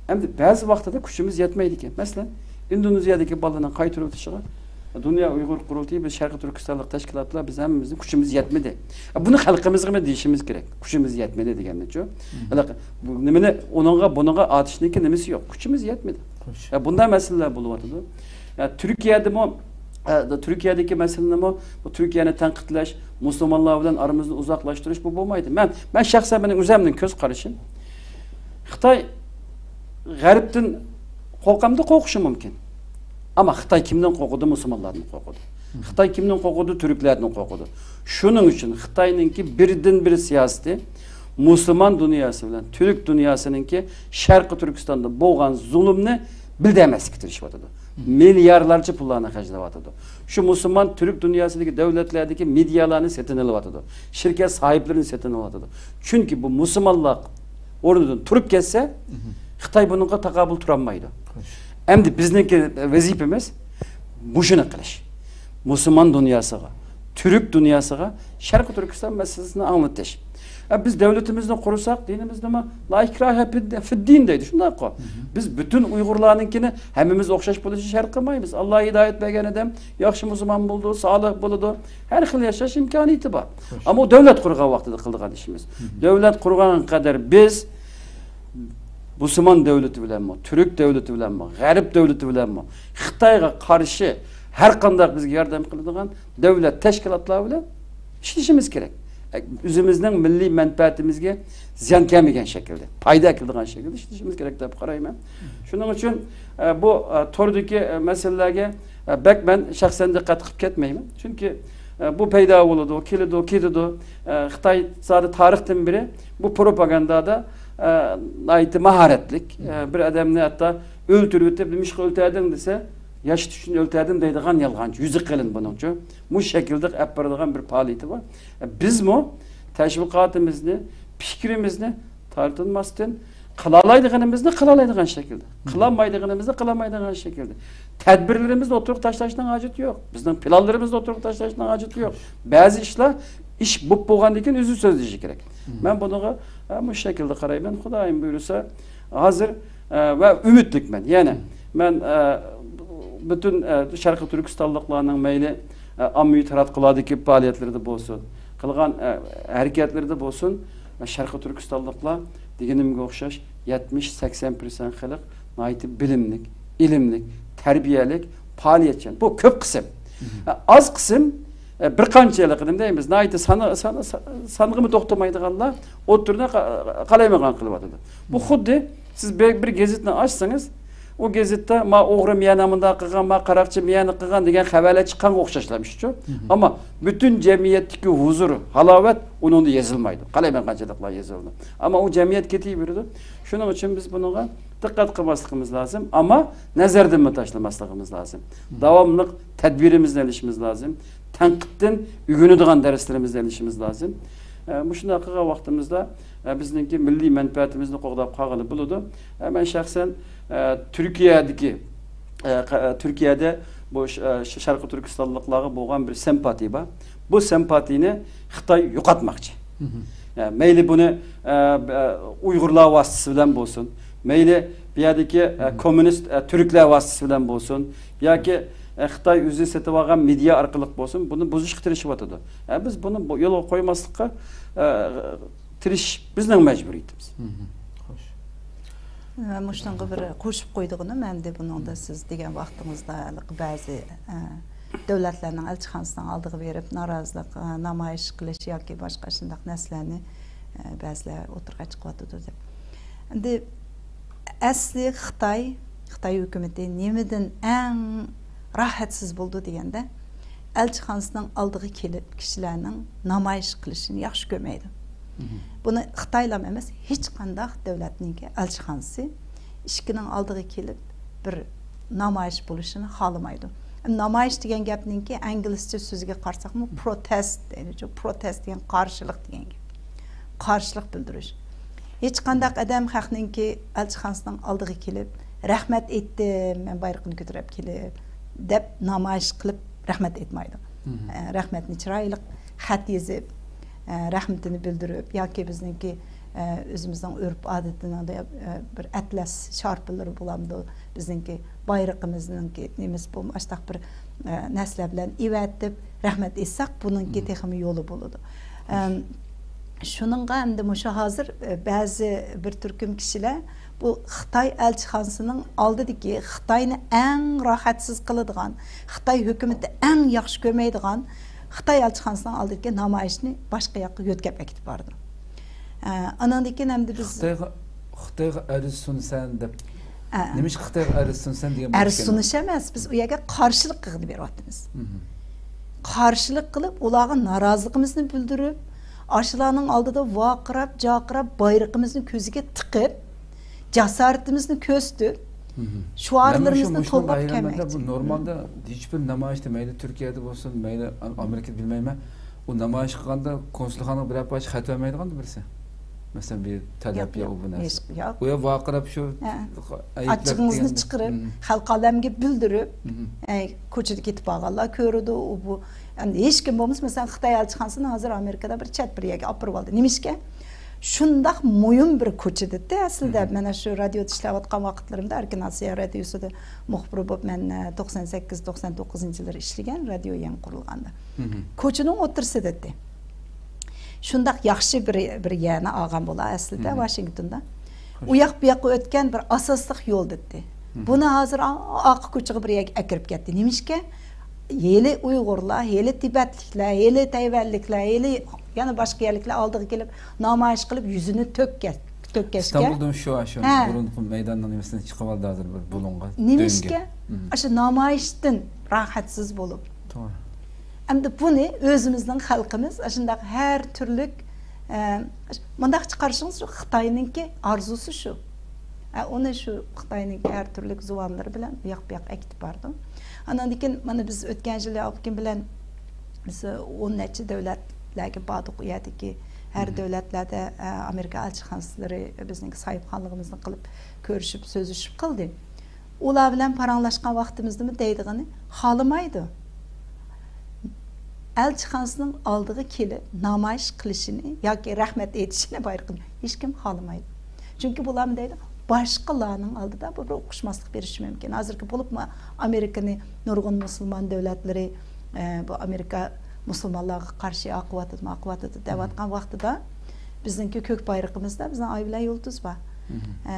ئەمدى بەزى ۋاقتىدا كۈچىمىز يەتمەيدىكەن. مەسىلەن، ئىندونېزىيەدىكى بالىلارنىڭ قايتۇرۇۋېتىشىغا دۇنيا ئۇيغۇر قۇرۇلتىيى، بىز شەرقىي تۈركىستانلىق تەشكىلاتلار، بىز ھەممىمىزنىڭ كۈچىمىز يەتمىدى. بۇنى خەلقىمىزغىمۇ دېيىشىمىز كېرەك. كۈچىمىز يەتمىدى دېگەننىچۇ. ھېلىقى بۇ نېمىنى ئۇنىڭغا، بۇنىڭغا ئاتىشنىڭكى نېمىسى يوق. كۈچىمىز يەتمىدى. بۇنداق مەسىلىلەر بولۇۋاتىدۇ. تۈركىيەدىمۇ، تۈركىيەدىكى مەسىلىنىمۇ، بۇ تۈركىيەنى تەنقىدلەش، مۇسۇلمانلار بىلەن ئارىمىزنى ئۇزاقلاشتۇرۇش، بۇ بولمايدۇ. مەن، مەن شەخسەن مېنىڭ ئۆزەمنىڭ كۆز قارىشىم. خىتاي غەربتىن قورقامدۇ؟ قورقۇشى مۇمكىن. ئەمما خىتاي كىمدىن قورقىدۇ؟ مۇسۇلمانلاردىن قورقىدۇ. خىتاي كىمدىن قورقىدۇ؟ تۈركلەردىن قورقىدۇ. شۇنىڭ ئۈچۈن خىتاينىڭكى بىردىنبىر سىياسىتى مۇسۇلمان دۇنياسى بىلەن تۈرك دۇنياسىنىڭكى شەرقىي تۈركىستاندا بولغان زۇلۇمنى بىلدە ئەمەسلىككە تىرىشىۋاتىدۇ. مىليارلارچە پۇللارنى خەجلەۋاتىدۇ. شۇ مۇسۇلمان تۈرك دۇنياسىدىكى دۆلەتلەردىكى مېدىيالارنى سېتىن ئېلىۋاتىدۇ. شىركەت ساھىبلىرىنى سېتىن ئېلىۋاتىدۇ. چۈنكى بۇ مۇسۇلمانلار ئورنىدىن تۇرۇپ كەتسە، خىتاي بۇنىڭغا تاقابىل تۇرالمايدۇ. ئەمدى بىزنىڭكى ۋەزىپىمىز مۇشۇنى قىلىش. مۇسۇلمان دۇنياسىغا، تۈرك دۇنياسىغا شەرقىي تۈركىستان مەسىلىسىنى ئاڭلىتىش. ئە، بىز دۆلىتىمىزنى قۇرساق، دىنىمىزنىمۇ لا ئىكراھە فىد-، فىددىن دەيدۇ، شۇنداققۇ؟ بىز پۈتۈن ئۇيغۇرلارنىڭكىنى ھەممىمىز ئوخشاش بولۇشى شەرت قىلمايمىز. ئاللا ھىدايەت بەرگەن ئادەم ياخشى مۇسۇلمان بولىدۇ، سالىھ بولىدۇ، ھەر خىل ياشاش ئىمكانىيىتى بار. ئەمما ئۇ دۆلەت قۇرغان ۋاقتىدا قىلىدىغان ئىشىمىز. دۆلەت قۇرغان قەدەر بىز مۇسۇلمان دۆلىتى بىلەنمۇ، تۈرك دۆلىتى بىلەنمۇ، غەرب دۆلىتى بىلەنمۇ، خىتايغا قارشى ھەر قانداق بىزگە ياردەم قىلىدىغان دۆلەت تەشكىلاتلار بىلەن ئىشلىشىمىز كېرەك. ئۆزىمىزنىڭ مىللىي مەنپەئەتىمىزگە زىيان كەلمىگەن شەكىلدە، پايدا ئەكېلىدىغان شەكىلدە ئىشلىشىمىز كېرەك دەپ قارايمەن. شۇنىڭ ئۈچۈن، ئە، بۇ، ئە، توردىكى، ئە، مەسىلىلەرگە، ئە، بەك مەن شەخسەن دىققەت قىلىپ كەتمەيمەن. چۈنكى، ئە، بۇ پەيدا بولىدۇ، كېلىدۇ، كېتىدۇ. ئە، خىتاي زادى تارىختىن بېرى بۇ پروپاگاندادا، ئە، ناھايىتى ماھارەتلىك، ئە، بىر ئادەمنى ھەتتا ئۆلتۈرۈۋېتىپ، نېمىشقا ئۆلتۈردۈڭ دېسە، ياشىتىش ئۈچۈن ئۆلتۈردۈم دەيدىغان يالغانچى، يۈزى قېلىن بۇنىڭچۇ. مۇشۇ شەكىلدە ئەپ بېرىدىغان بىر پائالىيىتى بار. بىزمۇ تەشۋىقاتىمىزنى، پىكرىمىزنى تارتىنماستىن، قىلالايدىغىنىمىزنى قىلالايدىغان شەكىلدە، قىلالمايدىغىنىمىزنى قىلالمايدىغان شەكىلدە، تەدبىرلىرىمىزنى ئوتتۇرىغا تاشلاشنىڭ ھاجىتى يوق. بىزنىڭ پىلانلىرىمىزنى ئوتتۇرىغا تاشلاشنىڭ ھاجىتى يوق. بەزى ئىشلار ئىش بولۇپ بولغاندىن كېيىن ئۆزى سۆزلىشى كېرەك. مەن بۇنىڭغا، ئە، مۇشۇ شەكىلدە قارايمەن. خۇدايىم بۇيرۇسا، ھازىر، ئە، ۋە ئۈمىدلىكمەن. يەنە مەن، ئە، پۈتۈن، ئە، شەرقىي تۈركىستانلىقلارنىڭ مەيلى، ئە، ئاممىۋى تاراتقۇلاردىكى پائالىيەتلىرىدە بولسۇن، قىلغان، ئە، ھەرىكەتلىرىدە بولسۇن، شەرقىي تۈركىستانلىقلار دېگىنىمگە ئوخشاش يەتمىش، سەكسەن پىرسەنت خەلق ناھايىتى بىلىملىك، ئىلىملىك، تەربىيەلىك، پائالىيەتچان. بۇ كۆپ قىسىم. ئە، ئاز قىسىم، ئە، بىر قانچە ھېلىقى نېمە دەيمىز، ناھايىتى سانى، سانى، سانغىمۇ توختىمايدىغانلار ئوتتۇرىدا قا-، قالايمىقان قىلىۋاتىدۇ. بۇ خۇددى سىز بىر، بىر گېزىتنى ئاچسىڭىز، ئۇ گېزىتتە ما ئوغرى مىيەنە مۇنداق قىلغان، ما قاراقچى مىيەنە قىلغان دېگەن خەۋەرلەر چىققانغا ئوخشاشلامىشچۇ. ئەمما پۈتۈن جەمئىيەتتىكى ھۇزۇر، ھالاۋەت ئۇنىڭدا يېزىلمايدۇ. قالايمىقانچىلىقلار يېزىلىدۇ. ئەمما ئۇ جەمئىيەت كېتىۋېرىدۇ. شۇنىڭ ئۈچۈن بىز بۇنىڭغا دىققەت قىلماسلىقىمىز لازىم، ئەمما نەزەردىنمۇ تاشلىماسلىقىمىز لازىم. داۋاملىق تەدبىرىمىزنى ئېلىشىمىز لازىم. تەنقىدتىن ئۆگىنىدىغان دەرسلىرىمىزنى ئېلىشىمىز لازىم. ئە، مۇشۇنداق قىلغان ۋاقتىمىزدا، ئە، بىزنىڭكى مىللىي مەنپەئەتىمىزنى قوغداپ قالغىلى بولىدۇ. ئە، مەن شەخسەن، ئە، تۈركىيەدىكى، ئە، قە-، ئە، تۈركىيەدە بۇ ش-، ئە، ش-، شەرقىي تۈركىستانلىقلارغا بولغان بىر سىمپاتىيە بار. بۇ سىمپاتىيىنى خىتاي يوقاتماقچى. مم. ئە، مەيلى بۇنى، ئە، ئە، ئۇيغۇرلار ۋاسىتىسى بىلەن بولسۇن، مەيلى بۇ يەردىكى، ئە، مم. كوممۇنىست، ئە، تۈركلەر ۋاسىتىسى بىلەن بولسۇن، ياكى، ئە، خىتاي ئۆزى سېتىۋالغان مېدىيا ئارقىلىق بولسۇن، بۇنى بۇزۇشقا تىرىشىۋاتىدۇ. ئە، بىز بۇنى بۇ يولغا قويماسلىققا، ئە، تىرىشىش بىزنىڭ مەجبۇرىيىتىمىز. مم. خوش. مەن مۇشۇنىڭغا بىر قوشۇپ قويىدىغىنىم، ئەمدى بۇنىڭدا سىز دېگەن ۋاقتىڭىزدا ھېلىقى بەزى، ئە، دۆلەتلەرنىڭ ئەلچىخانىسىنىڭ ئالدىغا بېرىپ، نارازىلىق، ئە، نامايىش قىلىش ياكى باشقا شۇنداق نەرسىلەرنى، ئە، بەزىلەر ئوتتۇرىغا چىقىۋاتىدۇ دەپ. ئەمدى ئەسلى خىتاي، خىتاي ھۆكۈمىتى نېمىدىن ئەڭ راھەتسىز بولىدۇ دېگەندە، ئەلچىخانىسىنىڭ ئالدىغا كېلىپ، كىشىلەرنىڭ نامايىش قىلىشىنى ياخشى كۆرمەيدۇ. مم. بۇنى خىتايلام ئەمەس، ھېچقانداق دۆلەتنىڭكى ئەلچىخانىسى ئىشىكنىڭ ئالدىغا كېلىپ، بىر نامايىش بولۇشىنى خالىمايدۇ. نامايىش دېگەن گەپنىڭكى ئىنگلىزچە سۆزىگە قارىساقمۇ، پروتېست دەيدۇ. پروتېست دېگەن قارشىلىق دېگەن گەپ. قارشىلىق بىلدۈرۈش. ھېچقانداق ئادەم خەقنىڭكى ئەلچىخانىسىنىڭ ئالدىغا كېلىپ، «رەھمەت ئېيتتىم، مەن بايرىقىمنى كۆتۈرۈپ كېلىپ» دەپ نامايىش قىلىپ رەھمەت ئېيتمايدۇ. مم. ئە، رەھمەتنى چىرايلىق خەت يېزىپ، ئە، رەھمىتىنى بىلدۈرۈپ ياكى بىزنىڭكى، ئە، ئۆزىمىزنىڭ ئۆرپ-ئادىتىنىڭ، ئە، بىر ئەتلەس شارپىلىرى بولامدۇ، بىزنىڭكى بايرىقىمىزنىڭكى نېمىسى بولما، ئاشتاق بىر، ئە، نەرسىلەر بىلەن ئەۋەتىپ رەھمەت ئېيتساق، بۇنىڭكى مم. تېخىمۇ يولى بولىدۇ. ئەم، شۇنىڭغا ئەمدى مۇشۇ ھازىر، ئە، بەزى بىر تۈركۈم كىشىلەر بۇ خىتاي ئەلچىخانىسىنىڭ ئالدىدىكى خىتاينى ئەڭ راھەتسىز قىلىدىغان، خىتاي ھۆكۈمىتى ئەڭ ياخشى كۆرمەيدىغان خىتاي ئەلچىخانىسىنىڭ ئالدىدىكى نامايىشنى باشقا ياققا يۆتكەپ ئەكېتىپ بارىدۇ. ئە، ئاناندىن كېيىن ئەمدى بىز خىتايغا، خىتايغا ئەرز سۇنىسەن دەپ. ئە. نېمىشقا خىتايغا ئەرز سۇنىسەن دېگەن بولۇش كېرەك؟ ئەرز سۇنۇش ئەمەس، بىز ئۇ يەرگە قارشىلىق قىلغىلى بېرىۋاتىمىز. مم. قارشىلىق قىلىپ، ئۇلارغا نارازىلىقىمىزنى بىلدۈرۈپ، ئاشۇلارنىڭ ئالدىدا ۋارقىراپ، جارقىراپ، بايرىقىمىزنى كۆزىگە تىقىپ، جاسارىتىمىزنى كۆرسىتىپ، مم. شوئارلىرىمىزنى توۋلاپ كەلمەكچى. بۇ نورمالدا ھېچبىر نامايىشتا، مەيلى تۈركىيەدە بولسۇن، مەيلى ئامېرىكىدا بىلمەيمەن، ئۇ نامايىش قىلغاندا كونسۇلخانىغا بىرەر پارچە خەت بەرمەيدىغاندا بىرسى. مەسىلەن، بىر تەلەپ يا ئۇ بۇ نەرسە. ياق. ئۇ يەر ۋارقىراپ شۇ ھە. ئاچچىقىڭىزنى چىقىرىپ، مم. خەلقى ئالەمگە بىلدۈرۈپ، مم. ئە، كوچىدا كېتىپ بارغانلار كۆرىدۇ، ئۇ بۇ. ئەمدى ھېچكىم بولمىسا، مەسىلەن، خىتاي ئەلچىخانىسىنى ھازىر ئامېرىكىدا بىر چەت بىر يەرگە ئاپىرىۋالدى. نېمىشقا؟ شۇنداق مۇھىم بىر كوچىدا، ئەسلىدە، مم. مانا شۇ رادىيودا ئىشلەۋاتقان ۋاقىتلىرىمدا، ئەركىن ئاسىيا رادىيوسىدا مۇخبىر بولۇپ، مەن، ئە، توقسان سەككىز، توقسان توققۇزىنچى يىللىرى ئىشلىگەن، رادىيو يېڭى قۇرۇلغاندا. مم. كوچىنىڭ ئوتتۇرىسىدا ئىدى. شۇنداق ياخشى بىر، بىر يەرنى ئالغان بولا ئەسلىدە، مم. ۋاشىنگتوندا. خوش. ئۇ ياق بۇ ياققا ئۆتكەن بىر ئاساسلىق يول دېدى. مم. بۇنى ھازىر ئا-، ئارقا كوچىغا بىر يەرگە ئەكىرىپ كەتتى. نېمىشقا؟ ھېلى ئۇيغۇرلار، ھېلى تىبەتلىكلەر، ھېلى تەيۋەنلىكلەر، ھېلى يەنە باشقا يەرلىكلەر ئالدىغا كېلىپ نامايىش قىلىپ يۈزىنى تۆككەن. تۆككەچكە. ئىستانبۇلدىمۇ شۇ، شۇ ھە. بۇرۇنقى مەيداننىڭ نېمىسىنى چىقىۋالدى ھازىر بىر بۇلۇڭغا، نېمىشقا؟ دۆڭگە. مم. ئاشۇ نامايىشتىن راھەتسىز بولۇپ. توغرا. ئەمدى بۇنى ئۆزىمىزنىڭ خەلقىمىز ئاشۇنداق ھەر تۈرلۈك، ئە، مۇنداقچە قارىسىڭىز، شۇ خىتاينىڭكى ئارزۇسى شۇ. ئە، ئۇنى شۇ خىتاينىڭكى ھەر تۈرلۈك زۇۋانلىرى بىلەن ئۇ ياق بۇ ياققا ئەكېتىپ بارىدۇ. ئاندىن كېيىن مانا بىز ئۆتكەن يىلى ئابىكىم بىلەن بىز ئون نەچچە دۆلەتلەرگە باردۇق. ئۇ يەردىكى ھەر مم. دۆلەتلەردە، ئە، ئامېرىكا ئەلچىخانىسلىرى بىزنىڭ ساھىبخانلىقىمىزنى قىلىپ كۆرۈشۈپ، سۆزلىشىپ قىلدى. ئۇلار بىلەن پاراڭلاشقان ۋاقتىمىزدىمۇ دەيدىغىنى خالىمايدۇ. ئەلچىخانىسىنىڭ ئالدىغا كېلىپ نامايىش قىلىشىنى ياكى رەھمەت ئېيتىشىنى بايرىقىنى ھېچكىم خالىمايدۇ. چۈنكى بۇلارمۇ دەيدۇ، باشقىلارنىڭ ئالدىدا بۇ بىر ئوقۇشماسلىق بېرىشى مۇمكىن. ھازىرقى بولۇپمۇ ئامېرىكىنى نۇرغۇن مۇسۇلمان دۆلەتلىرى، ئە، بۇ ئامېرىكا مۇسۇلمانلارغا قارشى ئاقىۋاتىدۇ، ئاقىۋاتىدۇ دەۋاتقان ۋاقتىدا، بىزنىڭكى كۆك بايرىقىمىزدا بىزنىڭ ئاي بىلەن يۇلتۇز بار. مم. ئە،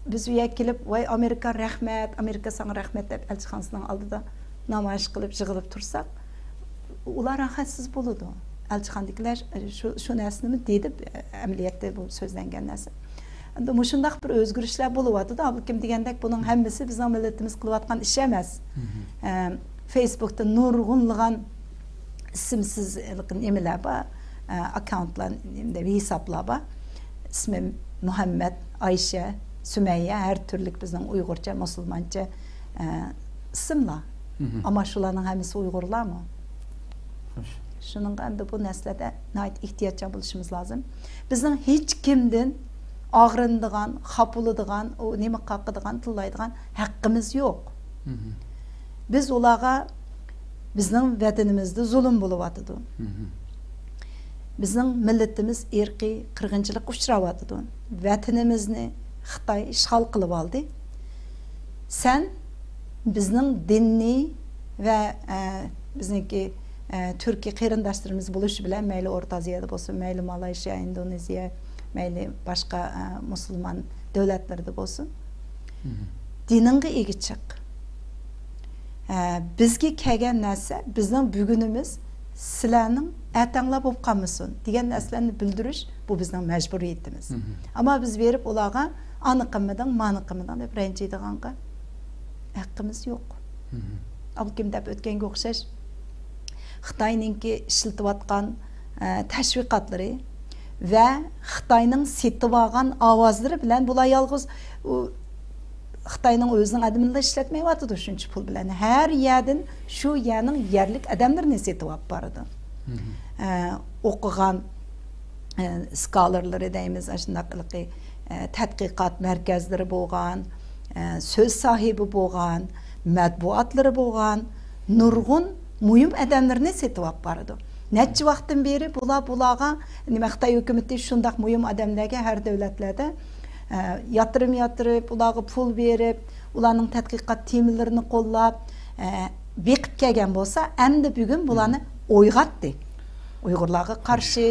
بىز ئۇ يەرگە كېلىپ، «ۋاي ئامېرىكا رەھمەت، ئامېرىكا ساڭا رەھمەت» دەپ ئەلچىخانىسىنىڭ ئالدىدا نامايىش قىلىپ، يىغىلىپ تۇرساق، ئۇلار راھەتسىز بولىدۇ. ئەلچىخانىدىكىلەر شۇ، شۇ نەرسىنىمۇ دېدى، ئەمەلىيەتتە بۇ سۆزلەنگەن نەرسە. ئەمدى مۇشۇنداق بىر ئۆزگىرىشلەر بولۇۋاتىدۇ. ھالبۇكى دېگەندەك، بۇنىڭ ھەممىسى بىزنىڭ مىللىتىمىز قىلىۋاتقان ئىش ئەمەس. مم. ئە، فېيسبۇكتا نۇرغۇنلىغان ئىسىمسىز نېمىلەر بار، ئە، ئاككاونتلار، نېمە دەپ، ھېسابلار بار. ئىسمى مۇھەممەد، ئايشە، سۈمەييە، ھەر تۈرلۈك بىزنىڭ ئۇيغۇرچە، مۇسۇلمانچە، ئە، ئىسىملار. مم. ئەمما شۇلارنىڭ ھەممىسى ئۇيغۇرلارمۇ؟ خوش. شۇنىڭغا ئەمدى بۇ نەرسىلەردە ناھايىتى ئېھتىياتچان بولۇشىمىز لازىم. بىزنىڭ ھېچ كىمدىن ئاغرىنىدىغان، خاپا بولىدىغان، ئۇ نېمە قاقىدىغان، تىللايدىغان ھەققىمىز يوق. بىز ئۇلارغا بىزنىڭ ۋەتىنىمىزدە زۇلۇم بولۇۋاتىدۇ. بىزنىڭ مىللىتىمىز ئىرقىي قىرغىنچىلىققا ئۇچراۋاتىدۇ. ۋەتىنىمىزنى خىتاي ئىشغال قىلىۋالدى. سەن بىزنىڭ دىنىي ۋە، ئە، بىزنىڭكى، ئە، تۈركىي قېرىنداشلىرىمىز بولۇشى بىلەن، مەيلى ئورتا ئازىيادا بولسۇن، مەيلى مالايشىيا، ئىندونېزىيە، مەيلى باشقا، ئە، مۇسۇلمان دۆلەتلىرىدە بولسۇن، دىنىڭغا ئىگە چىق. ئە، بىزگە كەلگەن نەرسە، بىزنىڭ بۈگۈنىمىز سىلەرنىڭ ئەتەڭلار بولۇپ قالمىسۇن دېگەن نەرسىلەرنى بىلدۈرۈش، بۇ بىزنىڭ مەجبۇرىيىتىمىز. ئەمما بىز بېرىپ ئۇلارغا ئانى قىلمىدىڭ، مانى قىلمىدىڭ دەپ رەنجىيدىغانغا ھەققىمىز يوق. ئابلىكىم دەپ ئۆتكەنگە ئوخشاش، خىتاينىڭكى ئىشلىتىۋاتقان، ئە، تەشۋىقاتلىرى ۋە خىتاينىڭ سېتىۋالغان ئاۋازلىرى بىلەن بۇلار يالغۇز، ئۇ، خىتاينىڭ ئۆزىنىڭ ئادىمىنىلا ئىشلەتمەيۋاتىدۇ شۇنچە پۇل بىلەن. ھەر يەردىن شۇ يەرنىڭ يەرلىك ئادەملىرىنى سېتىۋاپ بارىدۇ. ئە، ئوقۇغان، ئە، سكالارلىرى دەيمىز، ئاشۇنداق ھېلىقى، ئە، تەتقىقات مەركەزلىرى بولغان، ئە، سۆز ساھىبى بولغان، مەتبۇئاتلىرى بولغان نۇرغۇن مۇھىم ئادەملىرىنى سېتىۋاپ بارىدۇ. نەچچە ۋاقىتتىن بېرى بۇلار، بۇلارغا، نېمە، خىتاي ھۆكۈمىتى شۇنداق مۇھىم ئادەملەرگە ھەر دۆلەتلەردە، ئە، ياتۇرۇم ياتۇرۇپ، ئۇلارغا پۇل بېرىپ، ئۇلارنىڭ تەتقىقات تېمىلىرىنى قوللاپ، ئە، بېقىپ كەلگەن بولسا، ئەمدى بۈگۈن بۇلارنى ئويغاتتى. ئۇيغۇرلارغا قارشى،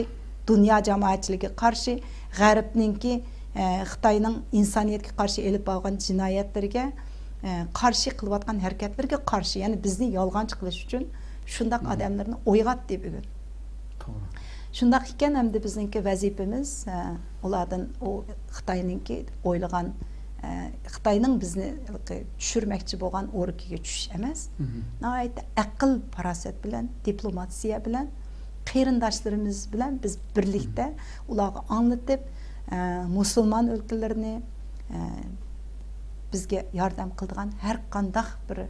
دۇنيا جامائەتچىلىكىگە قارشى، غەربنىڭكى، ئە، خىتاينىڭ ئىنسانىيەتكە قارشى ئېلىپ بارغان جىنايەتلىرىگە، ئە، قارشى قىلىۋاتقان ھەرىكەتلىرىگە قارشى، يەنى بىزنى يالغانچى قىلىش ئۈچۈن شۇنداق ئادەملەرنى ئويغاتتى بۈگۈن. توغرا. شۇنداق ئىكەن، ئەمدى بىزنىڭكى ۋەزىپىمىز، ئە، ئۇلاردىن ئۇ خىتاينىڭكى ئويلىغان، ئە، خىتاينىڭ بىزنى چۈشۈرمەكچى بولغان ئوركىگە چۈشۈش ئەمەس. ناھايىتى ئەقىل، پاراسەت بىلەن، دىپلوماتىيە بىلەن، قېرىنداشلىرىمىز بىلەن بىز بىرلىكتە ئۇلارغا ئاڭلىتىپ، ئە، مۇسۇلمان ئۆلكىلىرىنى، ئە، بىزگە ياردەم قىلىدىغان ھەر قانداق بىر،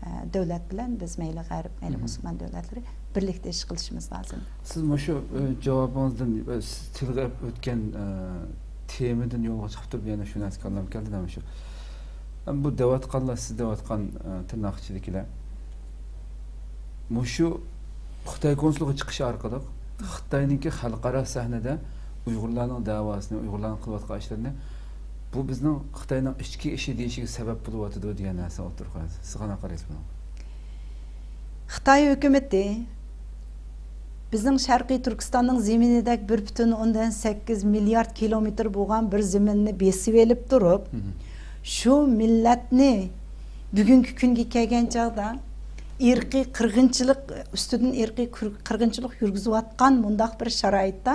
ئە، دۆلەت بىلەن بىز مەيلى غەرب، مەيلى مۇسۇلمان دۆلەتلىرى بىرلىكتە ئىش قىلىشىمىز لازىم. سىز مۇشۇ، ئە، جاۋابىڭىزدىن، ئە، سىز تىلغا ئېلىپ ئۆتكەن، ئە، تېمىدىن يولغا چىقىپ تۇرۇپ يەنە شۇ نەرسە كاللامغا كەلدى، مانا شۇ. ئە، بۇ دەۋاتقانلار، سىز دەۋاتقان، ئە، تىرناق ئىچىدىكىلەر مۇشۇ خىتاي كونسۇلىغا چىقىش ئارقىلىق خىتاينىڭكى خەلقئارا سەھنىدە ئۇيغۇرلارنىڭ دەۋاسىنى، ئۇيغۇرلارنىڭ قىلىۋاتقان ئىشلىرىنى، بۇ بىزنىڭ خىتاينىڭ ئىچكى ئىشى دېيىشىگە سەۋەب بولۇۋاتىدۇ دېگەن نەرسە ئوتتۇرىغا قويىسىز. سىز قانداق قارايسىز بۇنىڭغا؟ خىتاي ھۆكۈمىتى بىزنىڭ شەرقىي تۈركىستاننىڭ زېمىنىدەك بىر پۈتۈن ئوندىن سەككىز مىليارد كىلومېتىر بولغان بىر زېمىننى بېسىۋېلىپ تۇرۇپ، شۇ مىللەتنى بۈگۈنكى كۈنگە كەلگەن چاغدا ئىرقىي قىرغىنچىلىق ئۈستىدىن ئىرقىي قىر-، قىرغىنچىلىق يۈرگۈزۈۋاتقان مۇنداق بىر شارائىتتا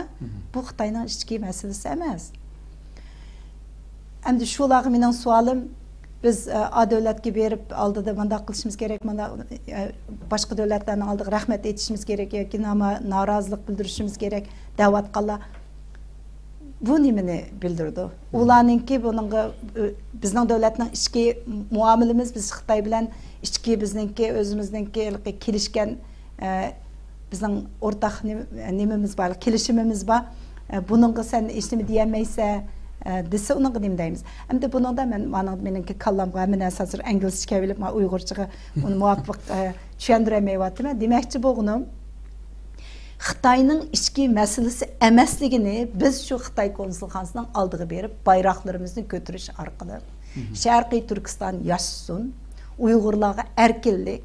بۇ خىتاينىڭ ئىچكى مەسىلىسى ئەمەس. ئەمدى شۇلارغا مېنىڭ سوئالىم، بىز، ئە، ئا دۆلەتكە بېرىپ، ئالدىدا مۇنداق قىلىشىمىز كېرەك، مۇنداق، ئە، باشقا دۆلەتلەرنىڭ ئالدىغا رەھمەت ئېيتىشىمىز كېرەك ياكى ناما-، نارازىلىق بىلدۈرۈشىمىز كېرەك دەۋاتقانلار، بۇ نېمىنى بىلدۈرىدۇ؟ ئۇلارنىڭكى بۇنىڭغا، ئە، بىزنىڭ دۆلەتنىڭ ئىچكى مۇئامىلىمىز، بىز خىتاي بىلەن ئىچكى بىزنىڭكى، ئۆزىمىزنىڭكى ھېلىقى كېلىشكەن ئە، بىزنىڭ ئورتاق نېمە-، نېمىمىز بار، كېلىشىمىمىز بار. ئە، بۇنىڭغا سەن ھېچنېمە دېيەلمەيسەن، ئە، دېسە، ئۇنىڭغا نېمە دەيمىز؟ ئەمدى بۇنىڭدا مەن، مانا، مېنىڭكى كاللامغا ھەممە نەرسە ھازىر ئىنگلىزچە كېلىۋېلىپ، مانا ئۇيغۇرچىغا ئۇنى مۇۋاپىق، ئە، چۈشەندۈرەلمەيۋاتىمەن. دېمەكچى بولغىنىم، خىتاينىڭ ئىچكى مەسىلىسى ئەمەسلىكىنى بىز شۇ خىتاي كونسۇلخانىسىنىڭ ئالدىغا بېرىپ، بايراقلىرىمىزنى كۆتۈرۈش ئارقىلىق، شەرقىي تۈركىستان ياشىسۇن، ئۇيغۇرلارغا ئەركىنلىك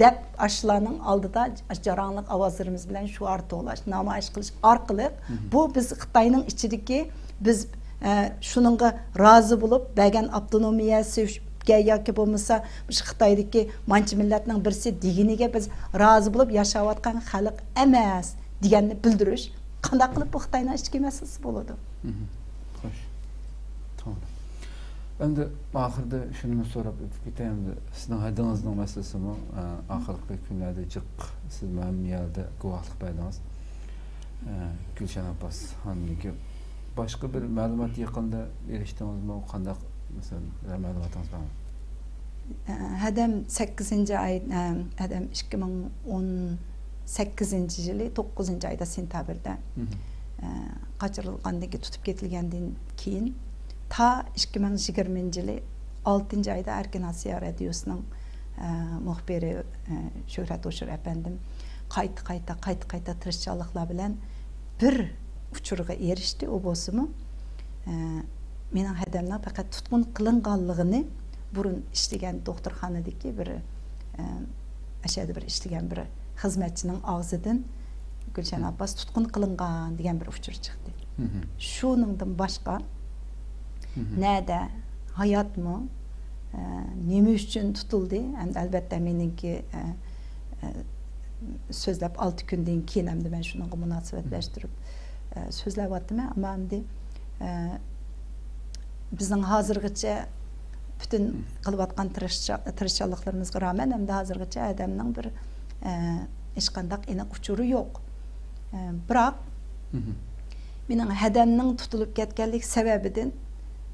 دەپ، ئاشۇلارنىڭ ئالدىدا جاراڭلىق ئاۋازلىرىمىز بىلەن شوئار توۋلاش، نامايىش قىلىش ئارقىلىق، بۇ بىز خىتاينىڭ ئىچىدىكى، بىز، ئە، شۇنىڭغا رازى بولۇپ، بەرگەن ئاپتونومىيەسىگە ياكى بولمىسا مۇشۇ خىتايدىكى مانچە مىللەتنىڭ بىرسى دېگىنىگە بىز رازى بولۇپ ياشاۋاتقان خەلق ئەمەس دېگەننى بىلدۈرۈش قانداق قىلىپ بۇ خىتاينىڭ ئىچكى مەسىلىسى بولىدۇ؟ خوش. توغرا. ئەمدى ئاخىرىدا شۇنىمۇ سوراپ ئۆتۈپ كېتەي. ئەمدى سىزنىڭ ھەدىڭىزنىڭ مەسىلىسىمۇ، ئە، ئاخىرقى كۈنلەردە جىق، سىز ھەممە يەردە گۇۋاھلىق بەردىڭىز. ئە، گۈلشەن ئاپاس خانىمنىڭكى باشقا بىر مەلۇمات يېقىندا ئېرىشتىڭىزمۇ؟ قانداق، مەسىلەن، بىرەر مەلۇماتىڭىز بارمۇ؟ ئە، ھەدەم سەككىزىنچى ئاي، ئە، ھەدەم ئىككى مىڭ ئون سەككىزىنچى يىلى توققۇزىنچى ئايدا، سېنتەبىردە، ئە، قاچۇرۇلغاندىن كېيىن، تۇتۇپ كېتىلگەندىن كېيىن، تا ئىككى مىڭ يىگىرمىنچى يىلى ئالتىنچى ئايدا ئەركىن ئاسىيا رادىيوسىنىڭ، ئە، مۇخبىرى، ئە، شۆھرەت ھوشۇر ئەپەندىم قايتا، قايتا، قايتا، قايتا تىرىشچانلىقلار بىلەن بىر ئۇچۇرغا ئېرىشتى. ئۇ بولسىمۇ، ئە، مېنىڭ ھەدەمنىڭ پەقەت تۇتقۇن قىلىنغانلىقىنى بۇرۇن ئىشلىگەن دوختۇرخانىدىكى بىر، ئە، ئەشەدە بىر ئىشلىگەن بىر خىزمەتچىنىڭ ئاغزىدىن «گۈلشەن ئابباس تۇتقۇن قىلىنغان» دېگەن بىر ئۇچۇر چىقتى. شۇنىڭدىن باشقا نەدە، ھاياتمۇ، ئە، نېمە ئۈچۈن تۇتۇلدى؟ ئەمدى ئەلۋەتتە مېنىڭكى، ئە، ئە، سۆزلەپ ئالتە كۈندىن كېيىن ئەمدى مەن شۇنىڭغا مۇناسىۋەتلەشتۈرۈپ، ئە، سۆزلەۋاتىمەن. ئەمما ئەمدى، ئە، بىزنىڭ ھازىرغىچە پۈتۈن قىلىۋاتقان تىرىشچا-، تىرىشچانلىقلىرىمىزغا رامەن، ئەمدى ھازىرغىچە ئادەمنىڭ بىر، ئە، ھېچقانداق ئېنىق ئۇچۇرى يوق. ئە، بىراق، مېنىڭ ھەدەمنىڭ تۇتۇلۇپ كەتكەنلىك سەۋەبىدىن،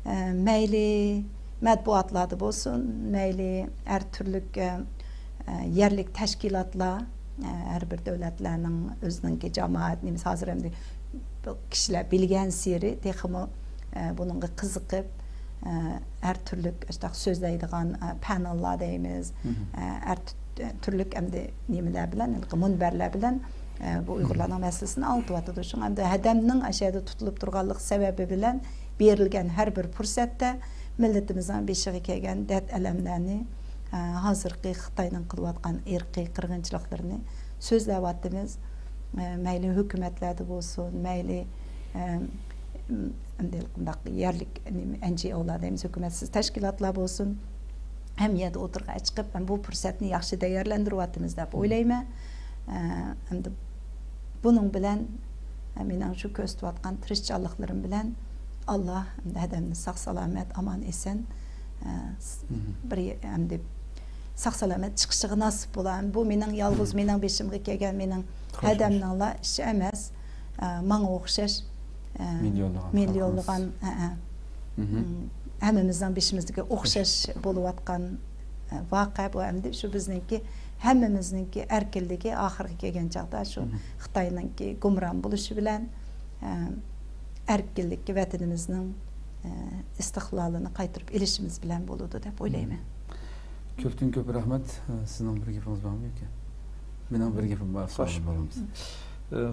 ئە، مەيلى مەتبۇئاتلاردا بولسۇن، مەيلى ھەر تۈرلۈك، ئە، ئە، يەرلىك تەشكىلاتلار، ئە، ھەر بىر دۆلەتلەرنىڭ ئۆزىنىڭكى جامائەت نېمىسى، ھازىر ئەمدى كىشىلەر بىلگەنسېرى تېخىمۇ، ئە، بۇنىڭغا قىزىقىپ، ئە، ھەر تۈرلۈك ئاشۇنداق سۆزلەيدىغان، ئە، پانېللار دەيمىز، ئە، ھەر تۈ-، تۈرلۈك ئەمدى نېمىلەر بىلەن، ھېلىقى مۇنبەرلەر بىلەن، ئە، بۇ ئۇيغۇرلارنىڭ مەسىلىسىنى ئاڭلىتىۋاتىدۇ. شۇڭا ئەمدى ھەدەمنىڭ ئاشۇ يەردە تۇتۇلۇپ تۇرغانلىقى سەۋەبى بىلەن بېرىلگەن ھەر بىر پۇرسەتتە مىللىتىمىزنىڭ بېشىغا كەلگەن دەرد-ئەلەملەرنى، ئە، ھازىرقى خىتاينىڭ قىلىۋاتقان ئىرقىي قىرغىنچىلىقلىرىنى سۆزلەۋاتىمىز. ئە، مەيلى ھۆكۈمەتلەردە بولسۇن، مەيلى، ئە، ئەمدى بۇنداق يەرلىك، نېمە، ئەن جى ئولار دەيمىز، ھۆكۈمەتسىز تەشكىلاتلار بولسۇن، ھەممە يەردە ئوتتۇرىغا چىقىپ، بۇ پۇرسەتنى ياخشى تەييارلاندۇرۇۋاتىمىز دەپ ئويلايمەن. ئە، ئەمدى بۇنىڭ بىلەن، ئە، مېنىڭ شۇ كۆرسىتىۋاتقان تىرىشچانلىقلىرىم بىلەن ئاللا ھەدەمنى ساق-سالامەت، ئامان-ئېسەن، ئە، س-، بىر يە-، ئەمدى ساق-سالامەت چىقىشىغا ناسىپ بولا. بۇ مېنىڭ يالغۇز مېنىڭ بېشىمغا كەلگەن، مېنىڭ ھەدەمنىڭلا ئىشى ئەمەس. ئە، ماڭا ئوخشاش، ئە، مىليونلىغان مىليونلىغان، خەلقىمىز. ھە، ھە. ھەممىمىزنىڭ بېشىمىزدىكى ئوخشاش بولۇۋاتقان، ئە، ۋەقە بۇ. ئەمدى شۇ بىزنىڭكى، ھەممىمىزنىڭكى ئەركىنلىكى ئاخىرغا كەلگەن چاغدا شۇ خىتاينىڭكى گۇمران بولۇشى بىلەن، ئە، ئەركىنلىككە ۋەتىنىمىزنىڭ، ئە، ئىستىقلالىنى قايتۇرۇپ ئېلىشىمىز بىلەن بولىدۇ دەپ ئويلايمەن. كۆپتىن كۆپ رەھمەت. سىزنىڭ بىر گېپىڭىز بارمۇ ياكى؟ مېنىڭ بىر گېپىم بار، خوش. سوئالىم بولمىسا. ئە،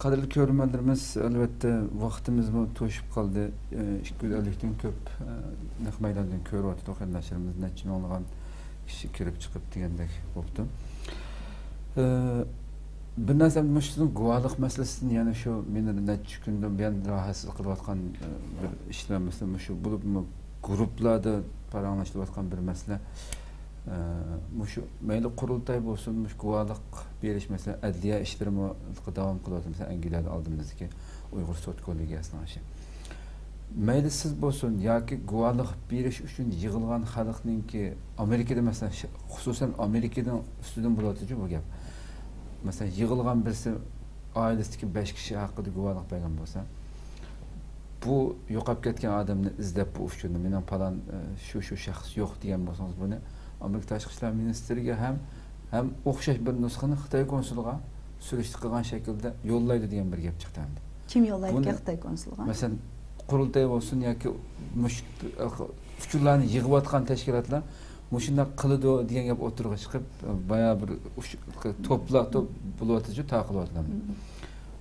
قەدىرلىك كۆرۈرمەنلىرىمىز، ئەلۋەتتە، ۋاقتىمىزمۇ توشۇپ قالدى. ئە، ئىككى يۈز ئەللىكتىن كۆپ، ئە، نەق مەيداندىن كۆرۈۋاتىدۇ قېرىنداشلىرىمىز، نەچچە مىڭلىغان كىشى كىرىپ چىقىپ دېگەندەك بوپتۇ. ئە، بىر نەرسە، مۇشۇ سىزنىڭ گۇۋاھلىق مەسىلىسىدىن يەنە شۇ مېنى نەچچە كۈندىن بۇيان راھەتسىز قىلىۋاتقان، ئە، بىر ئىشلار، مەسىلەن، مۇشۇ بولۇپمۇ گۇرۇپپىلاردا پاراڭلىشىلىۋاتقان بىر مەسىلە. ئە، مۇشۇ مەيلى قۇرۇلتاي بولسۇن، مۇشۇ گۇۋاھلىق بېرىش، مەسىلەن، ئەدلىيە ئىشلىرىمۇ داۋام قىلىۋاتىدۇ. مەسىلەن، ئەنگلىيەدە ئالدىمىزدىكى ئۇيغۇر سوت كوللېگىيەسىنىڭ ئىشى. مەيلى سىز بولسۇن ياكى گۇۋاھلىق بېرىش ئۈچۈن يىغىلغان خەلقنىڭكى، ئامېرىكىدا، مەسىلەن، ش-، خۇسۇسەن ئامېرىكىنىڭ ئۈستىدىن بولۇۋاتىدۇ بۇ گەپ. مەسىلەن، يىغىلغان بىرسى ئائىلىسىدىكى بەش كىشى ھەققىدە گۇۋاھلىق بەرگەن بولسا، بۇ يوقاپ كەتكەن ئادەمنى ئىزدەپ، بۇ ئۇچۇرنى، مېنىڭ پالان، ئە، شۇ، شۇ شەخس يوق دېگەن بولسىڭىز، بۇنى ئامېرىكا تاشقى ئىشلار مىنىستىرىگە ھەم، ھەم ئوخشاش بىر نۇسخىنى خىتاي كونسۇلىغا سۈرۈشتە قىلغان شەكىلدە يوللايدۇ دېگەن بىر گەپ چىقتى ئەمدى. كىم يوللايدىكەن بۇنى، خىتاي كونسۇلىغا؟ مەسىلەن، قۇرۇلتاي بولسۇن ياكى مۇشۇ ئۇچۇرلارنى يىغىۋاتقان تەشكىلاتلار مۇشۇنداق قىلىدۇ دېگەن گەپ ئوتتۇرىغا چىقىپ، بايا بىر ئۇش-، توپلا توپ بولۇۋاتىدۇ، تارقىلىۋاتىدۇ.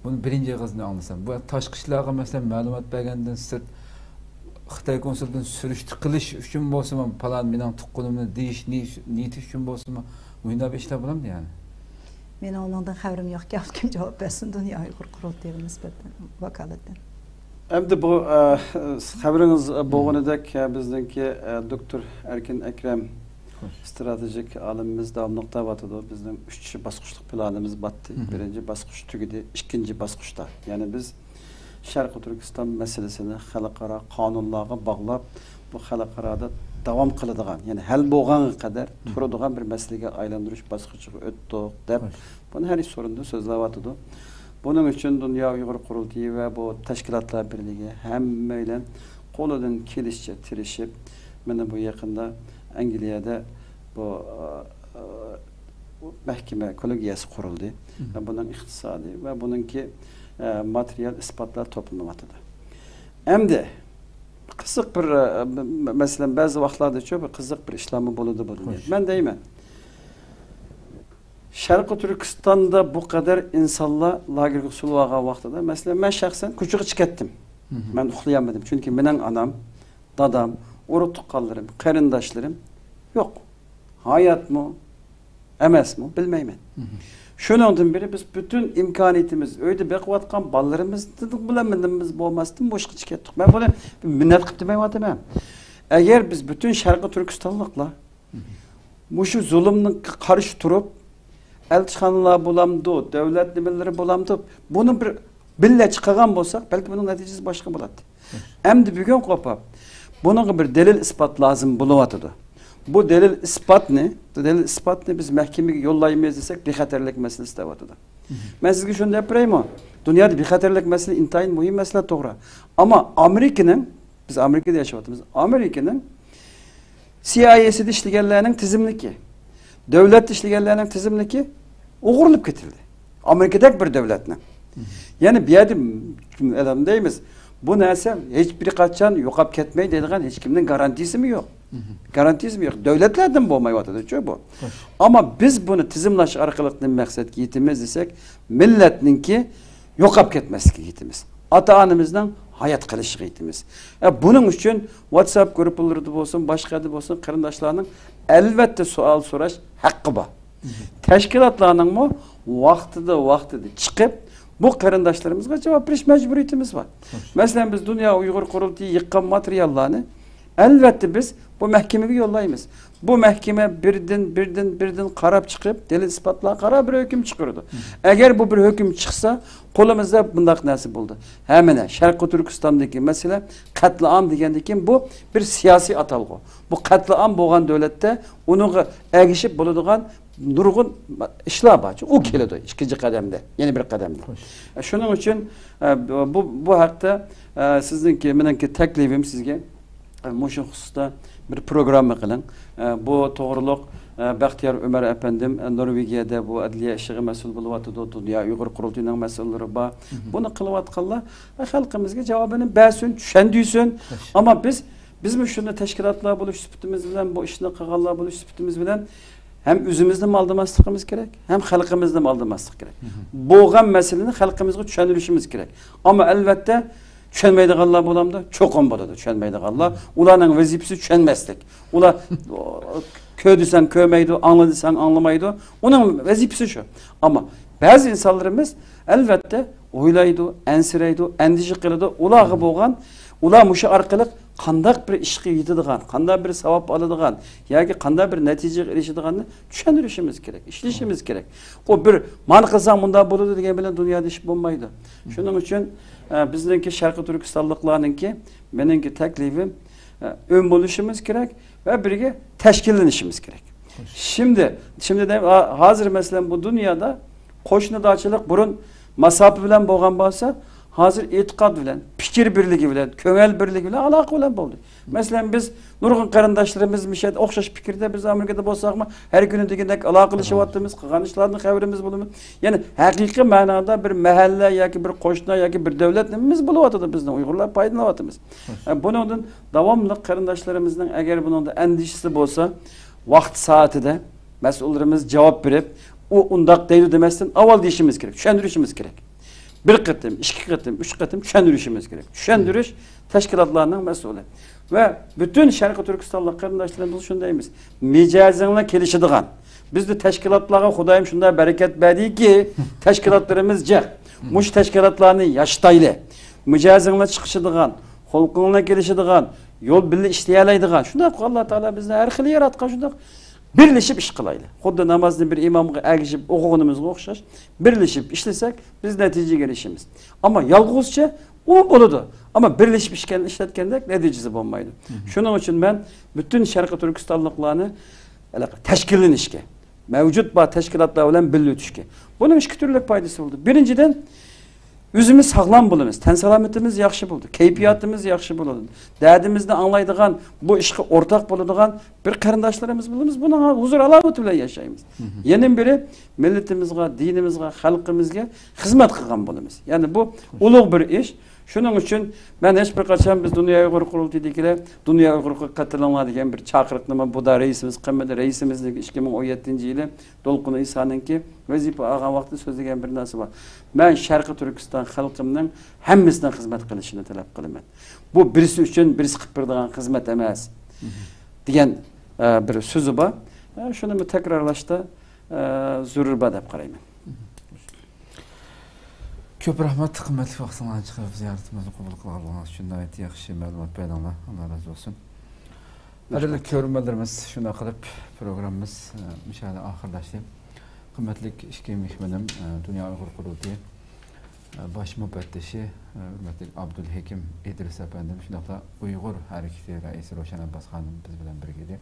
بۇنى بىرىنچى ئېغىزدىن ئاڭلىسام، بۇ تاشقى ئىشلارغا، مەسىلەن، مەلۇمات بەرگەندىن سىرت، خىتاي كونسۇلىدىن سۈرۈشتە قىلىش ئۈچۈن بولسىمۇ، پالان مېنىڭ تۇغقىنىمنى دېيىش نىيىتى ئۈچۈن بولسىمۇ، مۇشۇنداق بىر ئىشلار بولامدۇ يەنى؟ مېنىڭ ئۇنىڭدىن خەۋىرىم يوق. كىم جاۋاب بەرسۇن دۇنيا ئۇيغۇر قۇرۇلتىيىغا نىسبەتەن، ۋاكالىتەن؟ ئەمدى بۇ، ئە، خەۋىرىڭىز بولغىنىدەك، ئە، بىزنىڭكى، ئە، دوكتور ئەركىن ئەكرەم، خوش، ئىستراتېگىك ئالىمىمىز داۋاملىق دەۋاتىدۇ. بىزنىڭ ئۈچ باسقۇچلۇق پىلانىمىز باتتى. بىرىنچى باسقۇچ تۈگىدى، ئىككىنچى باسقۇچتا. يەنى بىز شەرقىي تۈركىستان مەسىلىسىنى خەلقئارا قانۇنلارغا باغلاپ، بۇ خەلقئارادا داۋام قىلىدىغان، يەنى ھەل بولغانغا قەدەر تۇرىدىغان بىر مەسىلىگە ئايلاندۇرۇش باسقۇچىغا ئۆتتۇق، دەپ، خوش، بۇنى ھەر ئىككى سورۇندا سۆزلەۋاتىدۇ. بۇنىڭ ئۈچۈن دۇنيا ئۇيغۇر قۇرۇلتىيى ۋە بۇ تەشكىلاتلار بىرلىكى ھەممەيلەن قولىدىن كېلىشىچە تىرىشىپ، مانا بۇ يېقىندا ئەنگلىيەدە بۇ، ئە، ئە، مەھكىمە كوللېگىيەسى قۇرۇلدى. ۋە بۇنىڭ ئىقتىسادىي ۋە بۇنىڭكى، ئە، ماتېرىيال ئىسپاتلار توپلىنىۋاتىدۇ. ئەمدى قىزىق بىر، ئە، م-، م-، مەسىلەن، بەزى ۋاقىتلاردىچۇ بىر قىزىق بىر ئىشلارمۇ بولىدۇ، بۇ دۇنيادا. مەن دەيمەن، شەرقىي تۈركىستاندا بۇ قەدەر ئىنسانلار لاگېرغا سولىۋالغان ۋاقتىدا، مەسىلەن، مەن شەخسەن كوچىغا چىقىپ كەتتىم. مەن ئۇخلىيالمىدىم، چۈنكى مېنىڭ ئانام، دادام، ئۇرۇق-تۇغقانلىرىم، قېرىنداشلىرىم يوق. ھاياتمۇ، ئەمەسمۇ، بىلمەيمەن. شۇنىڭدىن بېرى بىز پۈتۈن ئىمكانىيىتىمىز، ئۆيدە بېقىۋاتقان بالىلىرىمىز بىلەن نېمىمىز بولماستىن بۇ ئىشقا چىقىپ كەتتۇق. مەن بۇنى مىننەت قىلىپ دېمەيۋاتىمەن. ئەگەر بىز پۈتۈن شەرقىي تۈركىستانلىقلار مۇشۇ زۇلۇمغا قارشى تۇرۇپ، ئەلچىخانىلار بولامدۇ، دۆلەت نېمىلىرى بولامدۇ، بۇنى بىر بىللە چىقارغان بولساق، بەلكى بۇنىڭ نەتىجىسى باشقا بولاتتى. ئەمدى بۈگۈن قوپۇپ، بۇنىڭغا بىر دەلىل ئىسپات لازىم بولۇۋاتىدۇ. بۇ دەلىل ئىسپاتنى، دەلىل ئىسپاتنى بىز مەھكىمىگە يوللايمىز دېسەك، بىخەتەرلىك مەسىلىسى دەۋاتىدۇ. مەن سىزگە شۇنى دەپ بېرەيمۇ؟ دۇنيادا بىخەتەرلىك مەسىلىسى ئىنتايىن مۇھىم مەسىلە، توغرا. ئەمما ئامېرىكىنىڭ، بىز ئامېرىكىدا ياشاۋاتىمىز، ئامېرىكىنىڭ سىئايئېسىدا ئىشلىگەنلەرنىڭ تىزىملىكى، دۆلەتتە ئىشلىگەنلەرنىڭ تىزىملىكى ئوغرىلىپ كېتىلدى. ئامېرىكىدەك بىر دۆلەتنىڭ. يەنى بۇ يەردە م-، ئادەم دەيمىز، بۇ نەرسە ھېچ بىر قاچان يوقاپ كەتمەي دەيدىغان ھېچ كىمنىڭ گارانتىسىمۇ يوق. گارانتىسىمۇ يوق. دۆلەتلەردىن بولمايۋاتىدۇچۇ بۇ. ئەمما بىز بۇنى تىزىملاش ئارقىلىق نېمە مەقسەتكە يېتىمىز دېسەك، مىللەتنىڭكى يوقاپ كەتمەسلىكىگە يېتىمىز. ئاتا-ئانىمىزنىڭ ھايات قېلىشىغا يېتىمىز. ئە، بۇنىڭ ئۈچۈن ۋاتساپ گۇرۇپپىلىرىدا بولسۇن، باشقا يەردە بولسۇن، قېرىنداشلارنىڭ ئەلۋەتتە سوئال سوراش ھەققى بار. تەشكىلاتلارنىڭمۇ ۋاقتىدا، ۋاقتىدا چىقىپ، بۇ قېرىنداشلىرىمىزغا جاۋاب بېرىش مەجبۇرىيىتىمىز بار. مەسىلەن، بىز دۇنيا ئۇيغۇر قۇرۇلتىيى يىغقان ماتېرىياللارنى ئەلۋەتتە بىز بۇ مەھكىمىگە يوللايمىز. بۇ مەھكىمە بىردىن، بىردىن، بىردىن قاراپ چىقىپ، دەلىل ئىسپاتلارغا قاراپ بىر ھۆكۈم چىقىرىدۇ. ئەگەر بۇ بىر ھۆكۈم چىقسا، قولىمىزدا بۇنداق نەرسە بولدى. ھە، مانا، شەرقىي تۈركىستاندىكى مەسىلە، قەتلىئام دېگەندىن كېيىن بۇ بىر سىياسىي ئاتالغۇ. بۇ قەتلىئام بولغان دۆلەتتە ئۇنىڭغا ئەگىشىپ بولىدىغان نۇرغۇن ئىشلار بار. ئۇ كېلىدۇ ئىككىنچى قەدەمدە، يەنە بىر قەدەمدە. شۇنىڭ ئۈچۈن، ئە، بۇ، بۇ، بۇ ھەقتە، ئە، سىزنىڭكى، مېنىڭكى تەكلىپىم سىزگە، ئە، مۇشۇ خۇسۇستا بىر پروگرامما قىلىڭ. ئە، بۇ توغرۇلۇق، ئە، بەختىيار ئۆمەر ئەپەندىم، ئە، نورۋېگىيەدە بۇ ئەدلىيە ئىشىغا مەسئۇل بولۇۋاتىدۇ، دۇنيا ئۇيغۇر قۇرۇلتىيىنىڭ مەسئۇللىرى بار. بۇنى قىلىۋاتقانلار، ئە، خەلقىمىزگە جاۋابىنى بەرسۇن، چۈشەندۈرسۇن. ئەمما بىز، بىزمۇ شۇنى تەشكىلاتلار بولۇش سۈپىتىمىز بىلەن، بۇ ئىشنى قىلغانلار بولۇش سۈپىتىمىز بىلەن ھەم ئۆزىمىزنىمۇ ئالدىماسلىقىمىز كېرەك، ھەم خەلقىمىزنىمۇ ئالدىماسلىق كېرەك. بولغان مەسىلىنى خەلقىمىزگە چۈشەندۈرۈشىمىز كېرەك. ئەمما ئەلۋەتتە، چۈشەنمەيدىغانلار بولامدۇ؟ چوقۇم بولىدۇ چۈشەنمەيدىغانلار. ئۇلارنىڭ ۋەزىپىسى چۈشەنمەسلىك. ئۇلار كۆر دېسەڭ كۆرمەيدۇ، ئاڭلا دېسەڭ ئاڭلىمايدۇ. ئۇنىڭ ۋەزىپىسى شۇ. ئەمما بەزى ئىنسانلىرىمىز، ئەلۋەتتە، ئويلايدۇ، ئەنسىرەيدۇ، ئەندىشە قىلىدۇ. ئۇلارغا بولغان، ئۇلار مۇشۇ ئارقىلىق قانداق بىر ئىشقا يېتىدىغان، قانداق بىر ساۋاب ئالىدىغان ياكى قانداق بىر نەتىجىگە ئېرىشىدىغاننى چۈشەندۈرۈشىمىز كېرەك، ئىشلىشىمىز كېرەك. ئۇ بىر، مانا قىلساڭ مۇنداق بولىدۇ دېگەن بىلەن دۇنيادا ئىش بولمايدۇ. شۇنىڭ ئۈچۈن، ئە، بىزنىڭكى شەرقىي تۈركىستانلىقلارنىڭكى، مېنىڭكى تەكلىپىم، ئە، ئۈن بولۇشىمىز كېرەك ۋە بىرگە تەشكىللىنىشىمىز كېرەك. شىمدى، شىمدى دەي-، ھا-، ھازىر مەسىلەن بۇ دۇنيادا قوشنىدارچىلىق بۇرۇن ماساپە بىلەن بولغان بولسا، ھازىر ئېتىقاد بىلەن، پىكىر بىرلىكى بىلەن، كۆڭۈل بىرلىكى بىلەن، ئالاقە بىلەن بولدى. مەسىلەن، بىز نۇرغۇن قېرىنداشلىرىمىز مىشەدە ئوخشاش پىكىردە، بىز ئامېرىكىدا بولساقمۇ، ھەر كۈنى دېگۈندەك ئالاقىلىشىۋاتىمىز، قىلغان ئىشلاردىن خەۋىرىمىز بولىمىز. يەنى ھەقىقىي مەنادا بىر مەھەللە ياكى بىر قوشنا ياكى بىر دۆلەت نېمىمىز بولۇۋاتىدۇ، بىزنىڭ ئۇيغۇرلار پايدىلىنىۋاتىمىز. ئە، بۇنىڭدىن داۋاملىق قېرىنداشلىرىمىزنىڭ ئەگەر بۇنىڭدا ئەندىشىسى بولسا، ۋاقتى سائىتىدە مەسئۇللىرىمىز جاۋاب بېرىپ، ئۇ ئۇنداق دەيدۇ دېمەستىن ئاۋۋال دېيىشىمىز كېرەك، چۈشەندۈرۈشىمىز كېرەك. بىر قېتىم، ئىككى قېتىم، ئۈچ قېتىم چۈشەندۈرۈشىمىز كېرەك. چۈشەندۈرۈش تەشكىلاتلارنىڭ مەسئۇلى. ۋە پۈتۈن شەرقىي تۈركىستانلىق قېرىنداشلىرىمىزغا شۇنى دەيمىز. مىجەزىڭلار كېلىشىدىغان. بىزدە تەشكىلاتلارغا خۇدايىم شۇنداق بەرىكەت بەردىكى، تەشكىلاتلىرىمىز جىق. مۇشۇ تەشكىلاتلارنى ياشىتايلى. مىجەزىڭلار چىقىشىدىغان، خۇلقۇڭلار كېلىشىدىغان، يول بىللە ئىشلىيەلەيدىغان. شۇنداق ئاللا تائالا بىزنى ھەر خىل ياراتقان شۇنداق. بىرلىشىپ ئىش قىلايلى. خۇددى نامازنى بىر ئىمامغا ئەگىشىپ ئوقۇغىنىمىزغا ئوخشاش، بىرلىشىپ ئىشلىسەك، بىز نەتىجىگە ئېرىشىمىز. ئەمما يالغۇزچە ئۇ بولىدۇ. ئەمما بىرلىشىپ ئىشكەن-، ئىشلەتكەندەك نەتىجىسى بولمايدۇ. شۇنىڭ ئۈچۈن مەن پۈتۈن شەرقىي تۈركىستانلىقلارنى تەشكىللىنىشكە، مەۋجۇت بار تەشكىلاتلار بىلەن بىللە ئۆتۈشكە. بۇنىڭ ئىككى تۈرلۈك پايدىسى بولىدۇ. بىرىنچىدىن، ئۆزىمىز ساغلام بولىمىز، تەن سالامىتىمىز ياخشى بولىدۇ، كەيپىياتىمىز ياخشى بولىدۇ، دەردىمىزنى ئاڭلايدىغان، بۇ ئىشقا ئورتاق بولىدىغان بىر قېرىنداشلىرىمىز بولىمىز، بۇنىڭ ھۇزۇر ھالاۋىتى بىلەن ياشايمىز. يەنە بىرى، مىللىتىمىزغا، دىنىمىزغا، خەلقىمىزگە خىزمەت قىلغان بولىمىز. يەنى بۇ ئۇلۇغ بىر ئىش. شۇنىڭ ئۈچۈن مەن ھېچ بىر قاچان بىز دۇنيا ئۇيغۇر قۇرۇلتىيىدىكىلەر دۇنيا ئۇيغۇرغا قېتىلىڭلار دېگەن بىر چاقىرىقنىمۇ بۇدا رەئىسىمىز قىلمىدى. رەئىسىمىزنىڭ ئىككى مىڭ ئون يەتتىنچى يىلى دولقۇن ئىسانىڭكى ۋەزىپە ئالغان ۋاقتىدا سۆزلىگەن بىر نەرسە بار. مەن شەرقىي تۈركىستان خەلقىمنىڭ ھەممىسىنىڭ خىزمەت قىلىشىنى تەلەپ قىلىمەن. بۇ بىرسى ئۈچۈن بىرسى قىلىپ بېرىدىغان خىزمەت ئەمەس، دېگەن، ئە، بىر سۆزى بار. ئە، شۇنى تەكرارلاشتا، ئە، زۆرۈر بار دەپ قارايمەن. كۆپ رەھمەت، قىممەتلىك ۋاقتىڭلارنى چىقىرىپ زىيارىتىمىزنى قوبۇل قىلغانلىقىڭىز ئۈچۈن. ناھايىتى ياخشى مەلۇمات بەردىڭلار. ئاللا رازى بولسۇن. ئەزىز كۆرۈرمەنلىرىمىز، شۇنداق قىلىپ پروگراممىمىز، ئە، مۇشۇ يەردە ئاخىرلاشتى. قىممەتلىك ئىككى مېھمىنىم، ئە، دۇنيا ئۇيغۇر قۇرۇلتىيى، ئە، باش مۇپەتتىشى، ئە، ھۆرمەتلىك ئابدۇلھېكىم ئىدرىس ئەپەندىم، شۇنداقلا ئۇيغۇر ھەرىكىتى رەئىسى روشەن ئابباس خانىم بىز بىلەن بىرگە ئىدى.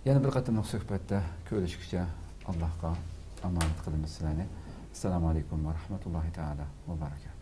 يەنە بىر قېتىملىق سۆھبەتتە كۆرۈشكىچە ئاللاھقا ئامانەت قىلىمىز سىلەرنى. ئەسسالامۇ ئەلەيكۇم ۋە رەھمەتۇللاھى تائالا ۋە بەرىكاتۇھ.